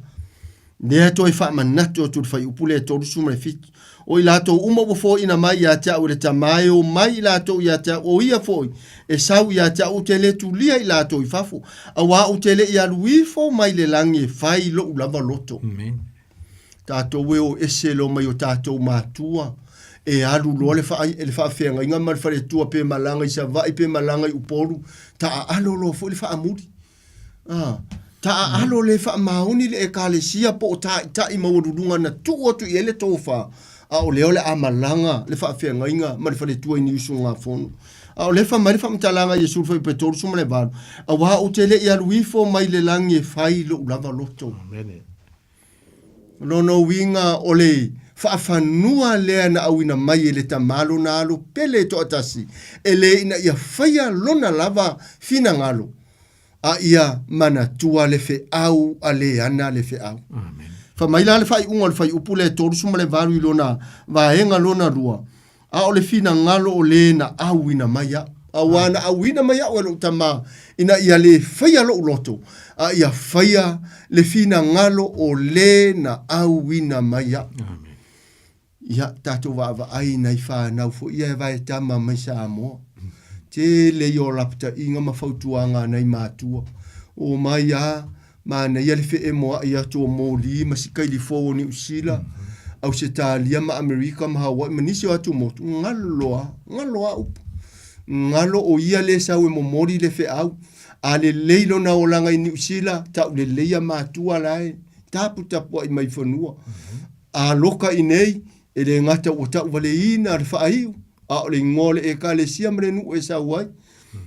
Lea toe faamanatu atu le fuaiupu lea e 37. O i latou uma ua foaina mai ia te au e le Tama e omai i latou ia te au, o ia foi e sau ia te au, ou te le tulia i latou i fafo, auā ou te le i alu ifo mai le lagi e fai lou lava loto. Amen. Tatou e o ese loa mai o tatou matua, e alu loa le faa, le faafeagaiga ma le faletua pe malaga i Savaii pe malaga i Upolu, taaalo loa foi le faamuli. Ah, taaalo le faamaoni le ekalesia po o taitai maualuluga na tuu atu i ai le tofa, a o lea o le a malaga le faafeagaiga ma le faletua i ni usugafono. A o lea fai mai le faamatalaga a Iesu i le fuaiupu e 38, Auā ou te le i alu ifo mai le lagi e fai lou lava loto. Amene. O lona uiga o le faafanua lea na auina mai e le Tama lona alo pele e toatasi, e le ina ia faia lona lava finagalo, a ia manatua le feau a le ana le feau. Amen. Fai mai la le faaiuga o le fuaiupu lea e 38 i lona vaega lona lua, A o le finagalo o le na auina mai au, auā na auina mai au e lou Tama, ina ia le faia lou loto, a ia faia le finagalo o le na auina mai au. Amen. Ia, tatou vaavaai i nai fanau foi ia e vaetama mai Samoa. Tele ia o lapataiga ma fautuaga a nai matua. O mai a, Manaia le feemoaʻi atu o moli ma sikaili fou o Niu Sila, Ausetalia ma Amerika ma Hawaii ma nisi o atu motu, galo a, galo a upu. Galo o ia le sau e momoli le feau. A lelei lona olaga i Niu Sila, tau lelei a matua la e taputapuaʻi mai fanua. A loka i nei, e le gata ua tauvaleina le faaiu, a o le igoa o le Ekalesia ma le nuu e sau ai.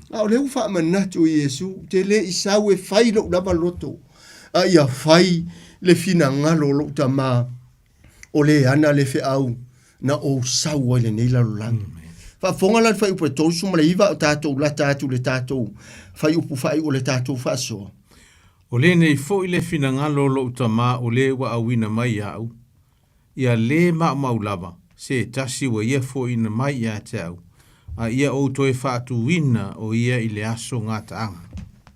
A o lea ua faamanatu e Iesu, ou te le i sau e fai lou lava loto, a ia fai le finagalo o lou Tama, o le ana le feau na ou sau ai lenei lalolagi. Faafofoga la le fuaiupu e 39 a o tatou lata atu i le tatou fuaiupu faaiu o le tatou faasoa. O lenei foi le finagalo o lou Tama o le ua auina mai iaʻu, Ia lē maumau lava se tasi ua ia foʻina mai ia te au, a ia ou toe faatuina o ia i le aso gataaga.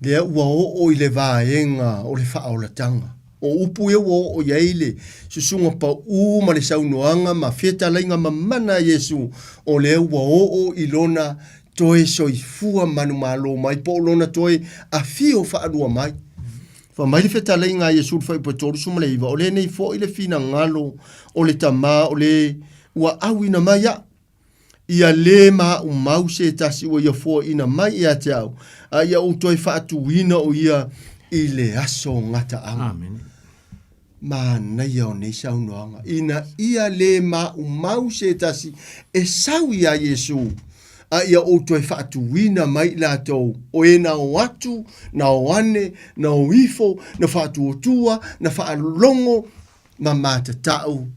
Lea ua oo i le vaega o le faaolataga. O upu ia ua oo i ai le susuga paʻū ma le saunoaga ma fetalaiga mamana a Iesu, o lea ua oo i lona toe soifua manumalo mai po o lona toe afio faalua mai. Fai mai le fetalaiga a Iesu i le fuaiupu e 39, O lenei foi le finagalo o le Tama o le ua auina mai au, ia lē maumau se tasi ua ia foaina mai ia te au, a ia ou toe faatuina o ia i le aso gataaga. Amene. Manaia o nei saunoaga, ina ia lē maumau se tasi e sau iā Iesu, a ia ou toe faatuina mai i latou, o e na o atu, na o ane, na o ifo, na faatuatua, na faalogo, ma matatau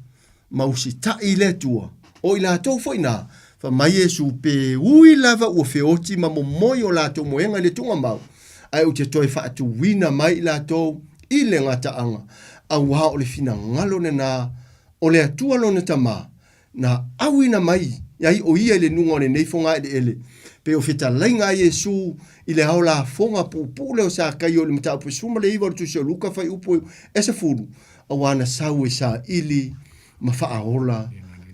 ma usitai i le Atua, o i latou foi na, fai mai Iesu, pe ui lava ua feoti ma momoi o latou moega i le tuugamau, ae ou te toe faatuina mai i latou i le gataaga, auā o le finagalo lena o le Atua lona Tama, na auina mai ai o ia i le nuga o lenei fogaeleele. Pei o fetalaiga a Iesu i le ao lafoga puupuu lea o Sakaio i le mataupu e 19 o le Tusi o Luka fuaiupu e 10, Auā na sau e saili ma faaola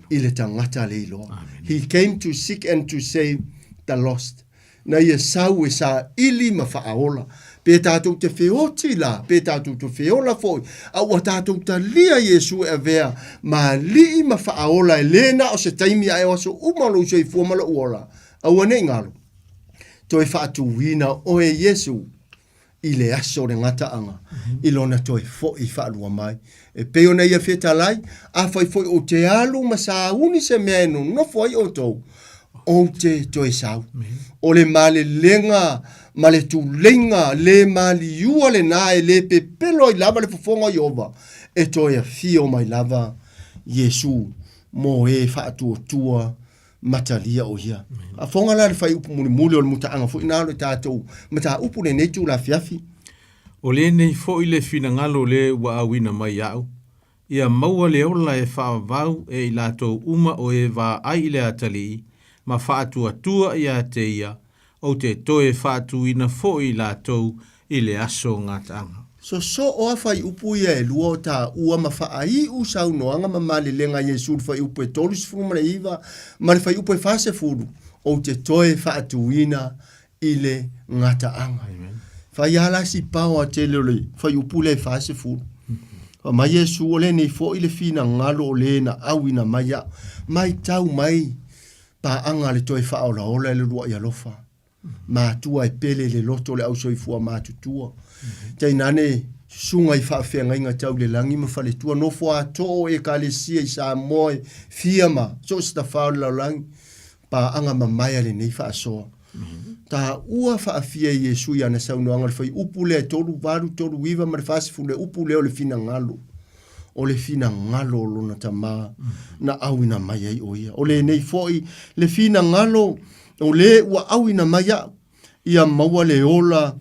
i le tagata le iloa. He came to seek and to save the lost. Na ia sau e saili ma faaola. Pe tatou te feoti la, pe tatou te feola foi, a ua tatou talia Iesu e avea ma alii ma faaola e le na o se taimi ae o aso uma o lou soifua ma lou ola. Aua ne i galo. Toe faatuina oe Iesu i le aso o le gataaga i lona toe foʻi faalua mai. E pei ona ia fetalai, afai foi ou te alu ma sauni se mea e nonofo ai outou, ou te toe sau. O le malelega ma le tuleiga le maliua lena e le pepelo ai lava le fofoga o Ieova, e toe afio mai lava Iesu mo e faatuatua matalia o ia. A foga la le fuaiupu mulimuli o le mutaaga foi na o le tatou mataupu lenei itula afiafi. O lenei foi le finagalo le ua auina mai iaʻu, ia maua le ola e faavavau e i latou uma o e vaai i le atalii ma faatuatua ia te ia, ou te toe faatuina foi i latou i le aso gataaga. Sosoo a fuaiupu ia e lua o taua ma faaiu saunoaga ma malelega a Iesu i le fuaiupu e 39 ma le fuaiupu e 40, ou te toe faatuina i le gataaga. Fai a la si pao a tele o le fuaiupu lea e 40. Fai mai Iesu, o lenei foi le finagalo o le na auina mai au, maitau mai paaga a le toe faaolaola e le uluai alofa. Matua e pele le loto o le ausoifua matutua. Tainane susuga i faafeagaiga tau le lagi ma faletua, nofo atoa o Ekalesia i Samoa e fia ma so o se tafā o le lalolagi, paaga mamae a lenei faasoa. Taua faafia e Iesu i ana saunoaga le fuaiupu lea e 3, 8, 3, 9 ma le 40, le upu lea o le finagalo. O le finagalo o lona Tama na auina mai ai o ia. O lenei foi le finagalo O le ua auina mai au, ia maua le ola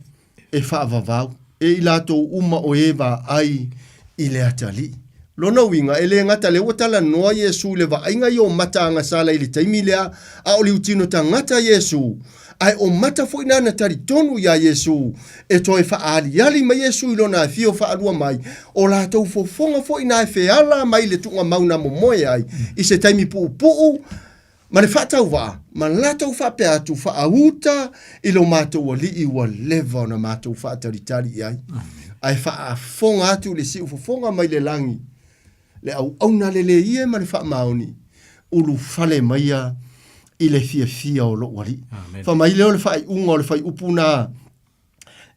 e faavavau e i latou uma o e vaai i le atalii. Lona uiga, e le gata lea ua talanoa Iesu i le vaaiga i o mata agasala i le taimi lea, a o liutino tagata Iesu, ae o mata foi na na talitonu iā Iesu, e toe faaaliali mai Iesu i lona afio faalua mai, o latou fofoga foi na e feala mai le tuugamau na momoe ai i se taimi puupuu, Ma le faatauvaa, ma latou faapea atu, Faauta i lo matou Alii ua leva ona matou faatalitali i ai, ae faafofoga atu i le siufofoga mai le lagi, le auauna lelei e ma le faamaoni, ulufale maia i le fiafia o lou Alii. Fai mai lea o le faaiuga o le fuaiupu na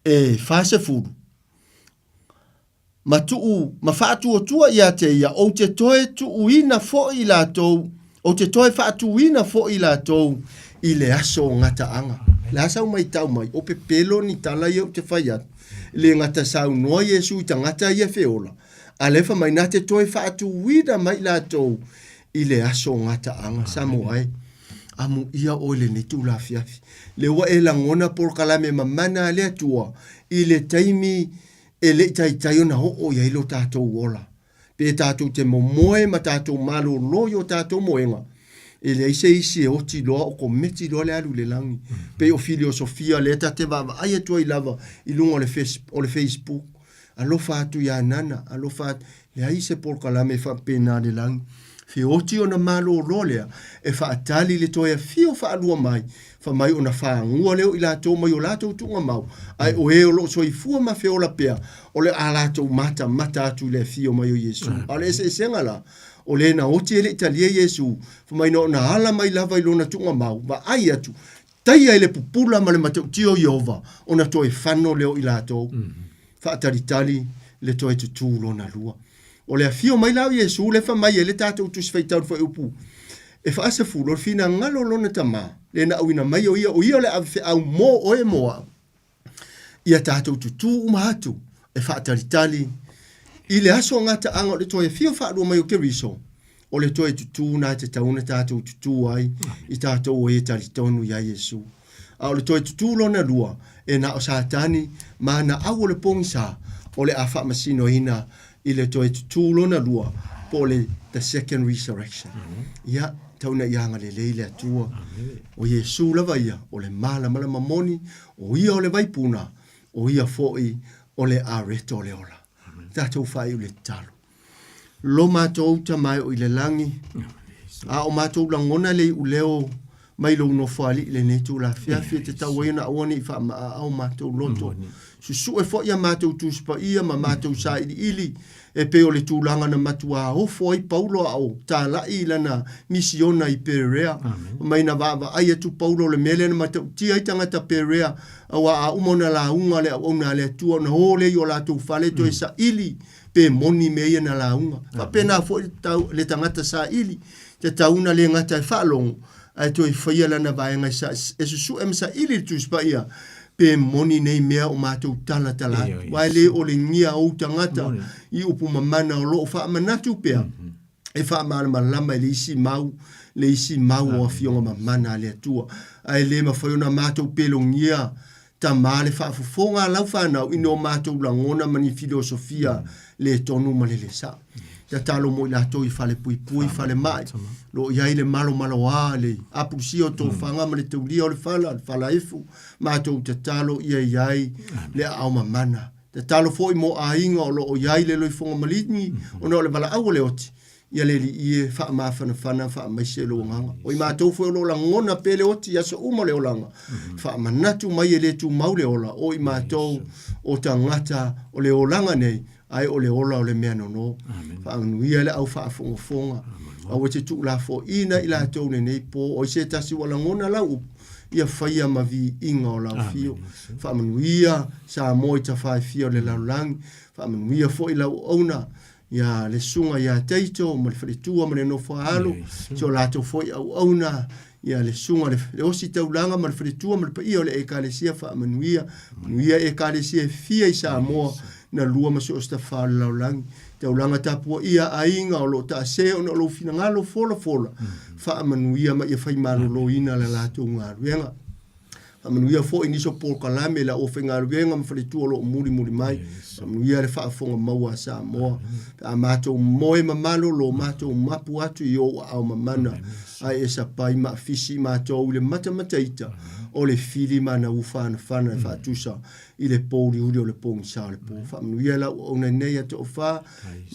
e 40, ma tuu ma faatuatua ia te ia, ou te toe tuuina foi i latou, ou te toe faatuina foi i latou i le aso o gataaga. Le a sau maitau mai, o pepelo ni tala ia ou te fai atu. Le gata saunoa Iesu i tagata ia feola, a lea fai mai, na te toe faatuina mai latou i le aso o gataaga. Samoa e, amuia oe lenei tula afiafi. Le ua e lagona polokalame mamana a le Atua i le taimi e le i taitai ona oo i ai lo tatou ola. Pe tatou te momoe ma tatou malolo i o tatou moega, e leai se isi e oti loa o kometi loa le alu i le lagi. Pei o filiosofia lea ta te vaavaai atu ai lava i luga o le, o le Facebook. Alofa atu iā Nana, alofa atu. Leai se polokalame e faapena le lagi. Feoti ona malōlō lea e faatali le toe afio faalua mai, fa mai ona fagua lea o i latou mai o latou tuugamau, ae o e o lo o soifua ma feola pea, o le a latou matamata atu i le afio mai o Iesu. A o le eseesega la, o le na oti e le i talia Iesu, fa mai na ona ala mai lava i lona tuugamau, vaai atu, taia i le pupula ma le matautia o Ieova, ona toe fano lea o i latou. Faatalitali le toe tutū lona lua. O le afio mai la o Iesu lea fai mai ai le tatou Tusi Faitau i le Fuaiupu e faasefulu, o le finagalo o lona Tama, le na auina mai o ia, o ia o le avefeau mo oe mo au, ia tatou tutū uma atu e faatalitali i le aso gataaga o le toe afio faalua mai o Keriso, o le toe tutū na e tatau ona tatou tutū ai i tatou o e talitonu iā Iesu. A o le toe tutū lona lua, e na o Satani ma ana au o le pogisa o le a faamasinoina i le toe tutū lona lua, po o le the second resurrection. Ia, tau ina ia agalelei le Atua. O Iesu lava ia, o le malamalama moni, o ia o le vaipuna, o ia foi o le areto o le ola. Tatou faaiu le tatalo. Lo matou Tama e o i le lagi, a o matou lagona le iuleo mai lou nofoalii lenei itula afiafi e tatau ai ona aua ne i faamaaa o matou loto. Susue foi a matou Tusi Paia ma matou sailiili e pei o le tulaga na matuā ofo ai Paulo a o talai i lana misiona i Perea. Mai na vaavaai atu Paulo o le mea lea na matautia ai tagata Perea, auā a uma ona lauga le auauna a le Atua ona o lea i o latou fale toe saili pe moni mea ia na lauga. Faapena foi le tagata saili, tatau ona le gata e faalogo, ae toe faia lana vaega e susue ma saili le Tusi Paia, pe moni nei mea o matou talatala atu. Aua e le olegia ou tagata i upu mamana o lo o faamanatu pea e faamalamalama i le isi mau, le isi mau o afioga mamana a le Atua. Ae le mafai ona matou pelogia Tama le faafofoga a lau fanau i no matou lagona ma ni filosofia le tonu ma le le sao. Tatalo mo i latou i falepuipui, falemai, lo o i ai le malomaloa, le apulusia o tofaga ma le taulia o le fala, le falaefu, matou tatalo ia i ai le aao mamana. Tatalo foi mo aiga o lo o i ai le loifoga maligi ona o le valaau o le oti, Ia le Alii e, faamafanafana, faamaise lou agaga. O i matou foi o lo o lagona pea le oti i aso uma o le olaga, faamanatu mai e le tumau le ola, o i matou o tagata o le olaga nei, ae o le ola o le mea nono. Faamanuia le au faafogafoga, aua e te tuulafoaiina i latou lenei po, o i se tasi ua lagona lau upu, ia faia ma viiga o lau afio. Faamanuia Samoa i tafaefia o le lalolagi, faamanuia foi lau auauna, ia le susuga ia Taito ma le faletua ma le nofo a alo, si o latou foi auauna, ia le susuga le, le ositaulaga ma le faletua ma le paia o le Ekalesia faamanuia, manuia Ekalesia e fia i Samoa, na lua ma so o se tafā o le lalolagi. Taulaga tapuaia aiga o lo o taase ona o lou finagalo folafola, faamanuia ma ia faimaloloina la latou galuega. Faamanuia foi nisi o polokalame i le aufaigaluega ma faletua o lo o mulimuli mai. Faamanuia le faafofoga maua a Samoa. Pe a matou moe ma malolo, matou mapu atu i ou aao mamana, ae e sapai ma afisi i matou i le matamataita o le fili ma ana ufanafana e faatusa i le pouliuli o le pogisa o le po. Faamanuia lau auauna nei a toafa,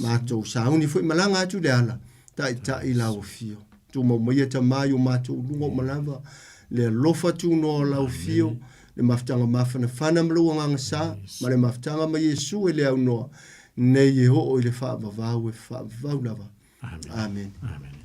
matou sauni foi malaga atu i le ala, Taitai lau afio. Tumau maia Tama i o matou luga uma lava, le alofa tunoa o lau afio, le mafutaga mafanafana ma lou agaga sa, ma le mafutaga ma Iesu e le aunoa, nei e oo i le faavavau e faavavau lava. Amene. Amene.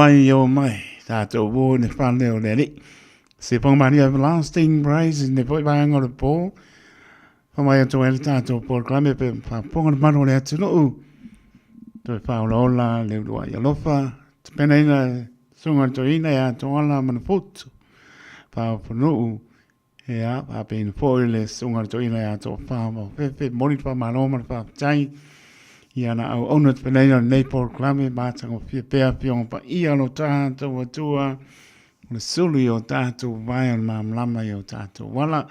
mai, o mai, tātou o i le fale o le Alii. Se whangamania everlasting praise i le foi vaega o le pō. Whamai atu ai le tātou polokalame pe whaponga le malu o le atunuu. Toe whaolaola le uluai alofa. Te penaina sunga le toina e atoala mana putu. Whaoponuu Ia, faapena foi le susuga i le toeaina ia Tofa ma Fefe, momoli le faamalo ma le faafetai i ana auauna tapenaina o lenei polokalame matagofie pea Afioga Paia o lo tatou Atua, o le sulu i o tatou vae o le malamalama i o tatou ala.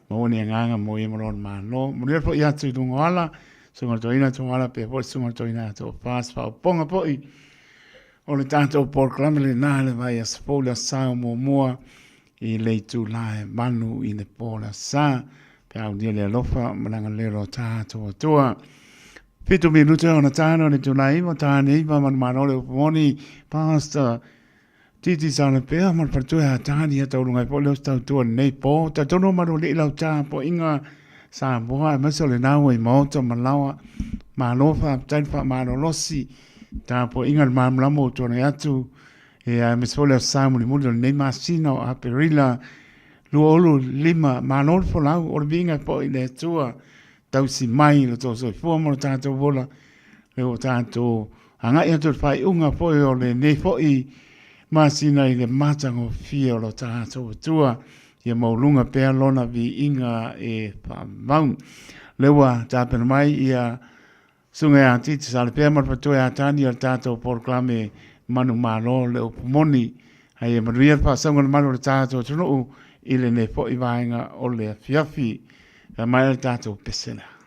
Maua ni agaga mo ia ma lona Malo. Manuia le foi atu i luga o ala, susuga i le toeaina Tuala pea foi le susuga i le toeaina ia Tofa, se faaopoopoga foi o le tatou polokalame lena i le vaiaso fou le Aso Sa o muamua I le itulā e 8 i le pō le Aso Sa, pe a aulia le alofa ma le agalelei o lo tatou Atua. 7 minute ona tano i le itulā 9, tāne 9 manumalo le upu moni, Pastor Titi Salapea ma le faletua ia Tani ia taulunga ai foi le osi tautua i lenei pō. Talitonu o malualii lau tapuaiga Samoa aemaise o lena ua i maota ma laoa. Malo faafetai le faamalolosi tapuaiga le malamalama ua tuanai atu Ia, aemaise foi le aso Sa mulimuli o lenei masina o Aperila 25, malo le folau, o le viiga foi i le Atua, tausi mai lo tou soifua ma lo tatou ola, le ua tatou agai atu i le faaiuga foi o lenei foi masina i le matagofie o lo tatou Atua, ia maualuga pea lona viiga e faamau. Le ua tapena mai ia Susuga ia Titi Salepea ma le faletua ia Tani o le tatou polokalame manumalo le upu moni. A ia manuia le faasauga le malu o le tatou atunuu i lenei foi vaega o le afiafi. Fai mai le tatou pese lea.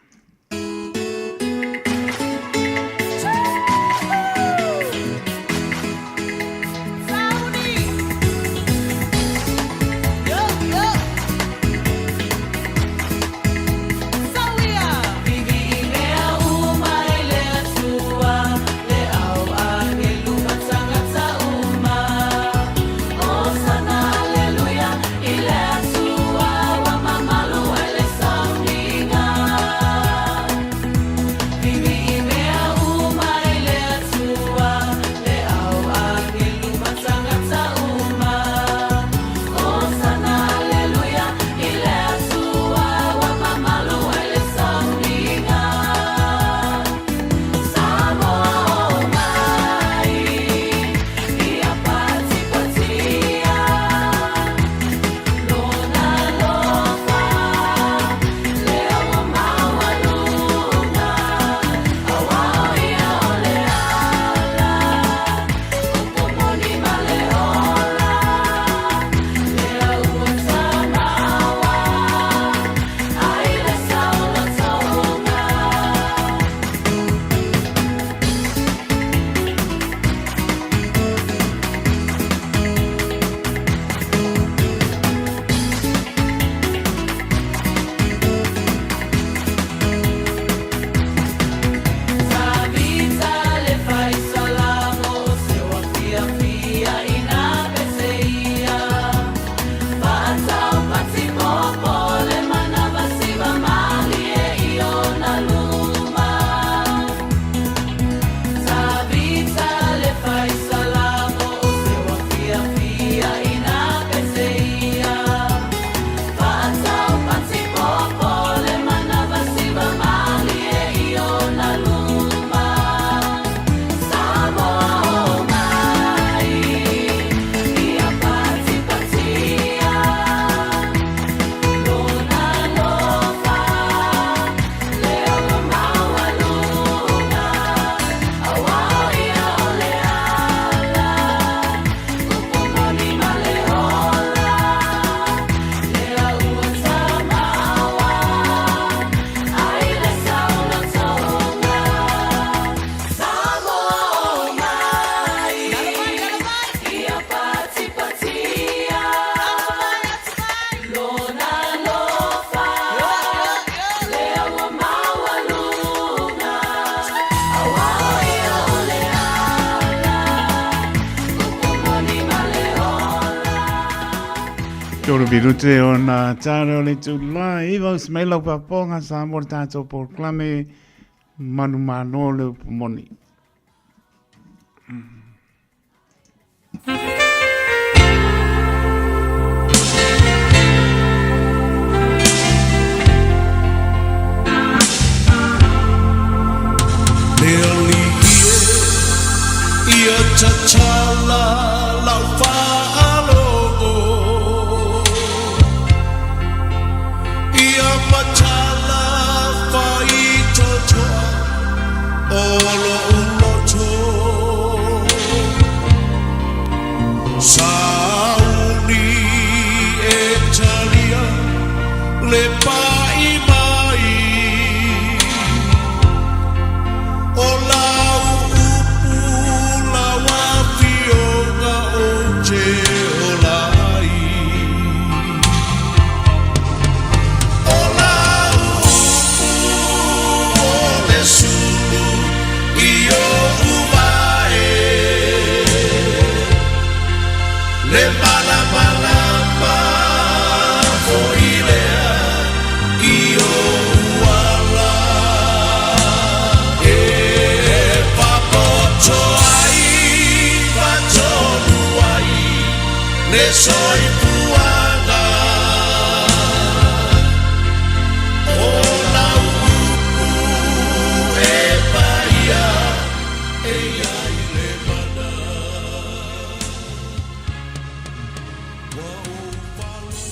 Tolu minute o nā tāre o le tūlā, i vau se mai lau paponga sa mo le tātou polokalame manu māno le upu moni. Le alii e ia tatala lau faalogo Ia matala faitotoa o lo'u loto Sauni e talia le pa'i mai O lau upu lau afioga ou te ola ai O lau upu o le sulu i oʻu vae Le malamalama foi lea i ou ala E papoto ai ma tonu ai le soifuaga O lau upu e paia e i ai le mana Ua ou faalogo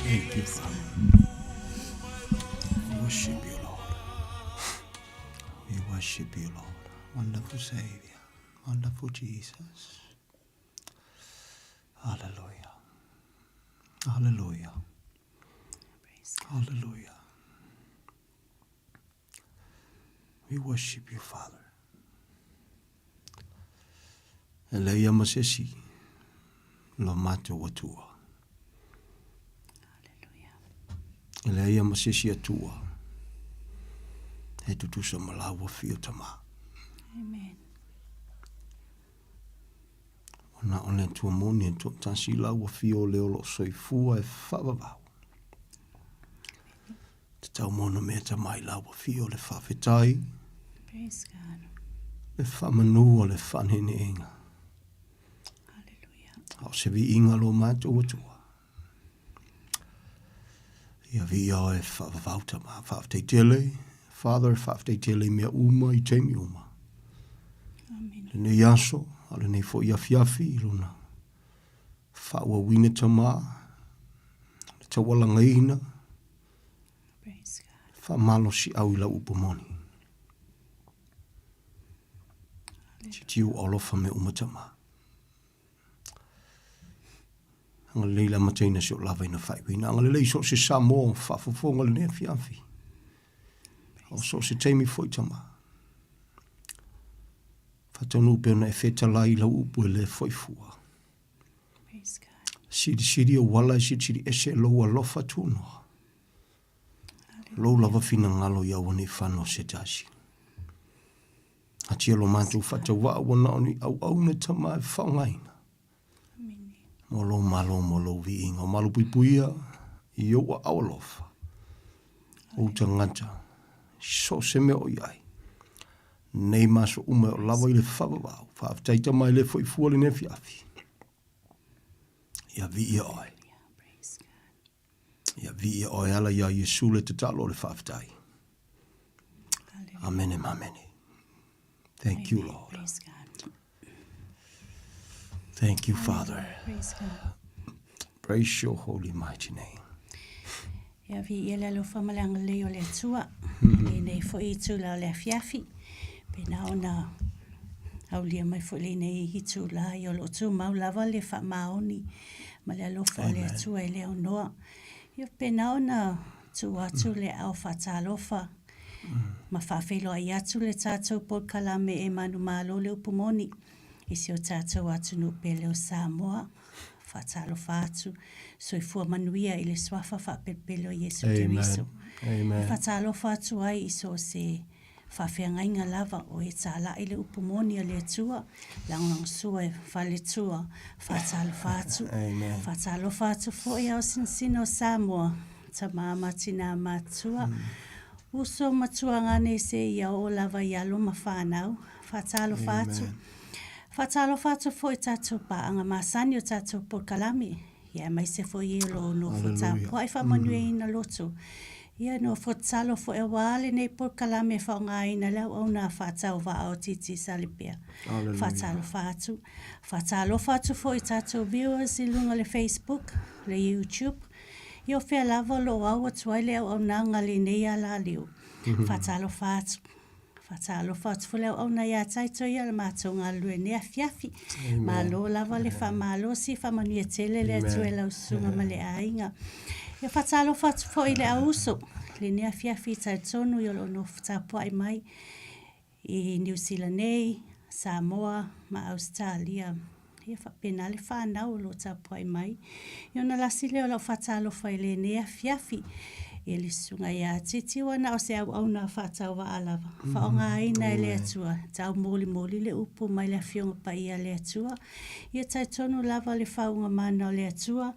Thank you, Father. We worship you, Lord. We worship you, Lord. Wonderful Savior. Wonderful Jesus. Hallelujah. Hallelujah. Hallelujah. We worship you, Father. E leai lava ma se isi lo matou Atua. E leai lava ma se isi Atua e tutusa ma lau afio Tama. Amen. Ua na o le Atua moni e toatasi lau afio lea o lo o soifua e faavavau. Tatau mo ona mea tama i lau afio le faafetai. Praise God. Le faamanua le faaneeneega. Hallelujah. A o se viiga lo matou Atua. Ia viia oe faavavau tama. Faafetai tele, Father, faafetai tele i mea uma i taimi uma. Amen. Lenei aso, a o lenei foi afiafi i lona faaauauina tama, le taualagaina, Praise God. faamalosiau i lau upu moni. Titiu alofa mea uma tama. Agalelei le amataina si o lava ina faaiuina. Agalelei so o se Samoa o faafofoga lenei afiafi. O so o se taimi foi tama. Faataunuu pea ona e fetalai i lau upu e le foi fua. Silisili ou ala e silisili ese e lou alofa tunoa. Lou lava finagalo ia aua ne i fano se tasi. Atia lo matou faatauvaa ua na o ni auauna tama e faaaogaina. Mo lou malo mo lou viiga. O malupuipuia i ou aao alofa. Ou tagata, so o se mea o i ai. Nei ma aso uma e o lava i le faavavau. Faafetai tama e le foi fua lenei afiafi. Ia viia oe. Ia viia oe ala iā Iesu le tatalo o le faafetai. Amene ma amene. Thank you, Lord. Praise God. Thank you, Father. Praise God. Praise your holy mighty name. Ia viia le alofa ma le agalelei o le Atua. Lenei foi itula o le afiafi. Pena ona aulia mai foi lenei itula ia o lo o tumau lava le faamaoni ma le alofa o le Atua e le aunoa. Ia pena ona tuu atu le aao faatalofa ma faafeiloai atu le tatou polokalame e manumalo le upu moni i si o tatou atunuu pele o Samoa. Faatalofa atu, soifua manuia i le Suafa faapelepele o Iesu Keriso. Amen. E faatalofa atu ai i so o se faafeagaiga lava o e tāla'i le upu moni a le Atua, lagolagosua e faletua, faatalofa atu. Amen. Faatalofa atu foi ao sinosino o Samoa, tama ma tinā matutua, uso ma tuagane seia oo lava i alo ma fanau. Faatalofa atu. Faatalofa atu foi i tatou paaga masani o tatou polokalame, ia aemaise foi e o lo o nofo tapuai faamanuiaina loto. Ia nofo tatalo foi aua lenei polokalame e faaaogaina le auauna faatauvaa o TT Salipea. Faatalofa atu. Faatalofa atu foi i tatou viewers i luga o le Facebook, le YouTube, ia o fea lava o lo o au atu ai le auaunaga i lenei alaleo. Faatalofa atu. Faatalofa atu foi le auauna ia Taito ia le matou galulue i lenei afiafi. Malo lava le faamalosi, faamanuia tele le Atua i lau susuga ma le aiga. Ia faatalofa atu foi i le auuso i lenei afiafi talitonu o lo o nofo tapuai mai i Niu Sila nei, Samoa ma Ausetalia. Ia faapena le fanau o lo o tapuai mai. Ia ona lasi lea o lau faatalofa i lenei afiafi i le susuga ia Titi ua na o se auauna faatauvaa lava, faaaogaina e le Atua, taumolimoli le upu mai le Afioga Paia a le Atua. Ia talitonu lava le faauuga mana o le Atua,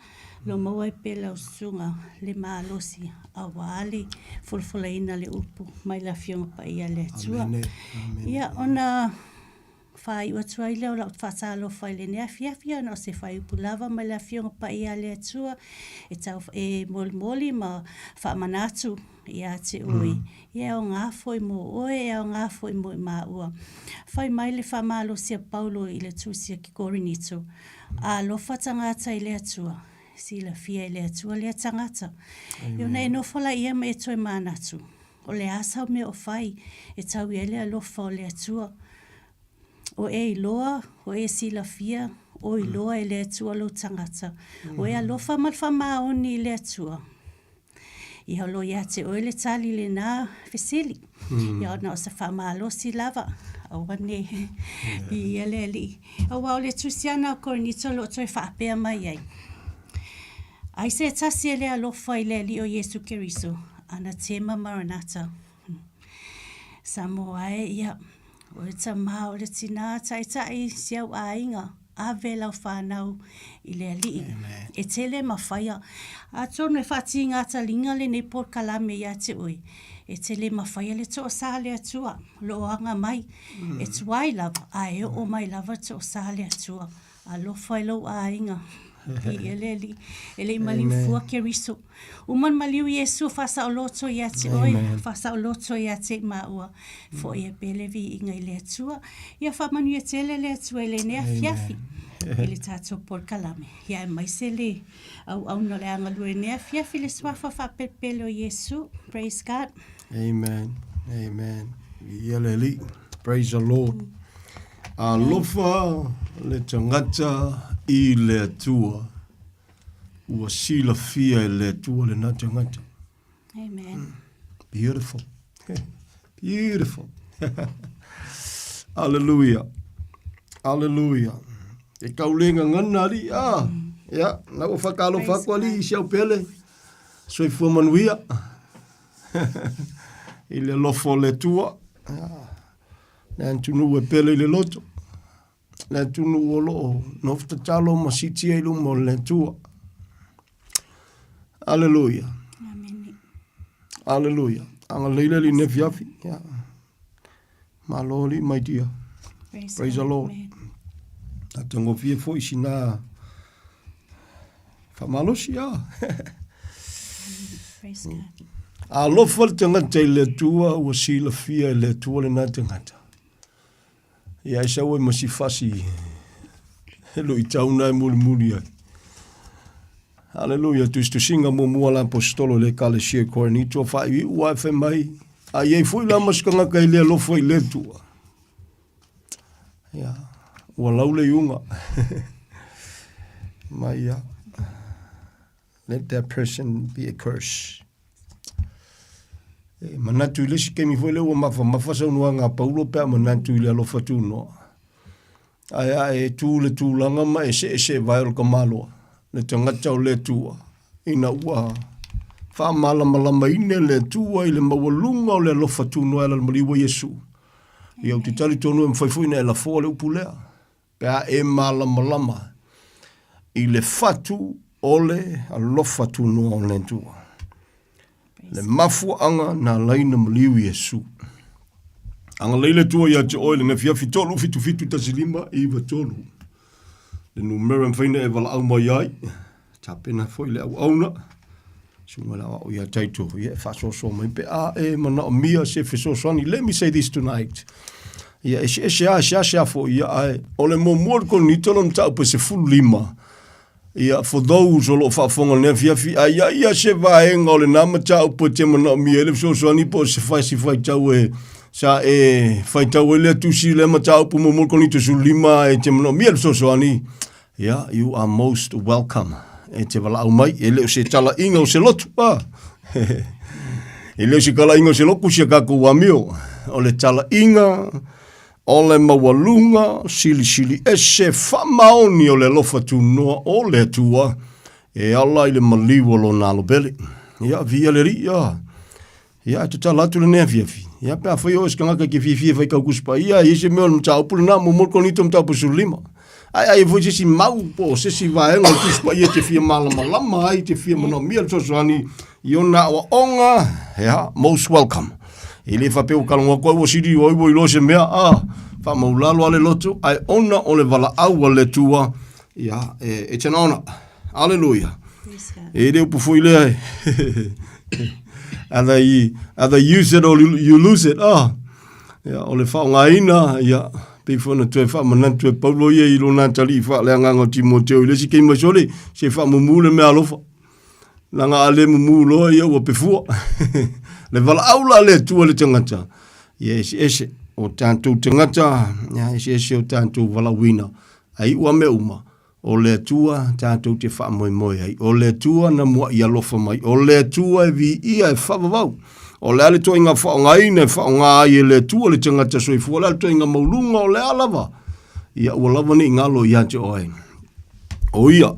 lo maua ai pea lau susuga le malosi aua le folafolaina o le upu mai le Afioga Paia a le Atua. Ia ona Faaiu atu ai lea o lau faatalofa i lenei afiafi, ona o se faaiupu lava mai le Afioga Paia a le Atua e tau e molimoli ma faamanatu ia te oe. Ia e aoga foi mo oe, e aoga foi mo i māua. Fai mai le faamalosi a Paulo i le tusi a ki Korinito, Alofa tagata i le Atua, silafia e le Atua lea tagata. Ia ona e nofo laia ma e toe manatu. O le a sau mea o fai e tau i ai le alofa o le Atua? O e iloa, o e silafia, o iloa e le Atua lou tagata. O e alofa ma le faamaoni i le Atua. Ia o lo o ia te oe le tali i lena fesili. Ia ona o se faamalosi lava, aua ne i ia le Alii. Aua o le tusiana a Korinito o lo o toe faapea mai ai, Ai se tasi e le alofa i le Alii o Iesu Keriso, Anatema Maranata. Samoa e, ia, o le tamā, o le tinā, taitai si au aiga, ave lau whanau i le Alii. E tele ma whaia. Atonu e whaatīngā talinga lenei polokalame ia te oe. E tele ma whaia le toosā le Atua, loanga mai, e tuai lava, a e oo mai lava toosā le Atua. Alofa i lou aiga. I e le Alii. E le i maliu fua Keriso. Uma ona maliu Iesu faasaoloto ia te oe, faasaoloto ia te i māua. Foi e pea le viiga i le Atua. Ia faamanuia tele le Atua i lenei afiafi i le tatou polokalame. Ia aemaise le auauna o le a galue i lenei afiafi le suafa faapelepele o Iesu. Praise God. Amen. Amen. Viia le Alii. Praise the Lord. Alofa le tagata i le Atua. Ua silafia e le Atua lena tagata. Amen. Beautiful. Beautiful. Hallelujah. Hallelujah. E kau le ngangana ali. Ah. Ya, na ua whakalofa aku ali i si au pele. Soifua manuia. I le alofa o le Atua. Ya. Le atunuu e pele i le loto. Le atunuu o loo nofo tatalo ma sitia i luma o le Atua. Aleluia. Amene. Aleluia. Agalelei le Alii i lenei afiafi. Ya. Malo alii my dear. Praise, Praise the God. Lord. Amen. Atagofie foi sina faamalosi a. Praise God. Alofa le tagata i le Atua, ua silafia e le Atua lena tagata. Ia e sau ai ma si fasi e luitau na e mulimuli ai. Haleluia, tusitusiga muamua a le Aposetolo i le Ekalesia i Korinito, faaiuiu ae fai mai, a i ai foi la ma se tagata e le alofa i le Atua. Ia, ua lau le iuga. Mai ia. Let that person be a curse. E manatu i le isi taimi foi lea ua mafamafa saunoaga a Paulo pe a manatu i le alofa tunoa. Ae a e tu le tulaga ma e seeseevae o le tamaloa, le tagata o le Atua, ina ua faamalamalamaina e le Atua i le maualuga o le alofa tunoa e ala i le maliu o Iesu. Ia ou te talitonu e mafai foi ona e lafoa le upu lea. Pe a e malamalama i le fatu o le alofa tunoa o le Atua. Le mafuaaga na ala ai ona maliu Iesu. Agalelei le Atua ia te oe i lenei afiafi 3 7 7 1 5 9 3. Le numera e mafai ona e valaau mai ai. Tapena foi le auauna. Susuga le aoao ia Taito, ia e faasoasoa mai pe a e manaomia se fesoasoani. Let me say this tonight. Ia eseese lava, eseese lava foi ia, ae o le muamua o le Korinito lona mataupu e 15, Ia, for those o lo o faafofoga i lenei afiafi, a i ai ia se vaega o lena mataupu e te manaomia ai le fesoasoani po o se fasi faitau e sa e faitau ai lea tusi lea mataupu muamua Korinito 15 e te manaomia le fesoasoani, ia, you are most welcome. E te valaau mai, e le o se talaiga o se lotu, ah. E le o se talaiga o se lotu si a tatou amio. O le talaiga O le maualuga silisili ese faamaoni o le alofa tunoa o le Atua e ala i le maliu o lona alobele. Ia, viia le Alii, ia. Ia, e tatala atu lenei afiafi. Ia, pe afai o oe se tagata e te fiafia e faitau Tusi Paia, e i ai se mea o le mataupu lena, muamua le Korinito mataupu 15. Ae ai foi se isi mau po o se isi vaega o le Tusi Paia e te fia malamalama ai, te fia manaomia le fesoasoani i ona aoaoga, ia, most welcome. E le faapea ua talanoa atu ai ua sili oi ua iloa se mea, a, faamaulalo lava le loto, ae ona o le valaau a le Atua, ia, e, it's an honor. Hallelujah. E le upu foi lea, either you, either use it or you lose it. Ah. Ia, o le faaaogaina, ia, pei foi ona toe faamanatu e Paulo ia i lona atalii faaleagaga o Timoteo i le isi taimi sole, se faamumu le meaalofa. Leaga a le mumu loa ia ua pefua. Le valaau la a le Atua i le tagata, ia eseese o tatou tagata, ia eseese o tatou valaauina. Ae iu lava mea uma, O le Atua tatou te faamoemoe ai. O le Atua na muaʻi alofa mai. O le Atua e viia e faavavau. O le a le toaiga faaaogaina e faaaoga ai e le Atua le tagata soifua, o le a le toaiga maualuga, o le a lava. Ia aua lava ne i galo ia te oe. O ia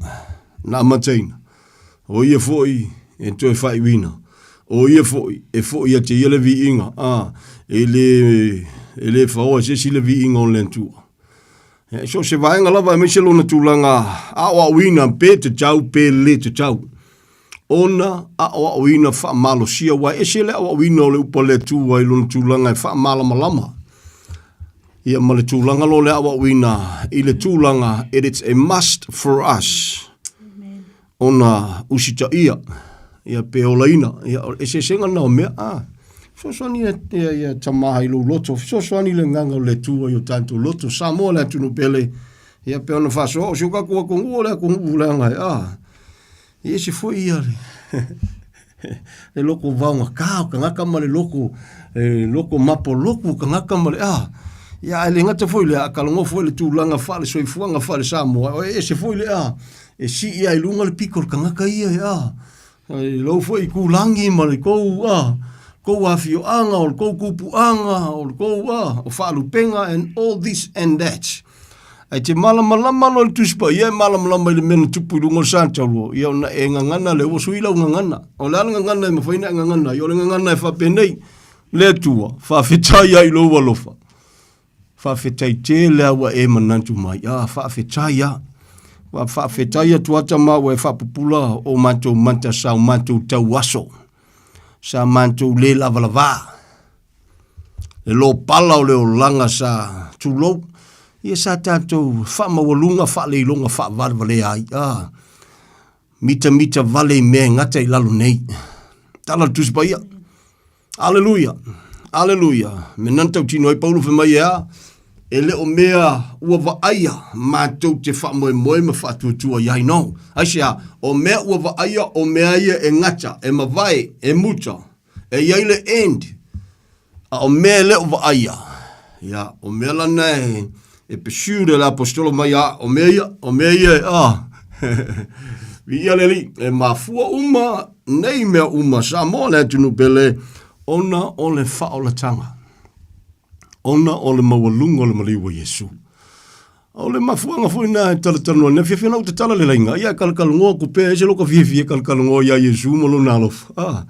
na amataina, o ia foi e toe faaiuina, o ia foi e foi ia te ia le viiga, a, e le, e le faoa e se isi le viiga o le Atua. E so o se vaega lava aemaise lona tulaga aoaoina pe tatau pe le tatau ona aoaoina faamalosia, aua e ese le aoaoina o le upu a le Atua i lona tulaga e faamalamalama ia ma le tulaga loa o le aoaoina i le tulaga it is a must for us. Ona usitaia, ia pe olaina, ia o le eseesega lena o mea, a. Fesoasoani ia, ia, ia tama i lou loto, fesoasoani le agaga o le Atua i o tatou loto, Samoa le atunuu pele, ia pe ona faasoa, o si o tatou atunuu o le atunuu leaga e, a. E ese foi ia le, le loko vaogata o tagata ma le loko, e, loko mapoloku o tagata ma le, a. Ia, ae le gata foi lea, a talanoa foi i le tulaga faale-soifuaga faale-Samoa, e ese foi le, a. E sii lava i luga le pito o le tagata ia e a, i lou foi itulagi ma le tou a, tou afioaga, o le tou tupuaga, o le tou a, o faalupega and all this and that. Ae te malamalama loa i le Tusi Paia e malamalama i le mea na tupu i luga o le Satauro, ia ona e gagana lea, ua sui lau gagana. O le a le gagana e mafai ona e gagana ai? O le gagana e faapenei, Le Atua, faafetai lava i lou alofa. Faafetai tele a ua e manatu mai. Ah, faafetai a. Ua faafetai atu a tama ua e faapupula o matou mata sa o matou tauaso. Sa matou le lavalava. Le lopala o le olaga sa tulou. Ia sa tatou faamaualuga faaleiloga faavalevalea ai. Ah, mitamita vale i mea e gata i lalo nei. Tala le Tusi Paia. Aleluia! Aleluia! Me nani tautino ai Paulo fai mai e a? E le o mea ua vaaia matou te faamoemoe ma faatuatua i ai, no. Aisea? O mea ua vaaia o mea ia e gata, e mavae, e muta, e i ai le end. A o mea e le o vaaia, ia, o mea lana e, e pursue le aposetolo mai a, o mea ia, o mea ia e, a. Viia le Alii, e mafua uma nei mea uma, Samoa le atunuu pele, ona o le faaolataga, ona o le maualuga o le maliu o Iesu. O le mafuaaga foi lena e talatalanoa nei, fiafia na ou tatala le laina, ia e kalakalanoa atu pea, ese lou fiafia e kalakalanoa ia Iesu ma lona alofa. Ah,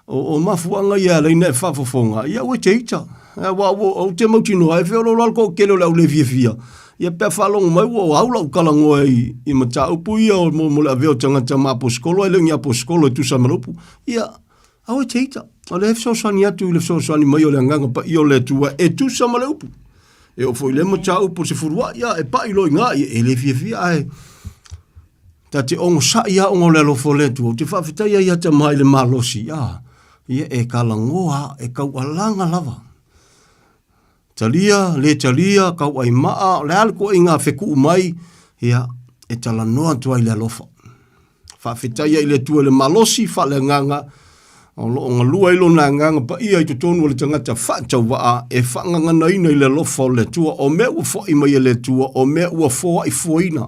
o, o mafuaaga ia e ala ai ona e faafofoga, ia ua e te ita. Aua ou te mautinoa, e feoloolo lava le toatele o le au le fiafia, ia pe a faalogo mai ua au lau talanoa i, i mataupu ia o, mo, mo le avea o tagata ma aposetolo, ae le o ni aposetolo e tusa ma le upu. Ia, aua e te ita. O lea e fesoasoani atu i le fesoasoani mai o le Agaga Paia o le Atua e tusa ma le upu. E oo foi i lea mataupu o le sefuluai, ia, e pai loa i ina, ia, e le fiafia ae ta te onosai lava ona o le alofa o le Atua. Ou te faafetai ai ia Tama i le malosi, a, ia, e talanoa, e taualaga lava. Talia, le talia, tauaimaa, o le a le toaiga fetuu mai, ia, e talanoa atu ai le alofa. Faafetai ai i le Atua i le malosi faaleagaga o lo o galue ai lona agaga paia i totonu o le tagata faatauvaa e faagaganaina i le alofa o le Atua, o mea ua foai mai e le Atua, o mea ua foai fuaina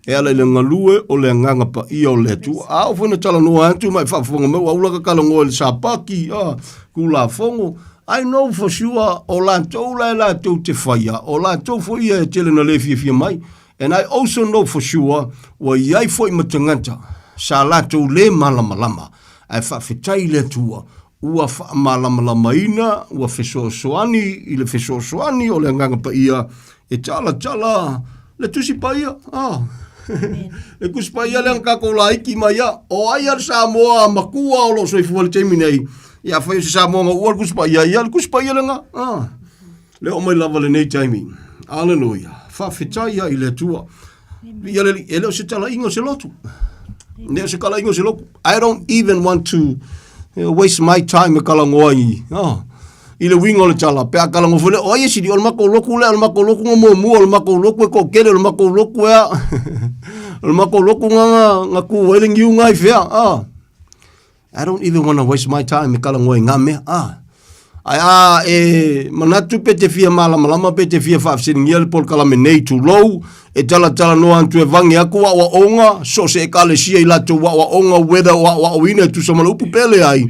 e ala i le galue o le agaga paia o le Atua. A oo foi ina talanoa atu ma e faafofoga mai, ua aula ka talanoa i le sapati, a, Tulafono, I know for sure o latou la e latou te faia, o latou foi ia e tele na le fiafia mai. And I also know for sure ua i ai foi ma tagata sa latou le malamalama, ae faafetai i le Atua ua faamalamalamaina, ua fesoasoani i le fesoasoani o le Agaga Paia e talatala le Tusi Paia. Ah. le Tusi Paia lea na tatou laiti mai a. O ai a le Samoa matua o lo o soifua i le taimi nei? Ia afai o se Samoa na ua le Tusi Paia, ia le Tusi Paia lena. Ah. Le oo mai lava lenei taimi. Aleluia. Faafetai ai i le Atua. Viia le Alii. E le o se talaiga o se lotu. Ne o se talaiga o se lotu. I don't even want to waste my time e talanoa i, oh, i le uiga o le tala. Pe a talanoa foi lea, o ai e sili, o le matou lotu lea, o le matou lotu na muamua, o le matou lotu e toatele, o le matou lotu ea, o le matou lotu na, na, na tu ai le niu na i fea. Ah. I don't even want to waste my time e talanoa i ngā mea. Ah. Ae a e manatu pe te fia malamalama pe te fia faafesiligia le polokalame nei tulou, e talatalanoa atu e vage aku aoaoga, so o se ekalesia i latou aoaoga whether o aoaoina e tusa ma le upu pe leai.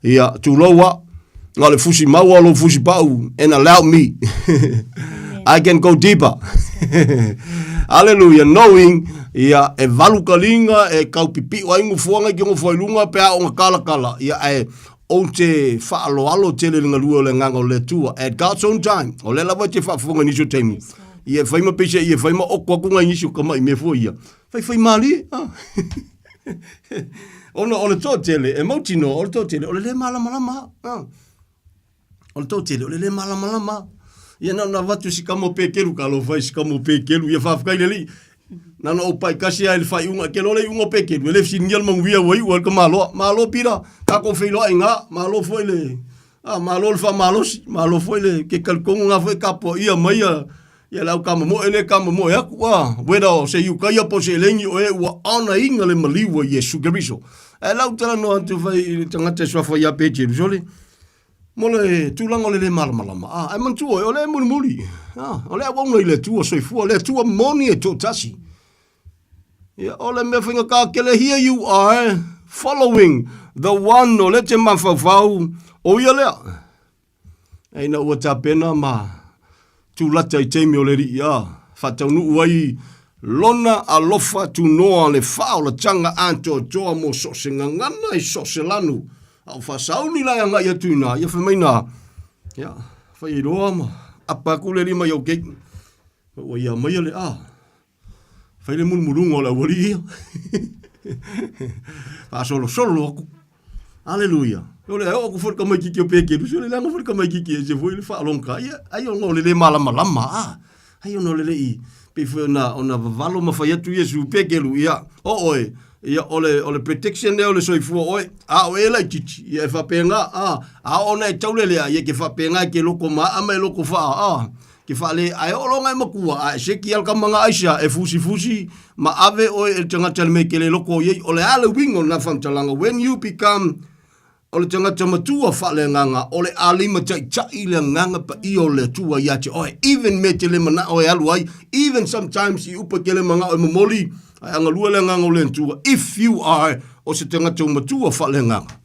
Ia, tulou a, na o le fusi maua o lou fusi pau, and allow me. I can go deeper. Hallelujah, knowing ia e valu kaliga e kaupipio ai nofoaga i ke nofo ai luga pe a o kalakala ia ae ou te faaaloalo tele i le galue o le agaga o le Atua at God's own time. O lea lava e te faafofoga i nisi o taimi. Ia e fai ma peisa ia e fai ma oko atu nai nisi o kama'i mea foi ia. Faifai malie. Ah. Ona o le toatele, e mautinoa o le toatele, o le lē malamalama. Ah. O le toatele, o le lē malamalama. Ia na ona avatu si kama o Pekelu, talofa i si kama o Pekelu, ia faafetai i le Alii. Na ona ou pai kasi lava i le faaiuga, ke loa le iuga o Pekelu, e le fesiligia le manuia ua iu ai le tamaloa. Malo Pita, tatou feiloai i ina, malo foi le, ah, malo le faamalosi, malo foi le, ke talitonu na foi e tapuaia mai ia, ia le au tamamoe lea e tamamoe atu, ah, whether o se Iukaia po o se Eleni o e ua onaina le maliu a Iesu Keriso. Ae lau talanoa atu fai i le tagata e suafa ia Peteru, sole, Mo le tulaga o le lē malamalama, a, ae manatua oe, o lea e mulimuli, a, o le auauna i le Atua soifua, le Atua moni e toatasi. Ia, o le mea faigata tele, here you are following the one o lea e te mafaufau, o ia lea. Ae ina ua tapena ma tulata i taimi o le Alii, a, faataunuu ai Lona alofa tunoa le faaolataga atoatoa mo so o se gagana i so o se lanu. A o faasauni la e agai atu i ina, ia fai mai na, ia, fai ai loa ma apa atu le lima i au keiki. Ua ia maia le, a, fai le mulumuluga o le aualii ia. Faasolosolo atu. Aleluia. O le oo atu foi le tamaitiiti o Pekeru, se o le leaga foi le tamaitiiti e se foi le faalogogata. Ia, ai ona o le lē malamalama, a. Ai ona o le le i, pei foi ona, ona vavalo ma fai atu Iesu, Pekeru, ia, o oe, ia, o le, o le protection lea o le soifua o oe, a o e laitiiti, ia e faapena, a, a oo ona e taulelea, ia e te faapena e te loko maa ma e loko faa, a, ke faale, ae oo loa ona e matua, a e seki lava le tama na aisea, e fusifusi ma ave oe e le tagata i le mea e te le loko i ai. O le a le uiga o lena faamatalaga? When you become o le tagata matua faaleagaga, o le a limataitai le agaga paia o le Atua ia te oe. Even mea e te le manao e alu ai, even sometimes i upu e te le manao e momoli, ae a galue le agaga o le Atua, if you are o se tagata matua faaleagaga.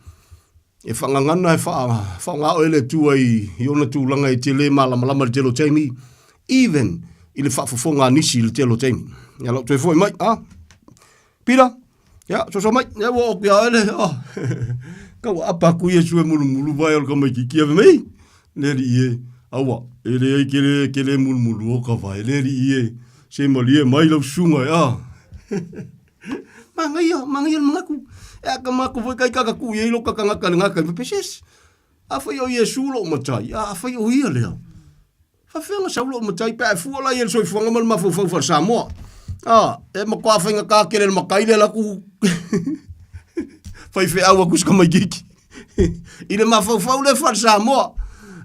E whangangana e wha, oe le Atua i, i ona tulaga e te le malamalama i le tele o taimi, even i le faafofoga a nisi i le tele o taimi. Ia lau toe foi mai, ah. Pita, ia, soso mai, ia ua oku ia oe le, oh. Ka ua apa aku Iesu e mulumulu vai o le tamaitiiti ave mai. Le alii e, aua, e leai ke le, ke le mulumulu o ka vai, le alii e, se malie mai lau susuga e, ah. Manaia, manaia le manatu. E a ka matou foi kai kaka ku i ai lo ka tagata i lena taimi, peses. Afai o Iesu lou matai, a afai o ia lea. Faafefea ona sau lou matai pe a e fua la ia i le soifuaga ma le mafaufau faale-Samoa. A, e matua faigata tele le matai lea laku faifeau atu si tamaitiiti. I le mafaufau lea faale-Samoa,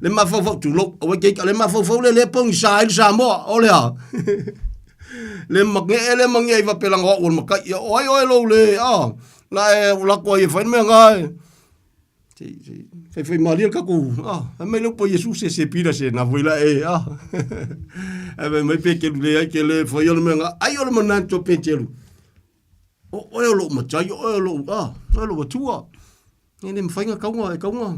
le mafaufau, tulou, aua e te ita, le mafaufau lea lea e pogisa ai le Samoa, o le a? Le magee le magia i vapelaga o au o le matai. Ia, o ai oe lou le, a, la e lako ai e fai le mea na e. Se se faifai malie le tatou, ah, fai mai le upu a Iesu se se pila se na foi la e, ah. Ae fai mai Peteru leai ke le faia le mea na, ai o le manatu o Peteru. O oe o lou matai, o oe o lou, ah, oe o lou Atua. E le mafai na kauga, e kauga.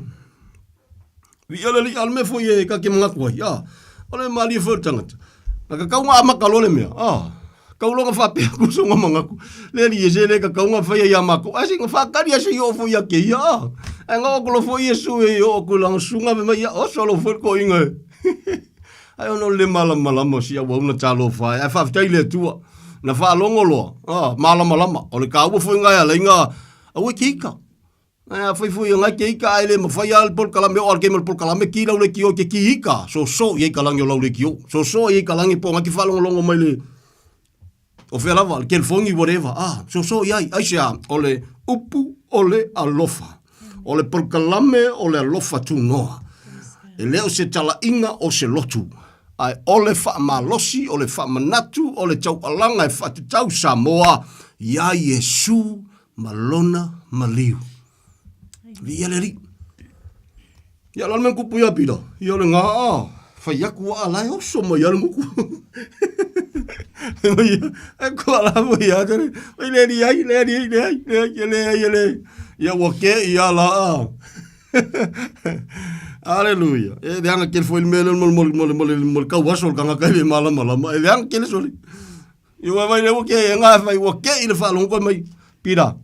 Viia le Alii, a o le mea foi e ta te manatu ai, a, o le malie foi o le tagata. Na tatau ona amata loa le mea, a, tau loa ona faapea atu sona manatu, le Alii e se le tatau ona faia ia matou, ae se i na faatali lava se i oo foi ia te ia, a. Ae na oo atu loa foi Iesu e oo atu i lana susuga fai mai, ia oso loa foi le toeaina e. Ai ona o le le malamalama o si auauna talofa e, ae faafetai i le Atua, na faalogo loa, a, malamalama. O le taua foi lena e ala ai ona aua e te ita. Ae afai foi e ngai te ika ae le mafai lava le polokalame oo a le taimi o le polokalame ki lau leitio te ki ika soso i ai ka lagi o lau leitio soso i ai ka lagi po o ngai te faalogologo mai le o fea lava le telefoni whatever ah soso i ai aisea o le upu o le alofa o le polokalame o le alofa tunoa e le o se talaiga o se lotu ae o le faamalosi o le faamanatu o le taualaga e faatatau Samoa iā Iesu ma lona maliu. Viia le Alii. Ia la le mea kupu ia pila. Ia o le ngā a. Whai aku a la e oso mai a le muku. E koa la mo ia tere. Mai le ali ai, le ali ai, le ai, le ai, le ai, le ai. Ia ua ke ia la a. Aleluia. E leaga kele foi le mea lea mo le mo le mo le mo le mo le kau aso o le tagata e le malamalama. E leaga kele sole. I ua vai le ua ke e ngā whai ua ke i le whaalongo koe mai. Pira,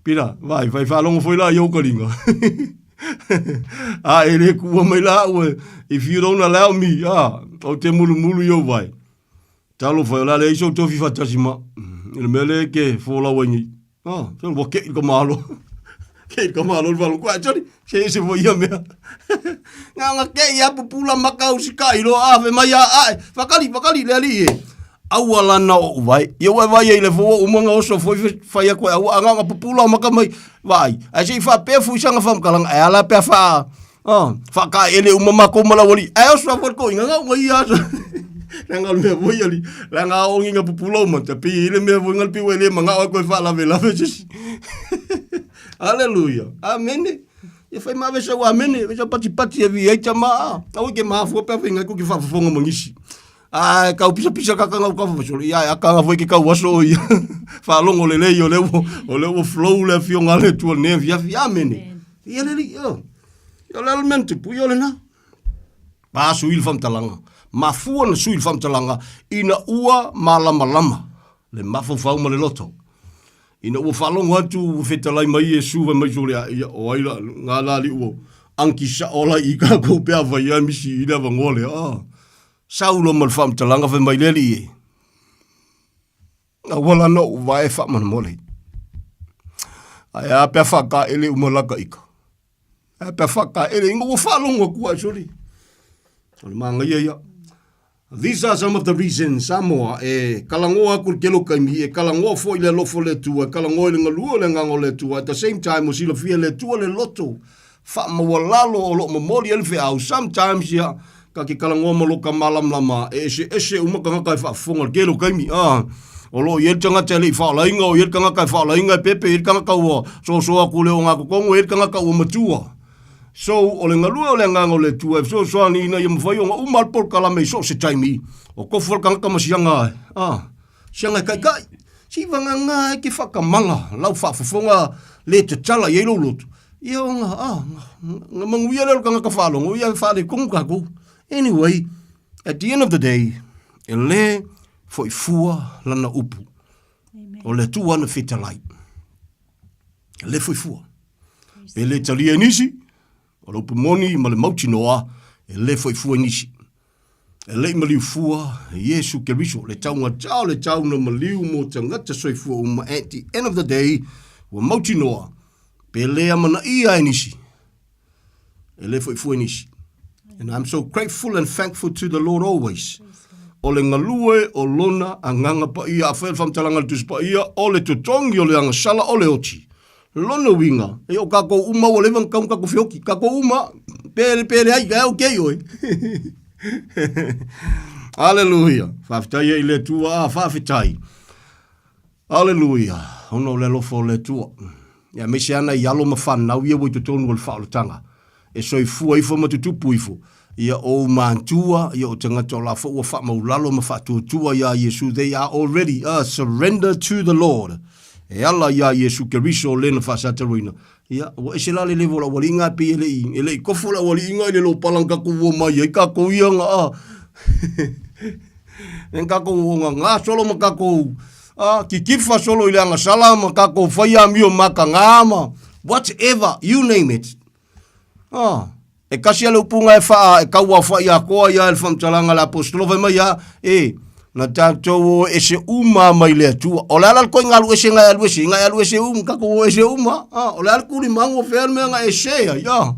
pira, vai, whai whaalongo foi la i au karinga. A e le kua mai la ue, if you don't allow me, a, o te mulu mulu i au vai. Talo whai, o la le iso tofi whatasi ma. I le mea le ke fōlau ai nei. Ah, so ua keʻi ka malo. Keʻi ka malo le walo. Kua actually, se ese foi ia mea. Nga nga keʻi a pupula maka usikaʻi loa a fe mai a ae. Whakali, whakali le alii e. Aua lana o vai. Ia ua vai ai le fua uma nga oso foi fai a koe aua anga nga pupula o maka mai. Vai. Ai se i whapea fuisanga whamkalanga. E ala pea wha Ah, whakaele uma mākou ma lau alii. Ae oso a ko inga ngau ngai ia. La ngau mea voi ali. La ngā ongi ngā pupula uma. Ta pi ile mea voi ngal pi wele ma ngau koe wha lave lave sisi. Hallelujah. Amene. Ia whai maa vesa ua amene. Vesa pati pati e vi ai tama a. Au ke maafua pea whai ngai ko ki whaafafonga mangisi. A kau pisa pisa ka kanga ka fa solo ia a kanga foi ke kau aso ia. Whaalongo le lei o le o le o flow le fionga le tua ne via via amene. Ia le li o. Ia le almen tupu ia le na. Pa sui le whamtalanga. Mafua na sui le whamtalanga ina ua malamalama le mafaufau ma le loto. Ina ua faalogo atu ua fetalai mai Iesu fai mai sole a ia o ai la ngā la li ua anki sa o la i ka kou pea vai a misi i le avangoa lea. Ah. Saulo ma le faamatalaga fai mai le Alii e. Aua la na ou vae faamolemole. Ae a pea faataele uma laka ika. Ae a pea faataele ina ua faalogo atu ai sole. O le mānaia ia. These are some of the reasons Samoa e kalagoa aku le tele o taimi, e kalagoa foi le alofa o le Atua, e kalagoa i le galue o le agaga o le Atua. At the same time, ua silafia e le Atua le loto faamaualalo o lo o momoli ai le feau. Sometimes, ia, ka ke kalagoa ma loka malamalama, e eseese uma tagata e faafofoga i le tele o taimi. Ah, o lo o i ai le tagata e le i faaolaina, o i ai le tagata e faaolaina e pepe, e i ai le tagata ua soasoa atu le ogatotonu, e i ai le tagata ua matua. So, o le galue o le agaga o le Atua e fesoasoani ina ia mafai ona uma le polokalame i so o se taimi, o tofu le tagata ma siaga, ah, siaga e kaikai. Si vagana e ke whakamala, lau whaafofonga le tatala i ai lou loto. Ia o nga, ah, nga manuia lea o le tagata faalogo, ia e faaletonu tatou. Anyway, at the end of the day, e le foi fua lana upu. O le Atua ana fetalai. E le foi fua. Pe le talia e nisi, o le upu moni ma le mautinoa, e le foi fua i nisi. E le i maliu fua Iesu Keriso, le taugata o le tau na maliu mo tagata soifua uma, at the end of the day, ua mautinoa, pe le amanaia e nisi. E le foi fua nisi. And I'm so grateful and thankful to the Lord always. O le galue o lona agaga paia, afai o le faamatalaga a le Tusi Paia, o le totogi o le agasala o le oti. Lona uiga, e o kākou uma ua leva ona tatau ona tatou feoti. Kākou uma, pe, pe leai, ae okay oe. Hallelujah. Faafetai ai i le Atua, ah, faafetai. Aleluia! Ona o le alofa o le Atua. Ia aemaise ana i alo ma fanau ia ua i totonu o le faaolataga, e soifua ifo ma tutupu ifo, ia ou matua, ia o tagata o la foi ua faamaulalo ma faatuatua iā Iesu, they are already uh, surrender to the Lord. E ala iā Iesu Keriso o lena faasataroina. Ia, ua ese la le level o le aualiiga e pei e le i, e le i kofo le aualiiga i le lopala na tatou ua mai ai tatou ia na a. Nen tatou o ngā solo ma tatou a, kikifa solo i le agasala ma tatou whai amio makanga ma whatever, you name it. Ah, e kasi a le upunga e whaa, e kaua whai a koa ia e le whamtalanga le apostolo whai mai a, e, na tātou o ese uma mai le Atua. O le ala le koi ngalu ese ngai alu ese, ngai alu ese uma, kako o ese uma. Ah, o le ala kuli mangu o fea le mea ngai ese ai, ah.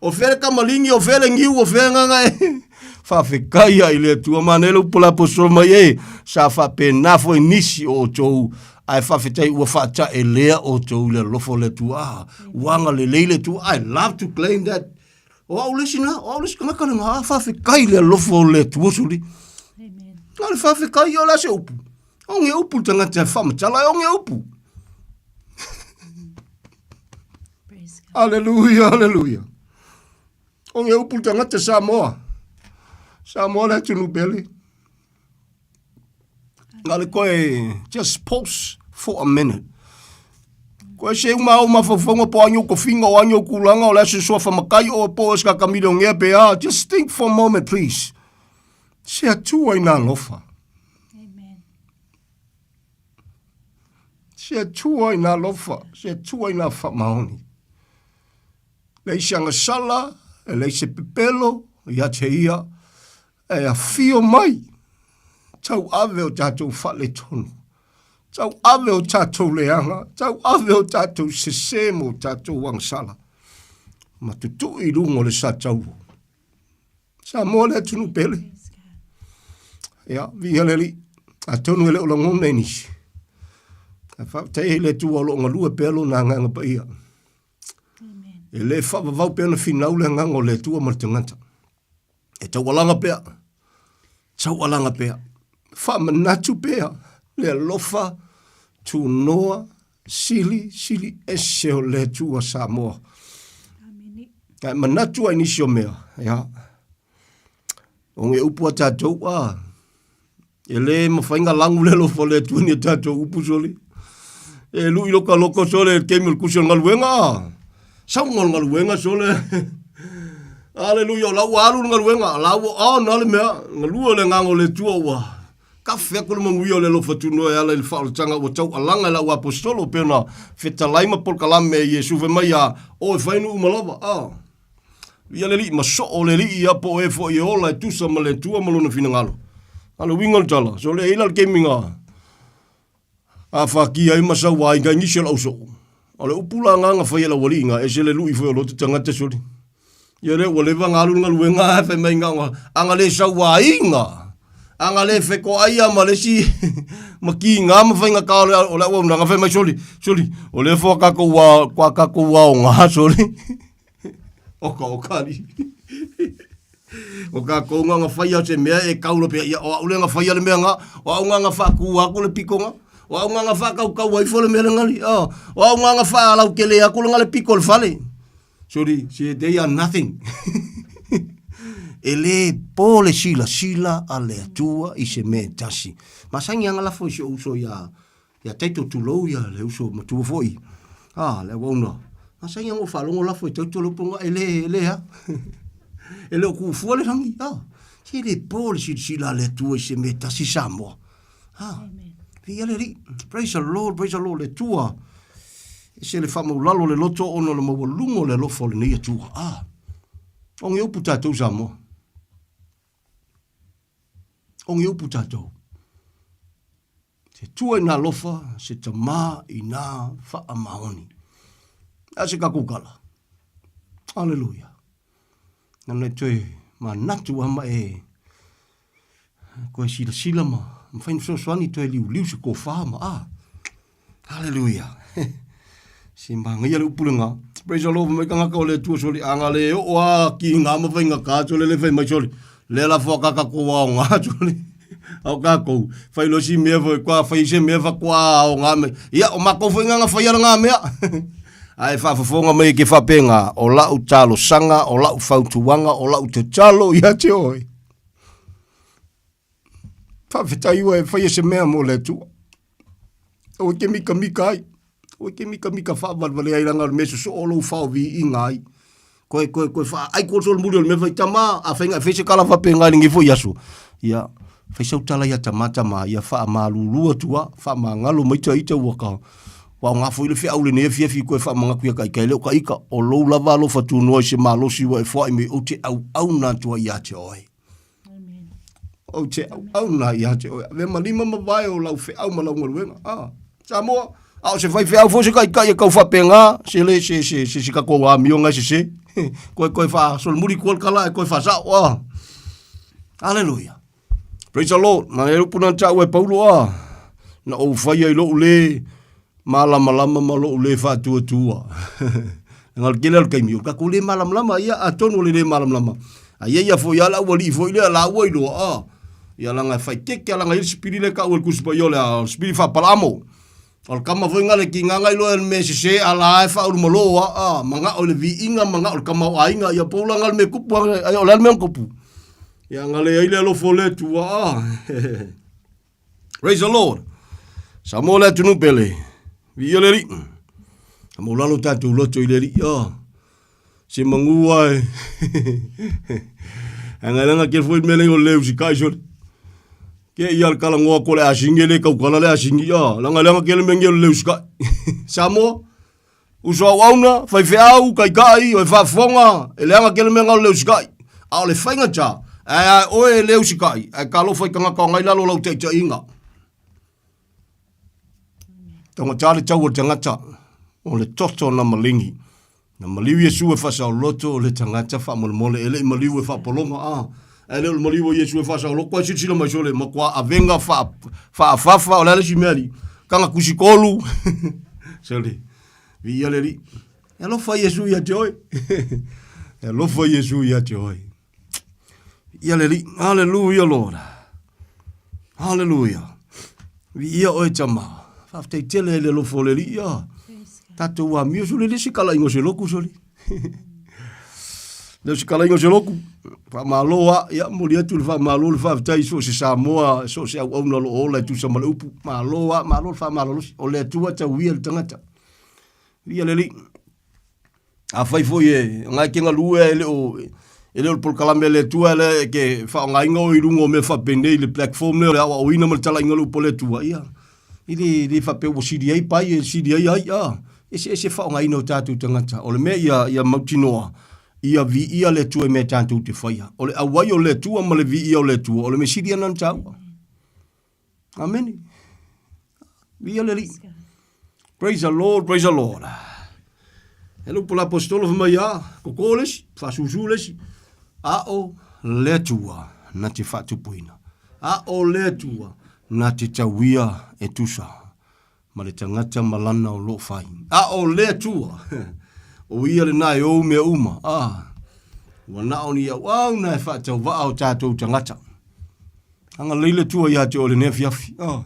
o fea le kamalingi, o fea le ngiu, o fea nga ngai. Whawhekai ai le Atua, ma nei le upu le apostolo mai e, sa whapena foi nisi o outou, ae whawhetai ua whaataelea outou i le alofa o le Atua. Ah, ua agalelei le Atua. I love to claim that. O au le isi na, o au le isi tagata lena, a faafetai le alofa o le Atua suli. Amen. Na le faafetai o le a se upu. O nge upu le tagata e faamatala, e o nge upu. Praise God. Aleluia, aleluia. O nge upu le tagata Samoa. Samoa le atunuu pele. Na le koe, just pause for a minute. Koe se uma au mafaufauga po o a ni ou tofiga, o a ni ou tulaga, o le a se suafa matai oe po o se kaka milionea pe a. Just think for a moment, please. Se Atua ina alofa. Amen. Se Atua ina alofa, se Atua ina faamaoni. Leai se agasala, e leai se pepelo, ia te ia, E afio mai, tauave o tatou faaletonu, tauave o tatou leaga, tauave o tatou sese ma o tatou agasala, ma tutui i luga o le sa taua. Samoa le atunuu pele. Ia, viia le Alii. Atonu e le o lagona e nisi. Ae faafetai ai i le Atua o lo o galue pea Lona Agaga Paia. E le faavavau pea ona finau le agaga o le Atua ma le tagata. E taualaga pea, taualaga pea, faamanatu pea le alofa tunoa sili sili ese o le Atua Samoa. Ae manatu ai nisi o mea, ia, o nge upu a tatou, a, E le mafai na lagu le alofa o le Atua ni a tatou upu sole. E lui loka loko sole le taimi o le kusi o le galuega. Sauga o le galuega sole. Aleluia, o la ua alu le galuega, o la ua on a le mea, galue o le agaga o le Atua ua kafe atu le manuia o le alofa tunoa e ala i le faaolataga ua taualaga e lau aposetolo pei ona fetalai ma polokalame e Iesu fai mai a o e fai nuu uma lava. Ah. Ia le alii ma soo le alii ia po o e foi e ola e tusa ma le Atua ma lona finagalo. A o le uiga o le tala, so le ila le taimi na afakia ai ma saua ai ngai nisi o le au soo. O le upu la nga na fai e le aualii nga, ese le lui foi o loto tagata soli. Ia le ua leva na alu le galuega ae fai mai nga, a na le sauaina, a na le fetoai ma le isi ma kiga ma faigata o le, o le auaunaga fai mai soli, soli, o lea foi a tatou, a tatou aoga soli. Oka oka ali. O kākou nga nga whaia se mea e kaula pea ia, o au le nga whaia le mea nga, o au nga nga whaaku aku le piko nga, o au nga nga whaakaukau ai fo le mea le ngali, o, o au nga nga whaalau kele aku le nga le piko le fale. Sorry, se they are nothing. e le po le sila sila a le Atua i se mea e tasi. Masangi anga lafo i si o uso ia Ia taito tulou ia le uso matua foi. Ah, le auauna. A sa ia ngo faalogo lafo i tauto le upu nga e le, e le a. e le o kuufua le rangi. Ah, se le po le silasila a le Atua i se mea tasi Samoa. Ah, viia le Alii. Praise the Lord, praise the Lord, le Atua. E se le faamaulalo le loto ona o le maualuga o le alofa o lenei Atua. Ah, o nge upu tatou Samoa. O nge upu tatou. Se tua i nā alofa, se tamā i nā faamaoni. A se kakou kala. Aleluia. Na e toe manatu a ma e koe silasila ma mafai na fesoasoani toe liuliu se kofa ma a. Haleluia. Se manaia le upu lena. Praise the Lord, mai tagata o le Atua soli anga le oo a ki ngā ma whai ngā kā soli le whai mai soli. Le la fua kaka ko wao ngā soli. Au kākou, whai lo si mea fai kua, whai se mea fa kua ao ngā me. Ia, o mākou whai ngā ngā whai ara ngā mea. Ae whaafofoga mai ke whapenga, o lau talosanga, o lau fautuaga, o lau tatalo ia te oe. Faafetai ua e faia se mea mo le Atua. Aua e te mikamika ai. Aua e te mikamika faavalevale ai leaga o le mea sosoo lou faoviiga ai. Koe, koe, koe faaai koe solomuli o le mea fai tama, a fai ngai fai se kala faapena i lenei foi aso. Ia, fai sau tala ia tama tama, ia faamalulu atu a, faamagalo mai ta ita ua ka, ua aoga foi le feau lenei afiafi koe faamanatu ia ka ika e le o ka ika, o lou lava alofa tunoa i se malosi ua e foai mai ou te auauna atu ai ia te oe. Ou te auauna ia te oe. Avea ma lima ma vae o lau feau ma lau galuega. Ah, Samoa, a o se faifeau foi se taitai e tau faapena, se le se se se se tatou amioga e sese. Koe koe faasolomuli koa le tala ae koe faasao. Ah. Hallelujah. Praise the Lord. Na e upu na taua e Paulo ah. Na ou faia i lou le malamalama ma lou le faatuatua. Leaga o le tele o le taimi, o le tatou le malamalama, ia atonu o le le malamalama. A ia ia foi lava le aualii foi lea laua iloa, a, ia leaga e faitete lava leaga e i ai le sipili lea e tau e le Tusi Paia o le a, o le sipili faapalaamo. O le tama foi lena le tigaga iloa e le mea sese a la e faaulumalo lava, a, manao i le viiga, manao i le tamaoaiga, ia pau la lena le mea e tupu, ae o le a le mea na tupu? Ia na leai le alofa o le Atua, a. Praise the Lord. Samoa le atunuu pele. Viia le Alii. A maulalo tatou loto i le Alii. Oh. Se manu ai. Anga langa ke foi mele o leu si kai soli. Ke ia le kala ngoa ko le asingi le kau kala le asingi. Oh. Langa langa ke le menge o leu si kai. Samoa. Uso auauna, faifeau, kaikai, o e faafofoga, e leaga kele mea o le usikai. A o le faigata, ae a oe e le usikai, ae talofa i tagata o ngai lalo o lau taitaiga. Taugata le tau o le tagata, o le toto na maligi. Na maliu Iesu e faasaoloto o le tagata faamolemole, e le i maliu e faapologa, a. Ae le o le maliu o Iesu e faasaoloko, ae silasila mai sole, matua avega faafafa, o le a le isi mea alii? Taga tusitolu. Sole, viia le Alii. E alofa Iesu ia te oe. E alofa Iesu ia te oe. Viia le Alii. Hallelujah, Lord. Hallelujah. Viia oe tama. Faafetai tele i le alofa o le Alii. Ah. Tatou amio sole le isi kalaiga o se loku sole. Le isi kalaiga o se loku. Faamalo a, ia momoli atu le faamalo le faafetai so o se Samoa, so o se auauna o lo o ola e tusa ma le upu. Malo a, malo le faamalolosi. O le Atua tauia le tagata. Viia le Alii. Afai foi e na e te galue e le o e le o le polokalame a le Atua lea e te faaaogaina oe i luga o mea faapenei le platform lea o le aoaoina ma le talaiga o le upu a le Atua, ia, e le, le faapea ua sili ai pai e sili ai ai, a, eseese faaaogaina o tatou tagata. O le mea ia, ia mautinoa, ia viia le Atua i mea tatou te faia. O le auai o le Atua ma le viia o le Atua, o le mea sili lena ona taua. Amene. Viia le Alii. Praise the Lord, praise the Lord. E le upu la apostolo fai mai a, koko le isi, faasusu le isi. A o le Atua na te faatupuina. A o le Atua na te tauia e tusa ma le tagata ma lana o lo o fai. A o le Atua, o ia lena e ou mea uma. A, ua na o ni auauna e faatauvaa o tatou tagata. Agalelei le Atua ia te oe i lenei afiafi. Ah.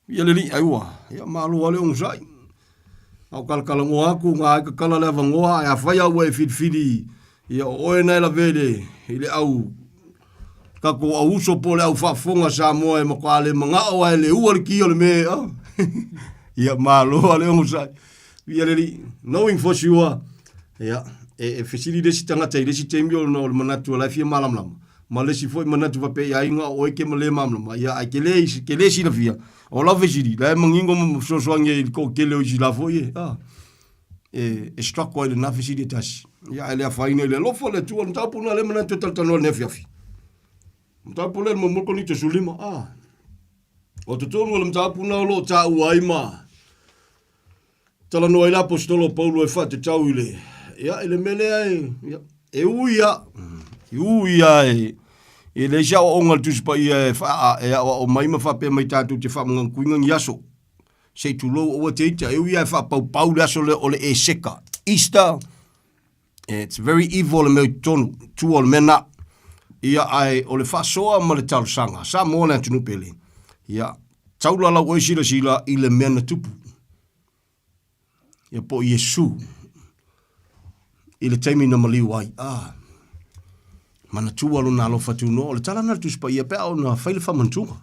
Ia le alii, ai ua, ia malo lava le onosai. A o kalakalanoa atu, na ai tatala le avanoa, ae afai lava ua e filifili, ia o oe na e lavea i le, i le au, tatou au uso po o le au faafofoga Samoa e matua le manao ae le ua le ki o le mea, ah. Ia malo lava le onosai. Ia le alii, knowing for sure, ia, e, e fesili le isi tagata i le isi taimi ona o le manatu o la e fia malamalama. Ma le isi foi manatu faapea i aiga o oe ke ma le malamalama, ia ae ke le, ke le silafia, o lau fesili, la e manino ma fesoasoani ai i le toatele o isi la foi e, a, e, e struggle ai i lena fesili e tasi. Ia ae le afaina i le alofa o le Atua, o le mataupu lena lea e manatu e talatalanoa i lenei afiafi. O le mataupu lea i le muamua Korinito 15, a, o totonu o le mataupu lena o lo o taua ai ma, Talanoa ai le Aposetolo o Paulo e faatatau i le, Ia, i le mea lea e, ia, e ui a, e ui a e, e leai se aoaoga a le Tusi Paia e, faa, e aoao mai ma faapea mai tatou te faamagatuina ni aso. Se i tulou aua te ita, e ui a e faapaupau le aso lea o le Eseka, Easter, It's very evil le mea i totonu, tua o le mea na. Ia, ae o le faasoa ma le talosaga, Samoa le atunuu pele, ia, taula lau oe silasila i le mea na tupu. Ia po o Iesu i le taimi na maliu ai. Ah, manatua lona alofa tunoa. O le tala na le Tusi Paia pe a ona fai le faamanatuga.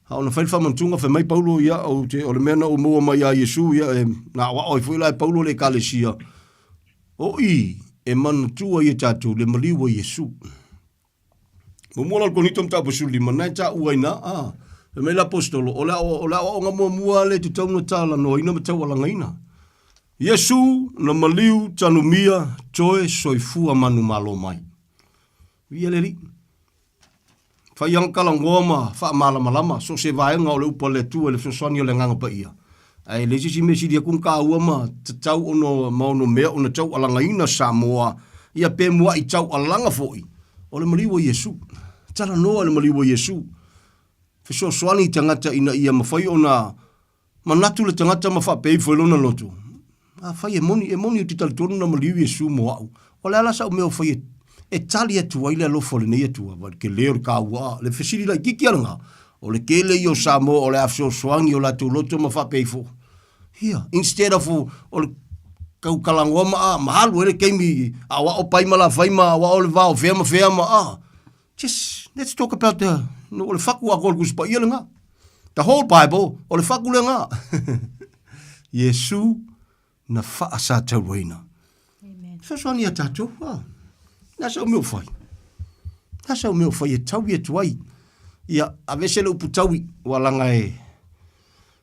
A ona fai le faamanatuga, fai mai Paulo, ia, ou te, o le mea na ou maua mai ia Iesu, ia, e, na aoao ai foi la e Paulo le ekalesia, o i e manatua ia tatou le maliu o Iesu. Muamua la o le Korinito mataupu 15, na e taua ai na, a, fai mai le Aposetolo, o le, o le aoaoga muamua lea e tatau ona talanoaina ma taualagaina. Iesu na maliu tanumia toe soifua manumalo mai. Viia le Alii. Fai ana talanoa ma faamalamalama so o se vaega o le upu a le Atua i le fesoasoani o le Agaga Paia. Ae leai se isi mea sili atu ona taua ma tatau ona ma ono mea ona taualagaina Samoa, ia pe mua'i taualaga foi, o le maliu o Iesu. Talanoa i le maliu o Iesu. Fesoasoani i tagata ina ia mafai ona Manatu le tagata ma faapea ifo i lona loto, Afai e moni, e moni ou te talitonu na maliu Iesu mo a'u, o le a la sa'u mea o fai e, e tali atu ai le alofa o lenei Atua? Vaai le tele o le taua, le fesili laitiiti a lena, o le tele ia o Samoa o le a fesoasoani i o latou loto ma faapea ifo, Ia, instead of o le tau talanoa ma, a, ma alu ai le taimi aoao pai ma lafai ma aoao le va o fea ma fea ma, a, Just, let's talk about the, no, o le faku atoa o le Tusi Paia lena. The whole Bible, o le faku lena. Iesu na faasatauaina. Fesoasoani ia tatou. Ah. Na sau mea o fai. Na sau mea o fai e taui atu ai. Ia, aveese le upu taui, ua laga e,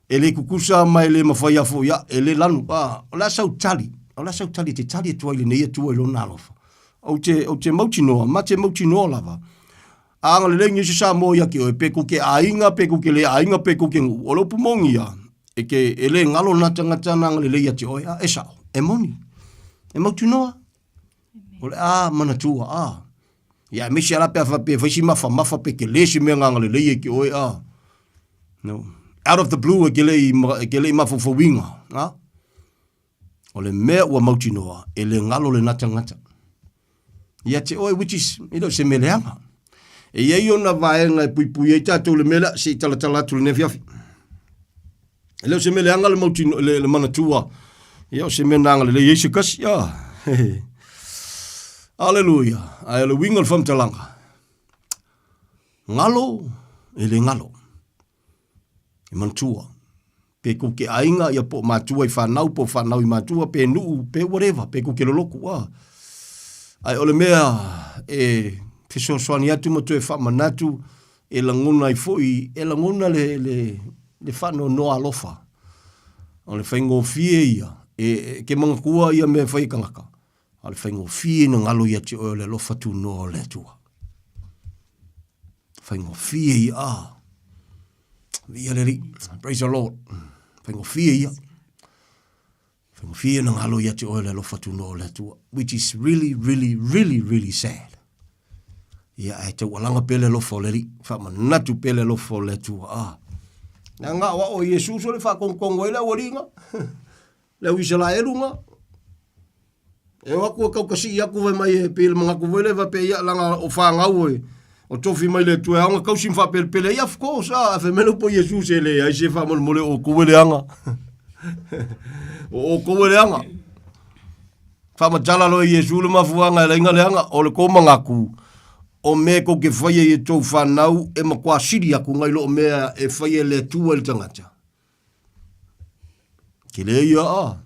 e le kukusa ma e le mafai a foi, ia, e le lanu. Ah, o le a sau tali, o le a sau tali e te tali atu ai lenei Atua i lona alofa. Ou te, ou te mautinoa, ma te mautinoa lava, a agalelei nisi Samoa ia te oe, pe kou ke aiga, pe kou ke le aiga, pe kou ke nuu, o le upu moni ia, e ke, e le galo na tagata na agalelei ia te oe, a e sao, e moni, e mautinoa, o le a manatua, a. Ia, aemaise lava pe a faapea e fai si mafamafa pe tele se mea na agalelei ai te oe, a. No. Out of the blue e te le i, e te le i mafaufauina, a. O le mea ua mautinoa, e le galo lena tagata. Ia te oe, which is, e le o se mea leaga. E i ai ona vaega e puipui ai tatou le mea lea, se i talatala atu lenei afiafi. E le o se mea leaga le mautino, le, le manatua, ia o se mea na agalelei ai se kasi. Ah. Aleluia. Ae o le uiga o le faamatalaga, galo e le galo. E manatua. Pe kou ke aiga, ia po o matua i whanau, po o whanau i matua, pe nuu, pe whatever, pe kou ke loloku. Ah. Ae o le mea e fesoasoani atu ma toe faamanatu e lagona ai foi, e lagona le, le, le faanoanoa alofa. O le faigofie ia, e, e ke manatua ia mea e fai e tagata, a o le faigofie ina galo ia te oe o le alofa tunoa o le Atua. Faigofie ia, ah. Viia le Alii. Praise the Lord. Faigofie ia. Faigofie na galo ia te oe le alofa tunoa o le Atua. Which is really, really, really, really sad. Ia, ae taualaga pea le alofa o le Alii. Faamanatu pea le alofa o le Atua. Ah. Na ngā o ao Iesu so le whaakongongo ai le aualiga. Le au Isaraelu nga. E o atu e kaukasii atu fai mai e pei le manatu foi lea faapea ia leaga o fanau e o tofi mai le Atua e ao ona kausi ma faapelepele ai. Of course, ah, fai mai le upu a Iesu, se leai se faamolemole o outou e leaga. O outou e leaga. Faamatala loa e Iesu le mafuaaga e laina leaga, o le tou manatu, o mea tou te faia i a outou fanau e matua sili atu nai lo mea e faia e le Atua i le tagata. Tele ia a.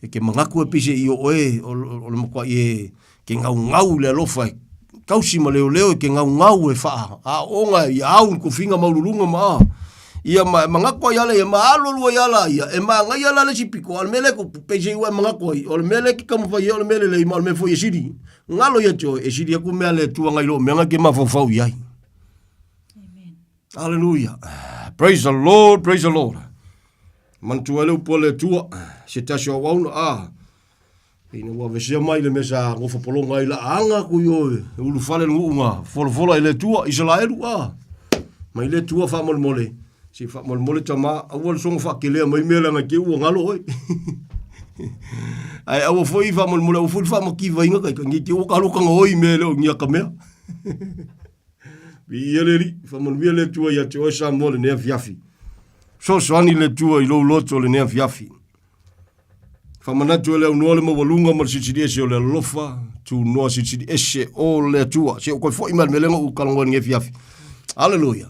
E ke manatu e pise i o oe, o, o le matua i e ke ngaungau le alofa e kausi ma leoleo e ke ngaungau e whaa. A onga i au ni kofinga maululunga ma a. Ia ma e manatu ai ala ia, ma alu alu ai ala ia, e ma ngai ala le si piko, a le mele ko pese i ua e manatu ai, o le mele ki taumafai e, o le mele lei ma o le mea foi e sili. Ngalo ia te oe, e sili aku mea le Atua ngai lo mea ngai ke mafaufau i ai. Hallelujah. Praise the Lord, praise the Lord. Manatua ai le upu a le Atua, se tasi o auauna, a. Ina ua aveesea mai le mea sa gofapologa ai la aga aku i o e ulufale le nuu ma folafola i le Atua, Isalaelu, a. Mai le Atua faamolemole, se i faamolemole tama, aua le soga faakelea mai mea leaga i te i ua galo oe. Ae aua foi faamolemole, aua foi le faamativaina kai, nei te i ua talo tagaoi i mea e le o ni ata mea. Viia le Alii, faamanuia le Atua ia te oe Samoa lenei afiafi. Fesoasoani le Atua i lou loto lenei afiafi. Faamanatu e le aunoa le maualuga ma le silisili ese o le alofa, tunoa silisili ese o le Atua. Se o koe foi mai le mea lea na ou talanoa i lenei afiafi. Aleluia.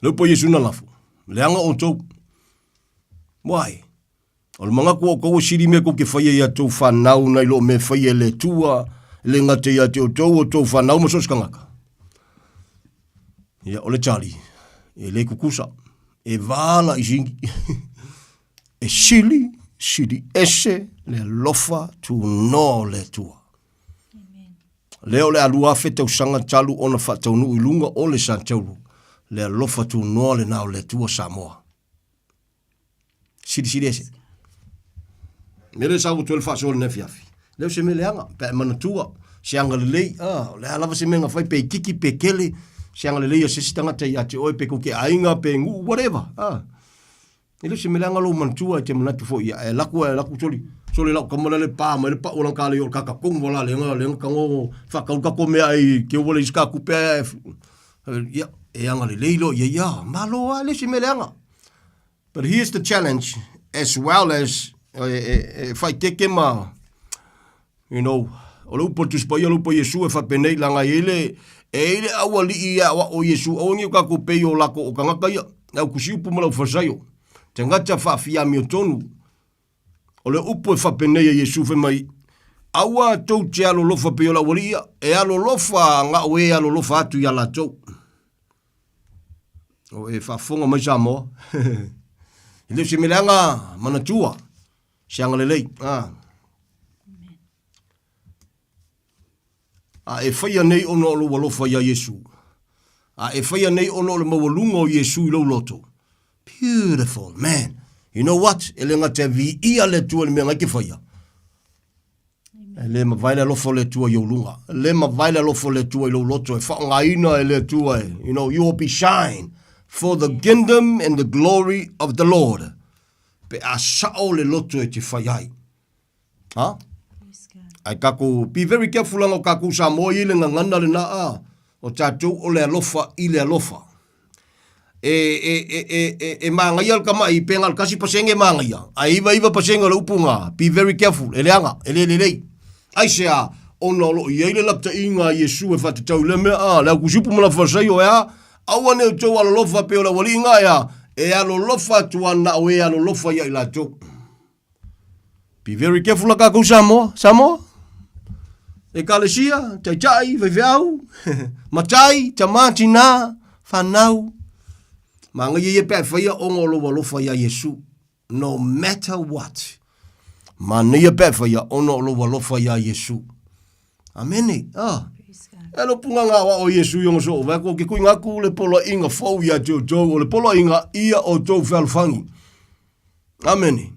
Le upu a Iesu na lafo, leaga outou. Why? O le manatu o outou e sili mea tou te faia ia tou fanau nai lo mea e faia e le Atua, e le gata ia te outou, o tou fanau ma so o se tagata. Ia, o le tali, e le tutusa. E vala i sini. e sili, sili ese le alofa tunoa o le Atua. Lea o le a 2000 tausaga talu ona faataunuu i luga o le Sataulu, le alofa tunoa lena o le Atua Samoa. Silisili ese. Mea lea sa ua toe le faasoa lenei afiafi. Lea o se mea leaga, pe a e manatua, se agalelei, ah, o le a lava se mea na fai, pe itiiti pe tele, se agalelei a se isi tagata ia te oe, pe tou te aiga, pe nuu, whatever, ah. E le o se mea leaga lou manatua e te manatu foi ia, e alu atu, e alu atu soli, soli lau tama lea le pa mai le pau o lana kalei o le kaka tonu ua la lea na tago faatau le tatou meaai te ua leai se ta tupe ae, ia, e agalelei loa i ai, ia, malo lava, e le o se mea leaga. But here's the challenge as well as e faaeteete ma you know, o le upu a le Tusi Paia, o le upu a Iesu e faapenei, leaga e i ai le, e i ai le aualii e aoao i Iesu, aua ne i o tatou pei o latou o tagata ia, le au tusiupu ma le au Farisaio, tagata faafiamiotonu. O le upu e faapenei a Iesu fai mai, Aua tou te alolofa pei o le aualii ia, e alolofa na o e alolofa atu iā latou. O e faafofoga mai Samoa. E le o se mea leaga manatua, se agalelei. Ah. A e faia nei ona o lou alofa iā Iesu. A e faia nei ona o le maualuga o Iesu i lou loto. Beautiful, man. You know what? E le gata e viia le Atua i le mea na e te faia. E le mavae le alofa o le Atua i ou luga. E le mavae le alofa o le Atua i lou loto e faaaogaina e le Atua e, you know, you will be shine for the kingdom and the glory of the Lord. Pe a sao le loto e te fai ai. Ha? Ai tatou, be very careful langa o tatou Samoa i le gagana lena a, o tatou o le alofa i le alofa. E, e, e, e, e, e māngaia le tama'i pe na o le 1% e māngaia, ae 99% o le upu na, be very careful, e leaga, e le lelei. Aisea? Ona o lo o i ai le lapataiga a Iesu e faatatau i lea mea, a, le aukusiupu ma le Afasaio e a? Aua ne i outou alolofa pei o le aualii na e a? E alolofa atu ana na o e alolofa ia i latou. Be very careful la kakou Samoa. Samoa? Ekalesia, taitai, faifeau, matai, tama, tina, whanau. Māngaia ia pe a e whaia ona o lou alofa iā Iesu. No matter what. Mānaia pe a e whaia ona o lou alofa iā Iesu. Amene. Ah. E lo punga ngā wa o Iesu i ona soo. Vai ko ke kui ngaku le poloaiga fou ia te outou. O le poloaiga ia outou fealofangi. Amene.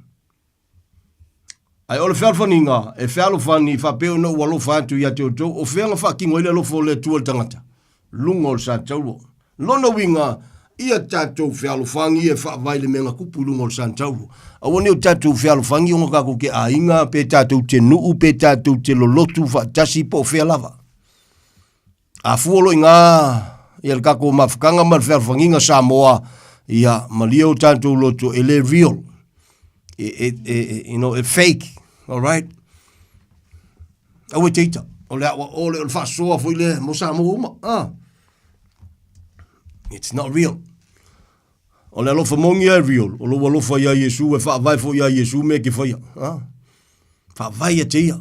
Ae o le fealofaniga, e fealofani faapea ona ou alofa atu ia te outou, o fea na faatino ai le alofa o le Atua i le tagata? Luga o le Satauro. Lona uiga, ia tatou fealofani e faavae i le mea na tupu i luga o le Satauro. Aua ne i o tatou fealofani ona tatou te aiga, pe tatou te nuu, pe tatou te lolotu faatasi po o fea lava. A fua loa i ngā ia le tatou mafutaga ma le fealofaniga Samoa, ia malie o tatou loto e le real. E, e, e, you know, e fake, all right? Aua e te ita, o le aua o le, o le faasoa foi le mo Samoa uma. Ah. It's not real. O le alofa moni e real, o lou alofa ia Iesu e faavae foi ia Iesu me ke whaia. Ah. Faavae ia te ia.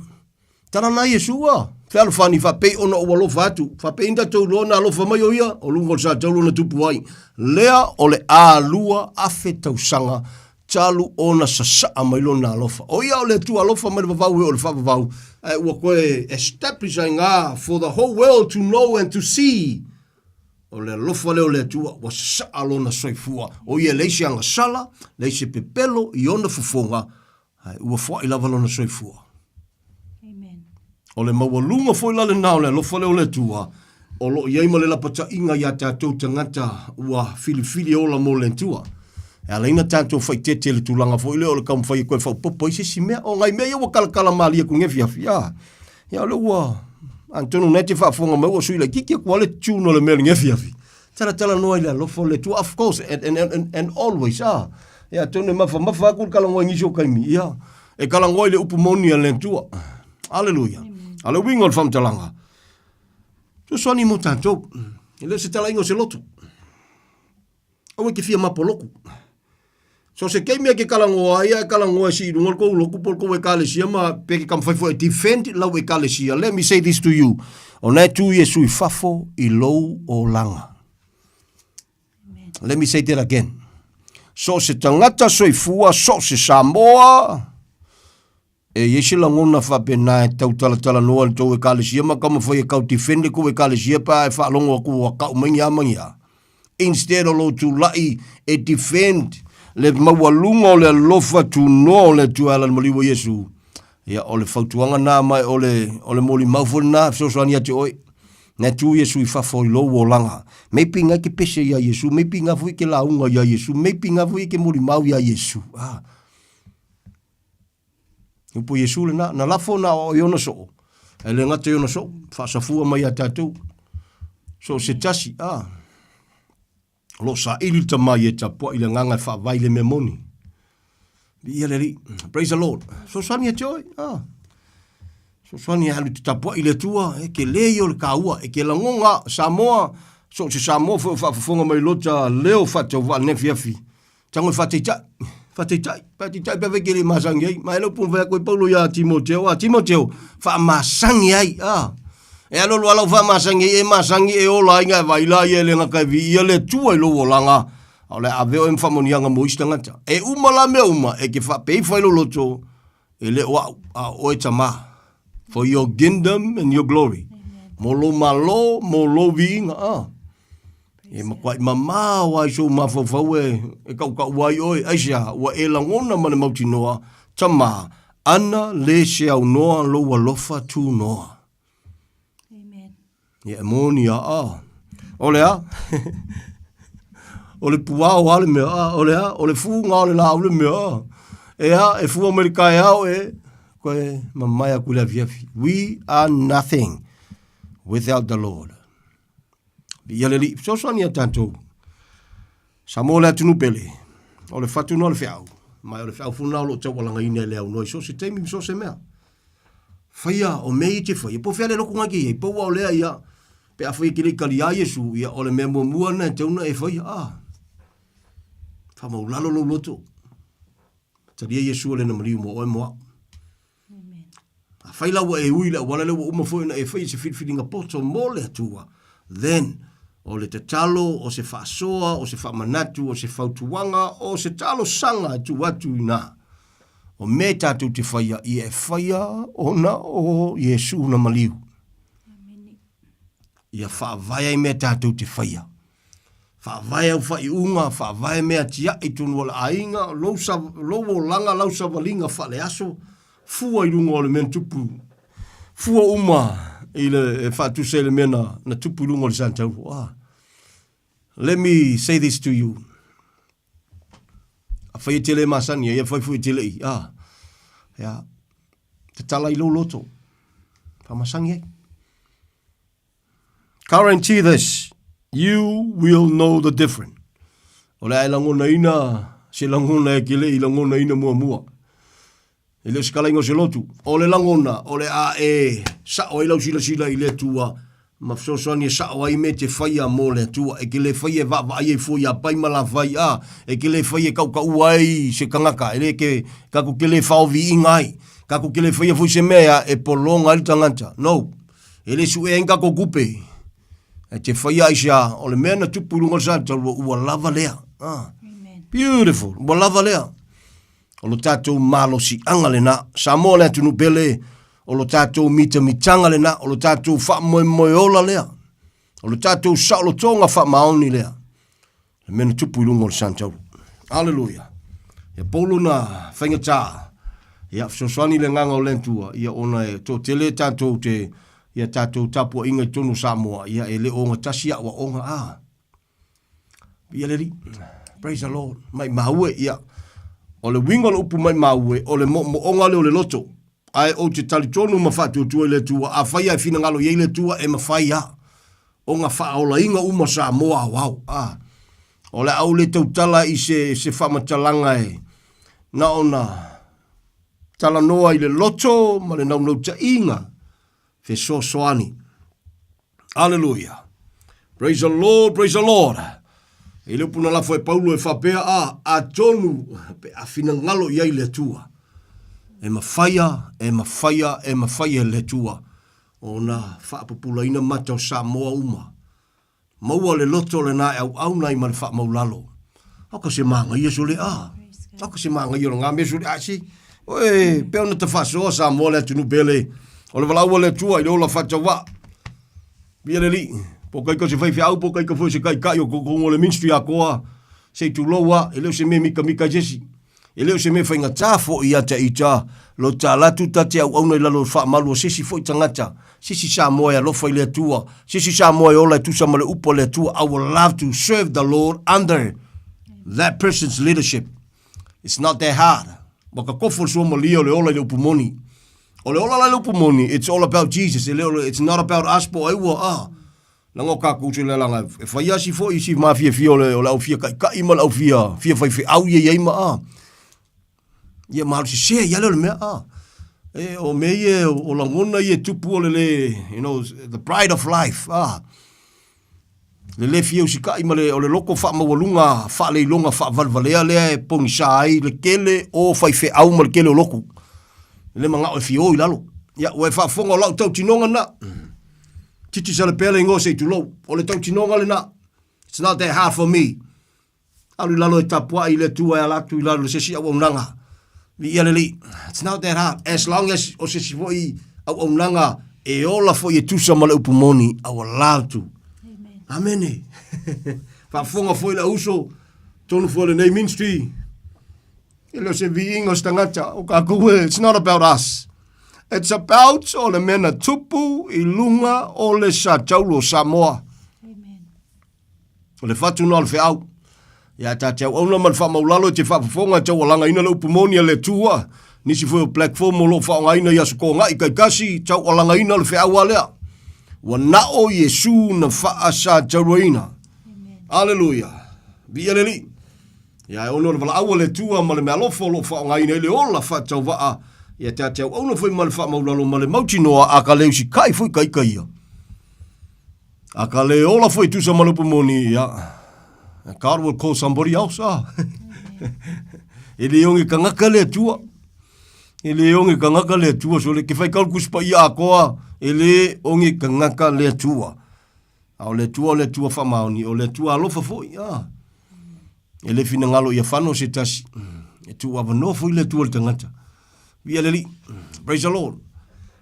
Tala na Iesu a, fealofani faapei ona ou alofa atu, faapei ina tatou iloa ona alofa mai o ia, o luga o le sa taulu na tupu ai. Lea o le 2000 tausaga talu ona sasaa mai lona alofa. O ia o le Atua alofa mai le vavau e oo i le faavavau, ae ua toe establish ai nga for the whole world to know and to see. O le alofa lea o le Atua ua sasaa lona soifua. O ia e leai se agasala, leai se pepelo i ona fofoga. Ae ua foai lava lona soifua. Amen. O le maualuga foi la lena o le alofa lea o le Atua, o lo o i ai ma le lapataiga iā tatou tagata ua filifili e ola mo le Atua. E ala ai ona tatou faitete i le tulaga foi lea o le taumafai e toe faaopoopo ai se isi mea. O nai mea ia ua talatala malie atu i lenei afiafi, a, ia o lea ua, atonu o lena e te faafofoga mai ua sui laitiiti atu lava le tune o le mea i lenei afiafi. Talatalanoa i le alofa o le Atua, of course, and, and, and, and always, a. Ia, atonu e mafamafa atu le talanoa i nisi o taimi, ia, e talanoa i le upu moni a le Atua. Aleluia. A o le uiga o le faamatalaga, fesoasoani mo tatou. E le o se talaiga o se loto. Aua e te fia mapoloku. So se taimi e te talanoa ai, ae talanoa e sii i luga le tou lotu po o le tou ekalesia ma pe te taumafai foi e defend lau ekalesia. Let me say this to you, o na e tu Iesu i fafo i lou olaga. Let me say that again. So se tagata soifua, so se Samoa, E i ai se lagona faapena e tau talatalanoa i le tou Ekalesia ma taumafai e tau defend le tou Ekalesia pe a e faalogo atu ua tau mai ni a ma ni a? Instead o lou tulai e defend le maualuga o le alofa tunoa o le Atua e ala i le maliu o Iesu, ia o le fautuaga na ma o le, o le molimau foi lena e fesoasoani ia te oe. Na tu Iesu i fafo i lou olaga. Maybe ngai ke pese ia Iesu, maybe nga foi ke lauga ia Iesu, maybe nga foi ke molimau ia Iesu. Ah. Upu Iesu lena, na lafo na o i ona soo, e le gata i ona soo, faasafua mai ia tatou. So se tasi, a, o lo o saili le tama i e tapuai le agaga e faavae i le mea moni. Viia le Alii. Praise the Lord. Fesoasoani ia te oe, a. Fesoasoani e alu te tapuai i le Atua, e ke le ia o le kāua, e ke lagoga Samoa, so se Samoa foi o faafofoga mai lota leo faatauvaa lenei afiafi. Tago e faataitai, faataitai, faataitai pe afai ke le masangi ai. Ma e le upu na fai atu ai Paulo iā Timoteo, a Timoteo, faamasangi ai, a. E alu alu lava lau faamasangi ai, e masangi e ola ai na e vaai la ia e le gata e viia le Atua i lou olaga, a o le a ave oe ma faamanuiaga mo isi tagata. E uma la mea uma, e te faapea ifo ai lou loto, e le o au, a o oe tama. For your kingdom and your glory. Mo lou malo, mo lou viiga, a. E matuai mamao lava i sou mafaufau e, e kaʻukaʻu ai ʻoe, aisea, ua e lagona ma le mautinoa, Tama, ana le se aunoa lou alofa tunoa. Amen. Ia e moni a, a. O le a? o le puao a le mea, a. O le a? O le fuga o le laau le mea, a. E a, e fua mai le kaeao e, koe mamae aku i le afiafi. We are nothing without the Lord. Viia le Alii, fesoasoani ia tatou. Samoa le atunuu pele, o le fatu na o le feau, ma o le feau foi na o lo o taualagaina e le aunoa i so o se taimi ma so o se mea. Faia, o mea ia e te faia, po o fea le lotu na e te i ai, pau lava o lea ia, pe afai e te le i talia Iesu, ia o le mea muamua lena e tatau ona e faia, ah, faamaulalo lou loto, talia Iesu o lena maliu mo oe mo au. Afai la ua e ui i le auala lea ua uma foi ona e faia se filifiliga poto mo le Atua, then o le tatalo, o se faasoa, o se faamanatu, o se fautuaga, o se talosaga e tuu atu i ina. O mea tatou te faia, ia e faia ona o Iesu na maliu. Ia faavae ai mea tatou te faia. Faavae au faaiuga, faavae mea tiai tonu o le aiga, lou, sa, lou olaga, lau savaliga faaleaso, fua i luga o le mea na tupu, fua uma i le, e faatusa i le mea na, na tupu i luga o le Santauro. Ah. Let me say this to you. Afai e te le masani ai, afai foi e te lei, ah. Ia, tatala i lou loto. Faamasani ai. Guarantee this, you will know the difference. O le a e lagonaina se lagona e ke le i lagonaina muamua. E le o se kalaiga o se lotu. O le lagona, o le a e sao ai lau silasila i le Atua, ma fesoasoani e sao ai mea e te faia mo le Atua. E ke le faia e vaavaai ai fua iā Pai ma Lafai, a, e ke le faia e kaʻukaʻua ai se kangaka, e le ke, kakou ke le faoviiga ai, kakou ke le faia foi se mea e pologa ai le tagata. No. E le suʻe ai ni tatou tupe. E te whaia ai se a, o le mea na tupu i lunga o le sāta, ua, ua lava lea. Ah. Beautiful. Ua lava lea. O lo tātou malosiaga lena. Samoa le atunuu pele, o lo tātou mitamitaga lena, o lo tātou faamoemoe ola lea. O lo tātou saolotoga faamaoni lea. Le mea na tupu i luga o le Santauro. Hallelujah. Ia Paulo na faigata. Ia, fesoasoani le agaga o le Atua, ia ona e toatele tatou te, ia tatou tapuaiga i totonu o Samoa, ia e le o ogatasi aoaoga, a. Viia le Alii. Praise the Lord. Maimau e, ia. O le uiga o le upu maimau e, o le moomooga lea o le loto. Ae ou te talitonu ma faatuatua i le Atua, afai lava e finagalo i ai le Atua, e mafai lava ona faaolaina uma Samoa aoao. A. O le a ou le tautala i se, se faamatalaga e na ona talanoa i le loto ma le naunautaiga fesoasoani. Aleluia. Praise the Lord, praise the Lord. I le upu na lafo e Paulo e faapea a, atonu pe a finagalo i ai le Atua. E mafaia, e mafaia, e mafaia e le Atua ona faapupulaina mata o Samoa uma. Maua le loto lena e auauna ai ma le faamaulalo. Auka se magaia sole a. Auka se magaia o lena mea sole a si. Oe, pe ona ta faasoa Samoa le atunuu pele. O le valaau a le Atua i le ola faatauvaa. Via le Alii. Po o kaika se faifeau, po o kaika foi se taitai o totonu o le ministry atoa, se i tulou a, e le o se mea mikamika i se isi. E le o se mea faigata foi ia te ita lo ta alu atu ta te auauna i lalo o le faamalu o se isi foi tagata, se isi Samoa e alofa i le Atua, se isi Samoa e ola e tusa ma le upu a le Atua, I would love to serve the Lord under that person's leadership. It's not that hard. Ua kakofo le suamalie o le ola i le upu moni. O le ola la i le upu moni, it's all about Jesus. E le o le, it's not about us po o ai ua, ah. Leaga o tatou se leaga e fai asi foi i si mafiafia o le, o le au fia taitai ma le au fia, fia faifeau ia i ai ma a. Ia malosi sese ia lea o le mea a. E, o mea ia, o lagona ia e tupu o le le, you know, the pride of life, a. Le le fia usikai ma le, o le loko faamaualuga faaleiloga faavalevalea lea e pogisa ai le tele o faifeau ma le tele o lotu. E le manao e fia o i lalo. Ia, ua e faafofoga o lau tautinoga lena. Titi Salepea le igoa se i tulou. O le tautinoga lena. It's not that hard for me. Alu i lalo e tapuai i le Atua e ala atu i lalo i se isi auaunaga. Viia le Alii. It's not that hard. As long as o se isi foi auaunaga e ola foi e tusa ma le upu moni, I will love to. Amen. Amene. Faafofoga foi le uso, tonu foi lenei ministry. E le o se viiga o se tagata, o tatou e, it's not about us. It's about o le mea na tupu i luga o le sataulu o Samoa. O le fatu na o le feau. Ia ta te auauna ma le faamaulalo e te faafofoga e taualagaina le upu moni a le Atua. Nisi foi o platform o lo o faaaogaina i aso togai taitasi, taualagaina le feau a lea. Ua nao Iesu na faasatauaina. Aleluia. Viia le Alii. Ia e ono o le valaau a le Atua ma le meaalofa o lo o faaaogaina ai le ola faatauvaa, ia ta te auauna foi ma le faamaulalo ma le mautinoa a ka le usikai foi ka ika ia. A ka le ola foi tusa ma le upu moni, ia, God will call somebody else. Ah. e le onge kangaka le Atua. E le onge kangaka le Atua. So le ke whai kaulu kusi pa ia akoa, e le onge kangaka le Atua. A o le Atua o le Atua whamaoni, o le Atua alofa foi. Ah. E le finagalo ia fano se tasi. E tuu avanoa foi le Atua i le tagata. Viia le Alii. Praise the Lord.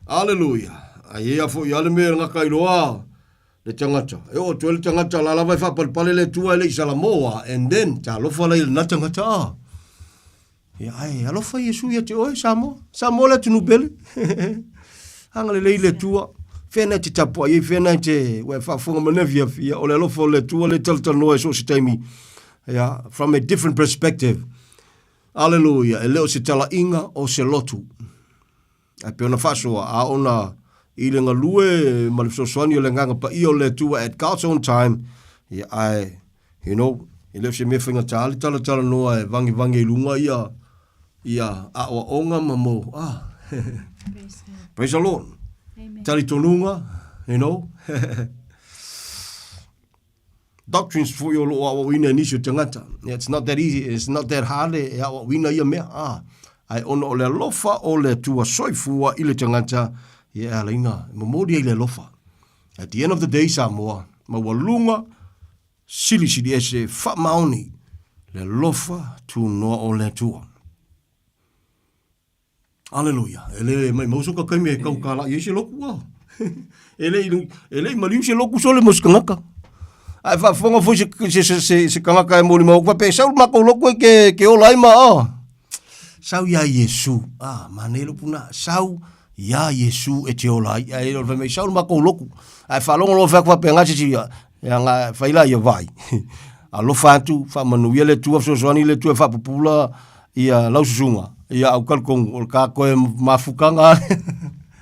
Hallelujah. Ai ia foi a le mea ngaka i loa le tagata. E oo atu ai le tagata la lava e faapalepale le Atua e le i salamoa and then talofa la i lena tagata. Ah. Ia, ai, alofa Iesu ia te oe, Samoa. Samoa le atunuu pele. Agalelei le Atua. Fea na te tapuai ai, fea na te, ua e faafofoga mai lena fiafia, o le alofa o le Atua le talatalanoa i so o se taimi. Ia, from a different perspective. Aleluia, e le o se talaiga o se lotu. Ae pei ona faasoa, a ona i le galue ma le fesoasoani o le Agaga Paia o le Atua at God's own time, ia, ae, you know, e le o se mea faigata le talatalanoa e vangevange i luga ia, ia aoaoga ma mo, ah, praise the Lord. Amen. Talitonuga, you know. doctrines foi o lo o aoaoina e nisi o tagata. Yeah, it's not that easy, it's not that hard e aoaoina ia mea. Ah, ae ona o le alofa o le Atua soifua i le tagata, ia e ala ina e momoli ai le alofa. At the end of the day, Samoa, maualuga, silisili ese, faamaoni le alofa tunoa o le Atua. Aleluia. E le maimau so ka kaimi e kau kālaʻi ai se loku a. E le i, e le i maliu se loku sole mo se kangaka. Ae faafofoga foi se, se, se, se, se kangaka e molimau atu faapea, e sau le matou loku e ke, ke ola ai ma a. Sau iā Iesu. Ah, manaia le upu lena, sau iā Iesu e te ola ai. Ae le o le fai mai, sau i le matou lotu. Ae faalogo loa fai atu faapena se isi, ia na fai laia, vaai, alofa atu, faamanuia le Atua, fesoasoani le Atua e faapupula ia lau susuga, ia au talitonu o le ta toe mafutaga lava lea.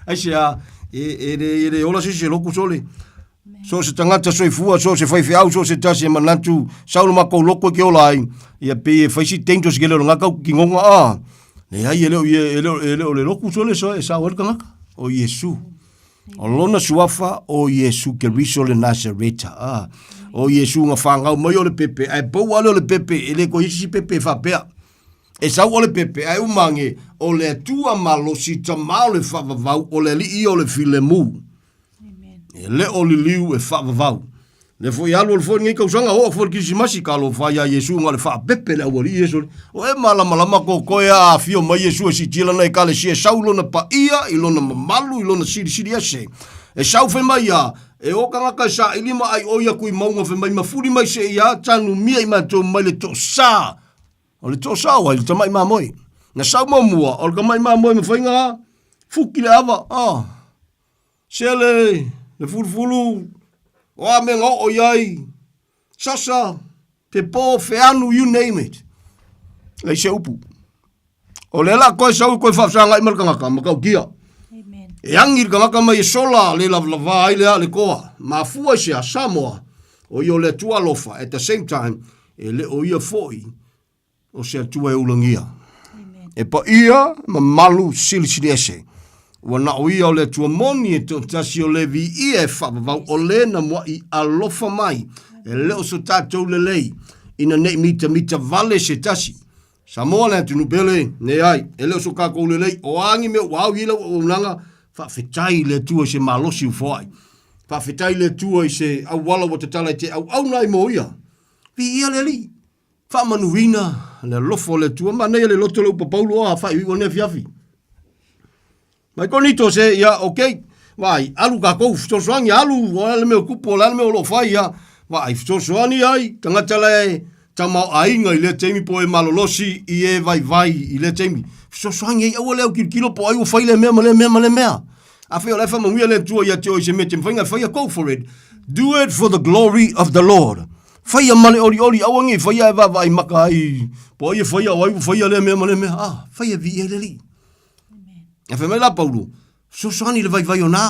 Aisea? E, e le, e le ola se isi e lotu sole. So o se tagata soifua, so o se faifeau, so o se tasi e manatu, sau le matou lotu e te ola ai, ia pei e fai si dangerous tele o lena tau tinoga a. Leai, e le o ia, e le o, e le o le lotu sole e sao ai le tagata, o Iesu. O lona suafa o Iesu Keriso le Nasareta. A. O Iesu na fanau mai o le pepe, ae pau lava lea o le pepe, e le toe i ai se isi pepe e faapea. E sau o le pepe, ae uma ane, o le Atua malosi, Tama o le faavavau, o le Alii ia o le filemu. E le o liliu e faavavau. Le foi alu alu foi lenei tausaga, oo foi le Kirisimasi, talofa ia Iesu na o le faapepe le aualii Iesu. O e malamalama totoe a afio mai Iesu e siitia lana ekalesia e sau i lona paia, i lona mamalu, i lona silisili ese. E sau fai mai ia, e o tagata e saili ma aioi atu i mauga fai mai mafuli mai seia tanumia i matou mai le toasa. O le toasa o ai le tamai mamoe. Na sau muamua, o le tamai mamoe ma faiga fuki le ava. Ah. Sele, le fulufulu, o a mea na oo i ai, sasa, pepo, feanu, you name it. Leai se upu. O lea la koe sau koe faafesagai ma le tagata, matautia. E agi le tagata mai e sola, le lavalava ai le a le toa. Mafua i se a Samoa, o ia o le Atua alofa, at the same time, e le o ia foi o se Atua e ulagia. E paia, mamalu, silisili ese. Ua na o ia o le Atua moni e toatasi o le viia e faavavau o le na muaʻi alofa mai, e le o so tatou lelei, ina nei mitamita vale se tasi. Samoa le atunuu pele, leai, e le o so tatou lelei, o a ni mea ua au i ai lau auaunaga, faafetai i le Atua i se malosi ua foai. Faafetai i le Atua i se auala ua tatala e te auauna ai mo ia. Viia le Alii. Faamanuina le alofa o le Atua. Manaia le loto le upu Paulo a faaiuiu o lenei afiafi. Mai Konito se, ia, okay. Vaai, alu tatou fesoasoani, alu, o le a le mea o tupu, o le a le mea o lo o fai, ia. Vaai, fesoasoani ai, tagata la e tamaoaiga i lea taimi po o e malolosi i e vaivai i lea taimi. Fesoasoani ai, aua le autilotilo po o ai ua fai lea mea ma lea mea ma lea mea. Afai o la e faamanuia le Atua ia te oe i se mea e te mafai ona e faia, go for it. Do it for the glory of the Lord. Faia ma le olioli, aua ne i faia ae vaavaai maka ai, po o ai e faia, o ai ua faia lea mea ma lea mea. Ah, faia viia ai le Alii. Ae fai mai la Paulo, fesoasoani i le vaivai o nā,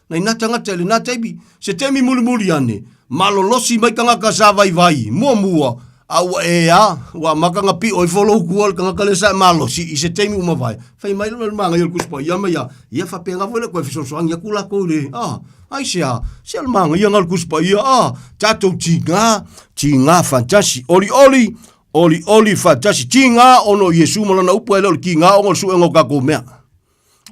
nai nā tagata i lenā taimi. Se taimi mulimuli ane, malolosi mai tagata sa vaivai, muamua, a ua e a, ua amata ona pio ifo lou tua le tagata lea sa e malosi i se taimi ua mavae. Fai mai le magaia o le Tusi Paia ma ia, ia faapena foi le toe fesoasoani atu latou i le, ah, Aisea? Se o le magaia lena o le Tusi Paia, ah, tatou tiga, tiga faatasi, olioli, olioli faatasi, tiga ona o Iesu ma lana upu, ae le o le tiga ona o le suega o tatou mea.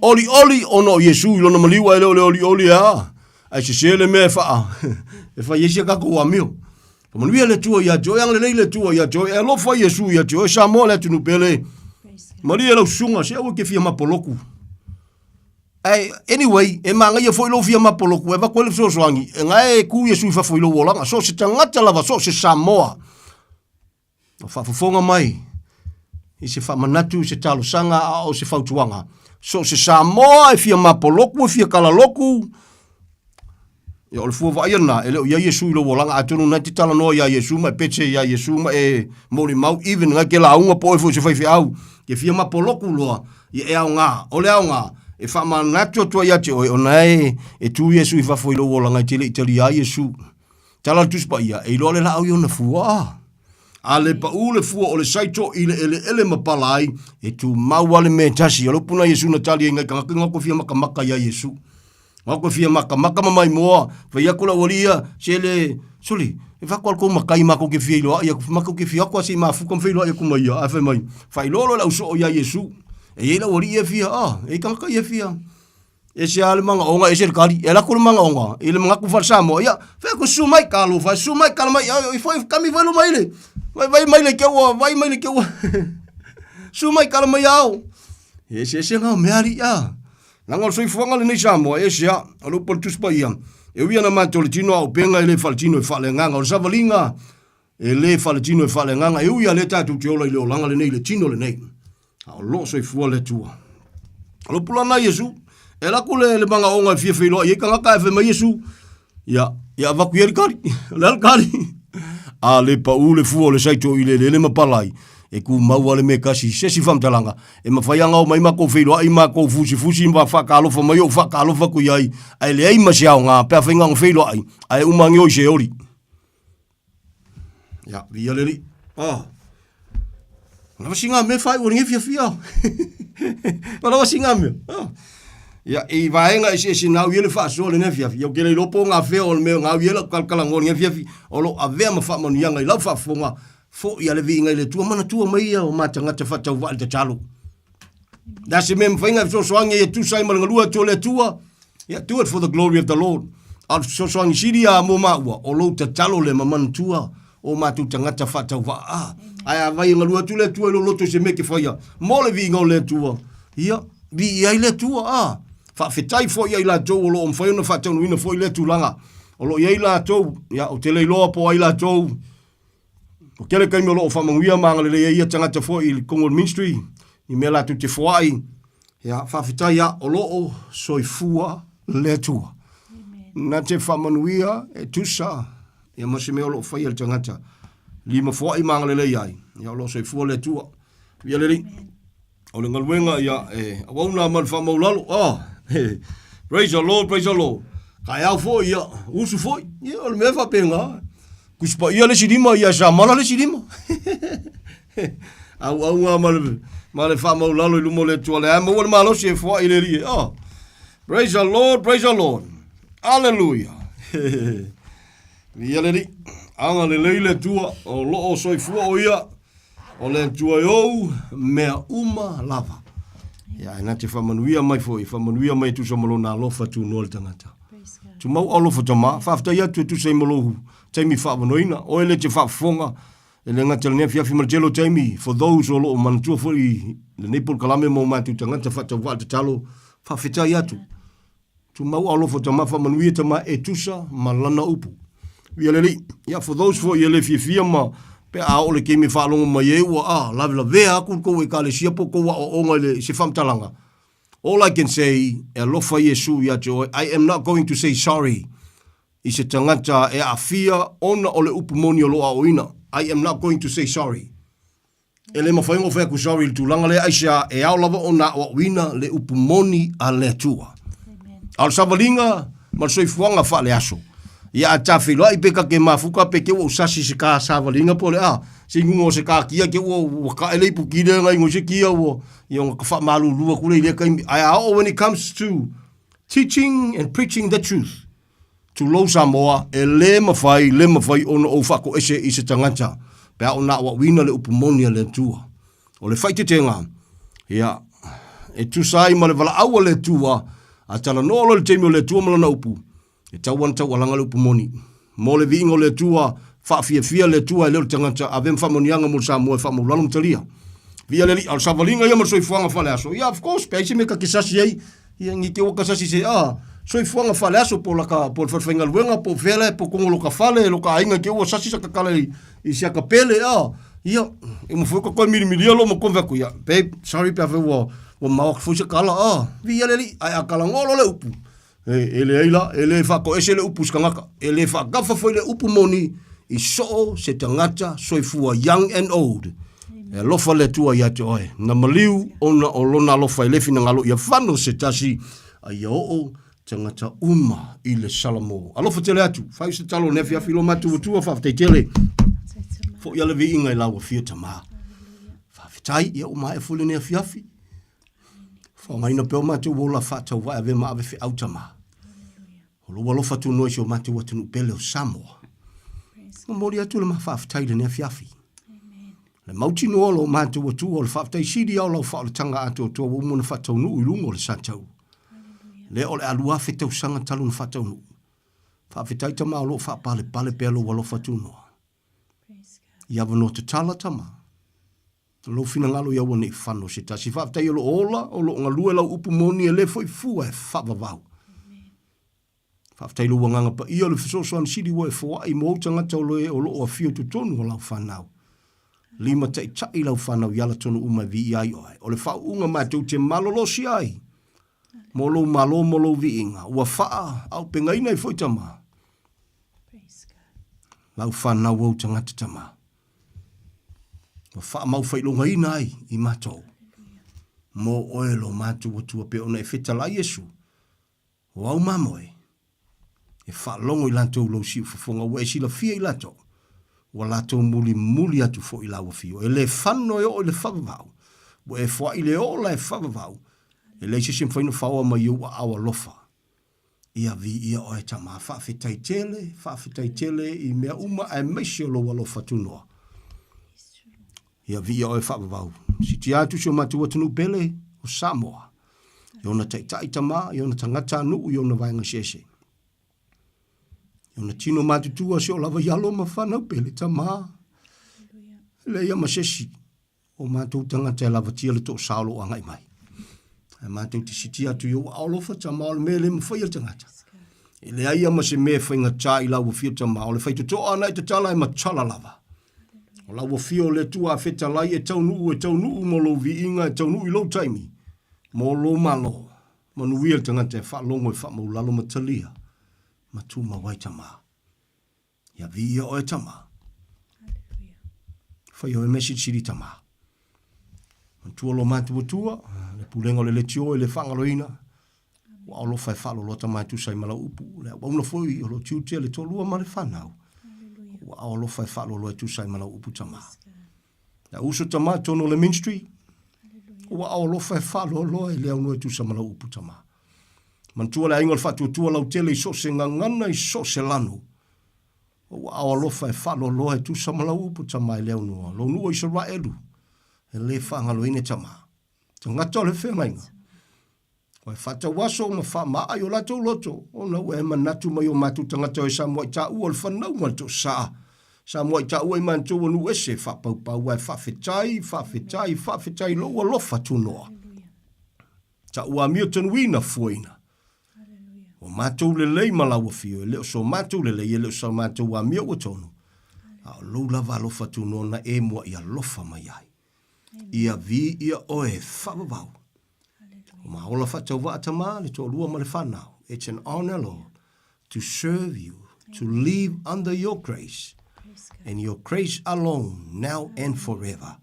Olioli ona o Iesu i lona maliu, ae le o le olioli e a, ae sese le mea e faa, e fai ai si a tatou amio. Faamanuia le Atua ia te oe, agalelei le Atua ia te oe, e alofa Iesu ia te oe, Samoa le atunuu pele. Malie lau susuga, se aua e te fia mapoloku. Ae, anyway, e manaia foi lou fia mapoloku e avatu ai le fesoasoani, e na e tu Iesu i fafo i lou olaga. So o se tagata lava, so o se Samoa, o faafofoga mai i se faamanatu, i se talosaga, a o se fautuaga. So o se Samoa e fia mapoloku, e fia kalaloku, Ia, o le fua vaaia lena, e le o i ai Iesu i lou olaga, atonu na e te talanoa iā Iesu ma e pece iā Iesu ma e molimau, even na e te lauga po o oe foi o se faifeau, e fia mapoloku loa, ia e aoga. O le aoga, e faamanatu atu ai ia te oe, ona e, e tu Iesu i fafo i lou olaga e te le i talia ai Iesu. Tala le Tusi Paia, e iloa le laau i ona fua. A le paʻū le fua o le saito i le ʻeleʻele ma pala ai, e tumau lava le mea e tasi. O le upu na Iesu na tali ai ngai tagata, nga koe fia makamaka iā Iesu. Nga koe fia makamaka ma maimoa, fai atu le aualii ia, se le, sole, e vaku a le kou makai makou ke fia iloaʻi aku, makou ke fia aku a se i mafuka ma feiloaʻi aku ma ia. Ae fai mai, faailoa loa le au soo iā Iesu. E i ai le aualii ia e fia, ah, e i ai tagata ia e fia. Ese lava le manaoga, ese le kali. E alu atu le manaoga i le manatu fale-Samoa, ia, fai atu, susu mai, talofa e, susu mai, kala mai, ai, foi, kami foi luma i le, vai, vai mai le ke ua, vai mai le ke ua, susu mai, kala mai ao. E eseese na o mea alii, a. Leaga o le soifuaga lenei Samoa, e ese a, o le upu a le Tusi Paia, e ui ana matou le tino a upega e le faletino e faaleagaga, o le savaliga e le faletino e faaleagaga, e ui a lea tatou te ola i le olaga lenei, i le tino lenei. A o loo soifua le Atua. O le pulana Iesu, e laku le, le magaoga e fia feiloai ai tagata e fai mai Iesu, ia, ia avatu i le kali, o le a le kali. A le pau le fua o le saito i le lele ma palai, e ku mau le me kasi, se si faamatalaga, e mafai lava ona omai matou feiloai matou fusifusi ma faatalofa mai ou faatalofa atu i ai, ae leai ma se aoga pe afai na ona feiloai, ae uma ane o i Seoli. Ia, viia le Alii. Ah. Lava singa mea whai ua nge fiafia. Lava singa mea. Ah. Ia, i vaega ese ese nau ia le faasoa lenei afiafi. Ia, ou te le iloa po o gafea o le mea o gau ia lau kalakalagoa lenei afiafi, o lo o avea ma faamanuiaga i lau faafofoga, foi a le viiga i le Atua, manatua mai ia o ma tagata faatauvaa i le tatalo. Le a se mea e mafai ona e fesoasoani ai e tusa ai ma le galue atu o le Atua, yeah, do it for the glory of the Lord. A o le fesoasoani sili lava mo maua, o lou tatalo lea ma manatua o matou tagata faatauvaa. Ah, ae a vai e galue atu le Atua i lou loto i se mea e te faia, mo le viiga o le Atua, ia, viia ai le Atua. Ah, faafetai foi ia i latou o lo o mafai ona faataunuuina foi lea tulaga. O lo o i ai latou, ia, ou te le iloa po o ai latou, Ua tele taimi o lo o faamanuia ma agalelei ai ia tagata foi i totonu o le ministry i mea latou te foai. Ia, faafetai lava, o lo o soifua le Atua. Na te faamanuia e tusa ia ma se mea o lo o faia le tagata. Lima foai ma agalelei ai, ia o lo o soifua le Atua. Ia le Alii. O le galuega ia e auauna ma le faamaulalo. Oh, praise the Lord, praise the Lord. Taeao foi ia, usu foi. Ia o le mea faapena. Tusi paia le isi lima, ia sa mala le isi lima. Auauna ma le, ma le faamaulalo i luma o le Atua. Le a maua le malosi e foai le Alii. Oh, praise the Lord, praise the Lord. Hallelujah. Ia le Alii. Agalelei le Atua, o lo o soifua o ia. O le Atua e ou mea uma lava. Ia, e na te whamanuia mai foi, whamanuia mai e tusa ma lona alofa tunoa le tagata. Tumau alofa tama, whaafetai atu e tusa i ma lou taimi whaavanoina, oe le te whaafofoga, e le gata lenei afiafi ma le tele o taimi, for those o loo manatua foi i lenei polokalame ma o matou tagata whaatauvaa tatalo, whaafetai atu. Tumau alofa tama faamanuia tama e tusa ma lana upu. Ia le Alii. Ia for those foi e le fiafia ma pe a oo le taimi e faalogo mai ai ua a lavelavea atu le tou ekalesia po o tou aoaoga i le i se faamatalaga. All I can say, e alofa Iesu ia te oe, I am not going to say sorry i se tagata e aafia ona o le upu moni o lo o aoaoina. I am not going to say sorry. E le mafai ona fai atu sorry i le tulaga lea, aisea e ao lava ona aoaoina le upu moni a le Atua. A o le savaliga ma le soifuaga faaleaso, ia a ta feiloai pe ta te mafuta pe te ua ou sasi i se ka savaliga po o le a, se inuga o se ka kia te ua ua tae le ipu kile na ingo i se kia ua, ia ona ka faamalulu atu lea i lea taimi. Ae a oo when it comes to teaching and preaching the truth, Tulou Samoa, e le mafai, le mafai ona ou faatoese i se tagata pe a ona aoaoina le upu moni a le Atua. O le faaeteetega, ia, e tusa ai ma le valaau a le Atua, a talanoa loa i le taimi o le Atua ma lana upu, e tau ana taualaga le upu moni. Mo le viiga o le Atua, faafiafia le Atua e le o le tagata, ave ma faamanuiaga mo le Samoa e faamaulalo ma talia. Viia le Alii, a o le savaliga ia ma le soifuaga faaleaso, ia, of course, pe ai se mea ta te sasi ai, Ia ni te ua ka sasi se a soifuaga faaleaso po o laka po o le falefaigaluega po o fea la po o tonu o loka fale loka aiga te ua sasi sa tatala i i se aka pele a ia e uma foi ka toe milimilia lo ma koe atu ia babe sorry pe afai ua ua mao atu foi se tala a viia le Alii ae a talanoa loa le upu e e leai la e le faatoese le upu i se tagata e le faagafa foi le upu moni i soo se tagata soifua young and old E alofa le Atua ia te oe. Na maliu ona o lona alofa e le finagalo ia fano se tasi, a ia oo tagata uma i le Salamo. Alofa tele atu. Fai se talo ne afiafi lo matou Atua, faafetai tele. Foi a le viiga i lau afio tama. Faafetai, ia ua maea foi lenei afiafi. Faaaogaina pea o matou ola faatauvae ave ma ave feau tama. O lou alofa tunoa i si o matou atunuu pele o Samoa. Momoli atu le ma faafetai i lenei afiafi. Le mautinoa o lo matou Atua o le faafetai sili lava o lau faaolataga atoatoa ua uma ona faataunuu i luga o le sa tau. Lea o le a 2000 tausaga talu ona faataunuu. Faafetai Tama o lo o faapalepale pea lou alofa tunoa. I avanoa tatala Tama. Lou finagalo ia aua ne i fano se tasi. Faafetai o lo o ola, o lo o galue lau upu moni e le foi fua e faavavau. Faafetai i lou agaga paia o le fesoasoani sili ua e foai mo ou tagata o lo o afio i totonu o lau fanau. Limataita'i lau fanau i ala tonu uma e viia ai oe. O le faauuga matou te malolosi ai mo lou malo ma lou viiga, ua faa aupegaina ai foi tama. Lau fanau ou tagata tama. Ua faamaufailogaina ai i matou. Mo oe lo matou Atua pei ona e fetalai Iesu. O au mamoe, e faalogo i latou lou siufofoga, ua e silafia i latou, ua latou mulimuli atu foi i lau afio. E le fano e oo i le faavavau, ua e foai le ola e faavavau, e leai se isi e mafai ona faoa mai i ou aao alofa. Ia viia oe Tama, faafetai tele, faafetai tele i mea uma aemaise o lou alofa tunoa. Ia viia oe faavavau. Sitia atu si o matou atunuu pele o Samoa, i ona taitai tama, i ona tagatanuu, i ona vaega eseese. I ona tino matutua si o lava i alo ma fanau pele tama. E leai ma se isi o matou tagata e lavatia le toosao o lo o agai mai. Ae matou te sitia atu i ou aao alofa tama o le mea e le mafai e le tagata. E leai ia ma se mea e faigata i lau afio tama, o le faitotoa ana e tatala e matala lava. O lau afio o le Atua a fetalai e taunuu e taunuu mo lou viiga e taunuu i lou taimi mo lou malo. Manuia le tagata e faalogo e faamaulalo ma talia ma tumau ai tama. Ia viia oe tama. Fai oe mea silisili tama. Matua lo matou Atua, le pulega o le leitio e le faagaloina. Ua alofa e faaloloa tama e tusa ai ma lau upu. Le auauna foi o lo tiute le toalua ma le fanau. Ua alofa e faaloloa e tusa ai ma lau upu tama. Le uso tama tonu o le ministry. Ua alofa e faaloloa e le aunoa e tusa ma lau upu tama. Manatua le aiga o le faatuatua lautele i so o se gagana i so o se lanu. Ua alofa e faaloloa e tusa ma lau upu tama e le aunoa. Lou nuu o Isaraelu e le faagaloina tama. Tagata o le feagaiga. Ua e faatauaso ma faamaa i o latou loto, ona ua e manatu mai o matou tagata o e Samoa i taua o le fanauga o le toasaa. Samoa i taua i matou o nuu ese, faapaupau ae faafetai, faafetai, faafetai i lou alofa tunoa. Taua amio tanuina fuaina. Ua matou lelei ma lau afio, e le o so matou lelei, e le o sa matou amio ua tonu, a o lou lava alofa tunoa na e mua'i alofa mai ai. Ia viia oe faavavau. O ma ola faatauvaa tama, le toalua ma le fanau. It's an honor, Lord, to serve you, to live under your grace, and your grace alone, now and forever.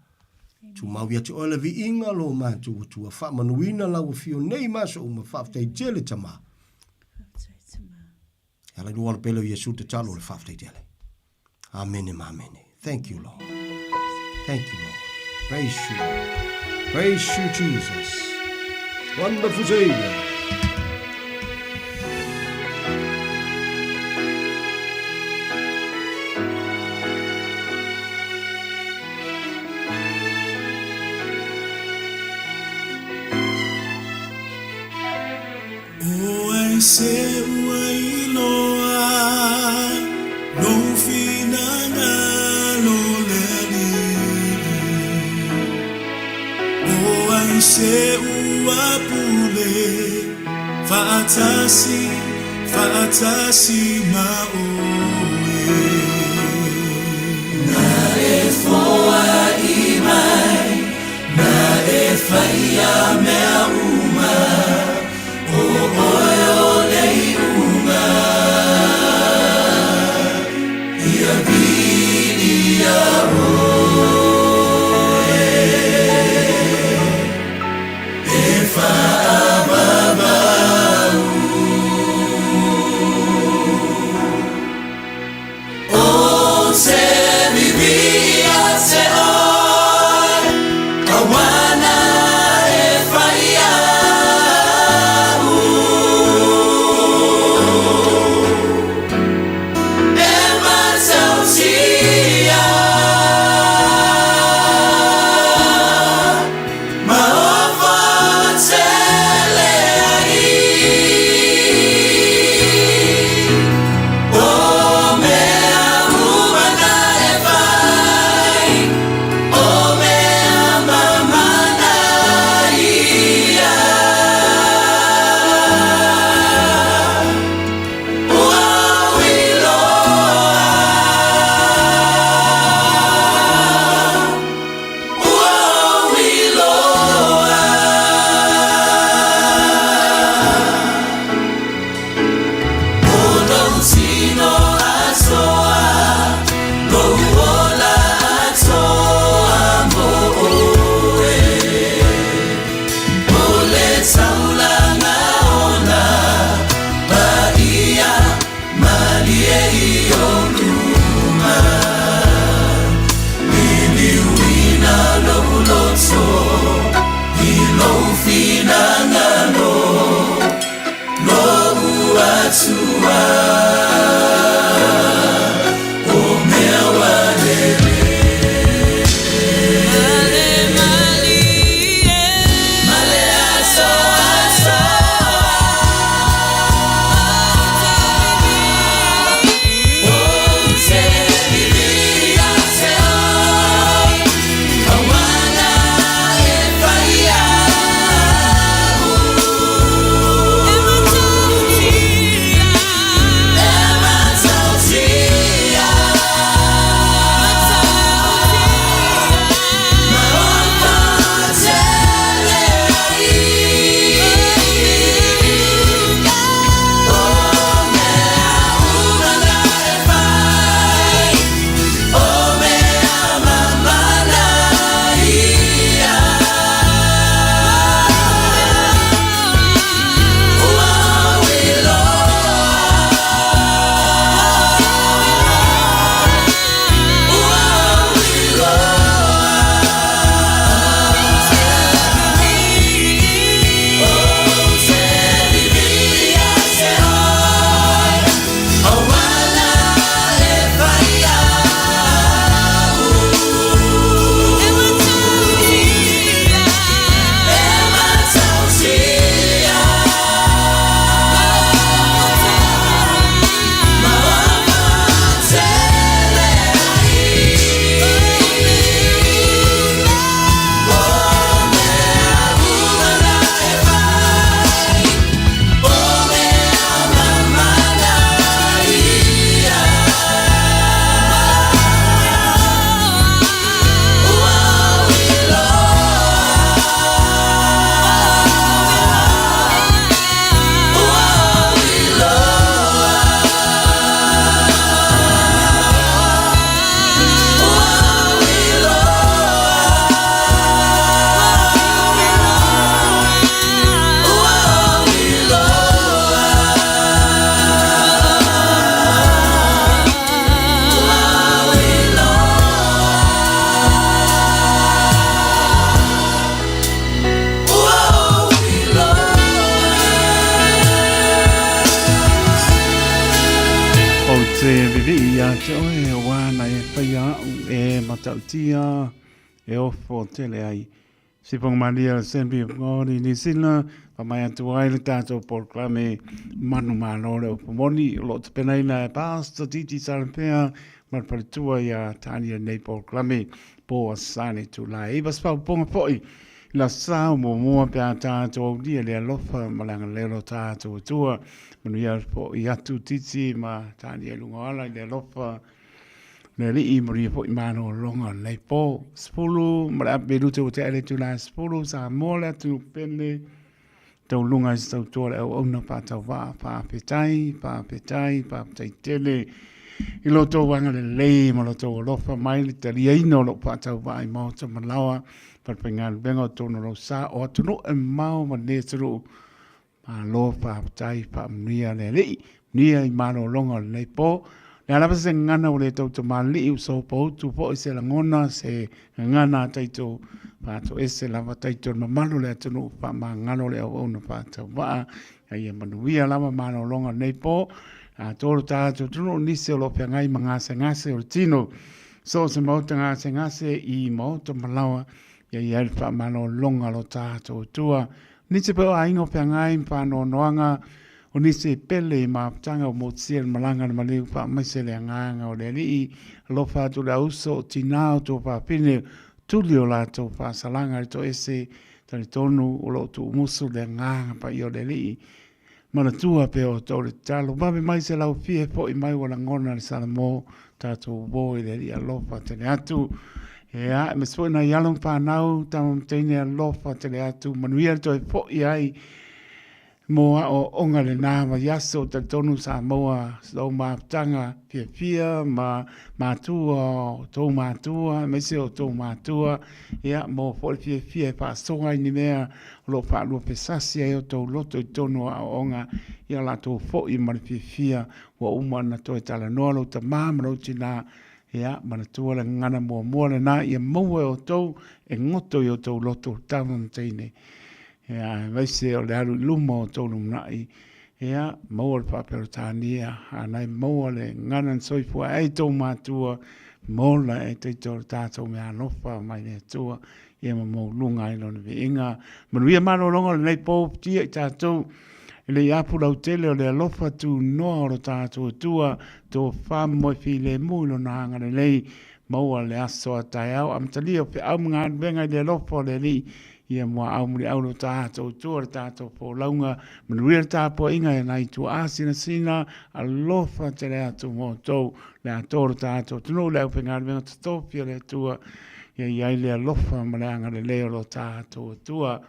Tumau ia te oe le viiga lo matou Atua, faamanuina lau afio nei ma aso uma, faafetai tele tama. E ala i lou alo pele o Iesu tatalo o le faafetai tele. Amene ma amene. Thank you, Lord. Thank you, Lord. Praise you, Lord. Praise you, Jesus. Wonderful Savior. O ai se ua iloa lou finagalo le Alii, O ai se ua pule faatasi, faatasi ma oe. Na e foai mai, na e faia mea uma, O oe o le iuga, ia viia oe, e faavavau. O te vivi ia te oe, awana e. finagalo Lou Atua O mea ua lele Male aso aso Ou te vivii ia te oe Auana e fai au E matautia E matautia Ma ofa tele ai O mea uma na e fai O mea mamana ia Ua iloa Ua iloa Ou te vivii ia te oe Auana e fai au E matautia E matautia Ma ofa tele ai O mea uma na e fai O mea mamana ia Ua iloa Ua iloa Ua iloa Ua iloa Ua iloa Ua iloa Ou te vivii ia te oe auā na e whaia au e matautia e ofo tele ai. Siponga Malia Assembly of God i New Zealand, whamai atu ai le tātou polokalame Manu Malo le upu moni o lo o tapenaina e Pastor Titi Salapea ma le faletua ia Tania nei polokalame po a Sane Tulae. Iwa sefaaupoga foi i le aso Sa o muamua pe a tātou aulia le alofa ma le agalelei o lo tātou Atua. Manuia foi atu Titi ma Tania i luga o ala i le alofa Le Alii manuia foi malologa o lenei po. 10 ma le ape minute ua tea le itula e 10, Samoa le atunuu pele, tauluga i se tautua le auauna faatauvaa, faafetai, faafetai, faafetai tele i lo outou agalelei ma lo outou alofa mai le taliaina o lou faatauvaa i maota ma laoa, falefaigaluega o totonu o lou sa o atunuu e mamao ma lenei atunuu. Malo faafetai, faamanuia le Alii, manuia i malologa o lenei po. O le a lava se gagana ua le tautamalii ua sopoutu foi se lagona, se gagana a tatou faatoese lava tatou le mamalu o le atunuu faamagalo le auauna faatauvaa. A ia manuia lava malologa o lenei po. Atoa lo tatou atunuu nisi o lo o feagai ma gasegase o le tino. So o se maota gasegase i maota ma laoa, ia i ai le faamalologa o lo tatou Atua. Nisi pea o aiga o feagai ma faanoanoaga, o nisi e pele i mafutaga ua motusia i le malaga a le maliu faamaise le agaga o le Alii, alofa atu le auso o tinā o tuafafine, tuli o latou faasalaga i le toese, talitonu o lo o tuumusu le agaga paia o le Alii. Manatua pea outou le tatalo, vave mai se laufie fo'i mai ua lagona le Salamo, tatou uo i le Alii alofa tele atu. Ea, aemaise foi nai alo ma fanau, tama ma teine alofa tele atu, manuia le toe fo'i ai mo aoaoga lena vaiaso, talitonu sa maua sa tou mafutaga fiafia ma matua o tou matua, aemaise o tou matua, ia, mo foi le fiafia e faasoa ai ni mea o lo o faaluafesasi ai o tou loto i totonu o aoaoga, ia latou foi ma le fiafia ua uma ona toe talanoa lou tama ma lou tinā, ia, manatua le gagana muamua lena ia maua e outou e goto i o outou loto, tama ma teine. Ia, aemaise o le alu i luma o tou lumanai, ia, maua le Faa-Peretania, a na e maua le gagana na soifua ai tou matua, mola e taita o le tatou meaalofa mai le Atua, ia ma maualuga ai Lona viiga. Manuia malologa o lenei po tia i tatou, e le i apu lautele o le alofa tunoa o lo tatou Atua, tofa moe filemu i Lona agalelei, maua le aso a taeao, amatalia o feau ma galuega i le alofa o le Alii, Ia muaau muliau lo tatou Atua le tatou folauga, manuia le tapuaiga e nai tuaa sinasina, alofa tele atu mo outou, le atoa o lo tatou atunuu, le aufaigaluega totofi a le Atua, ia i ai le alofa ma le agalelei o lo tatou Atua.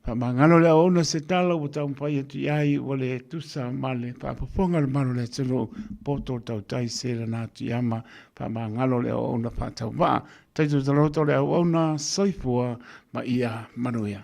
Faamagalo le auauna se tala ua taumafai atu i ai ua le tusa ma le faafofoga a le malu o le atunuu, poto le tautai se lana atu i ama, faamagalo le auauna faatauvaa, Taito taloto le auauna, soifua ma ia manuia.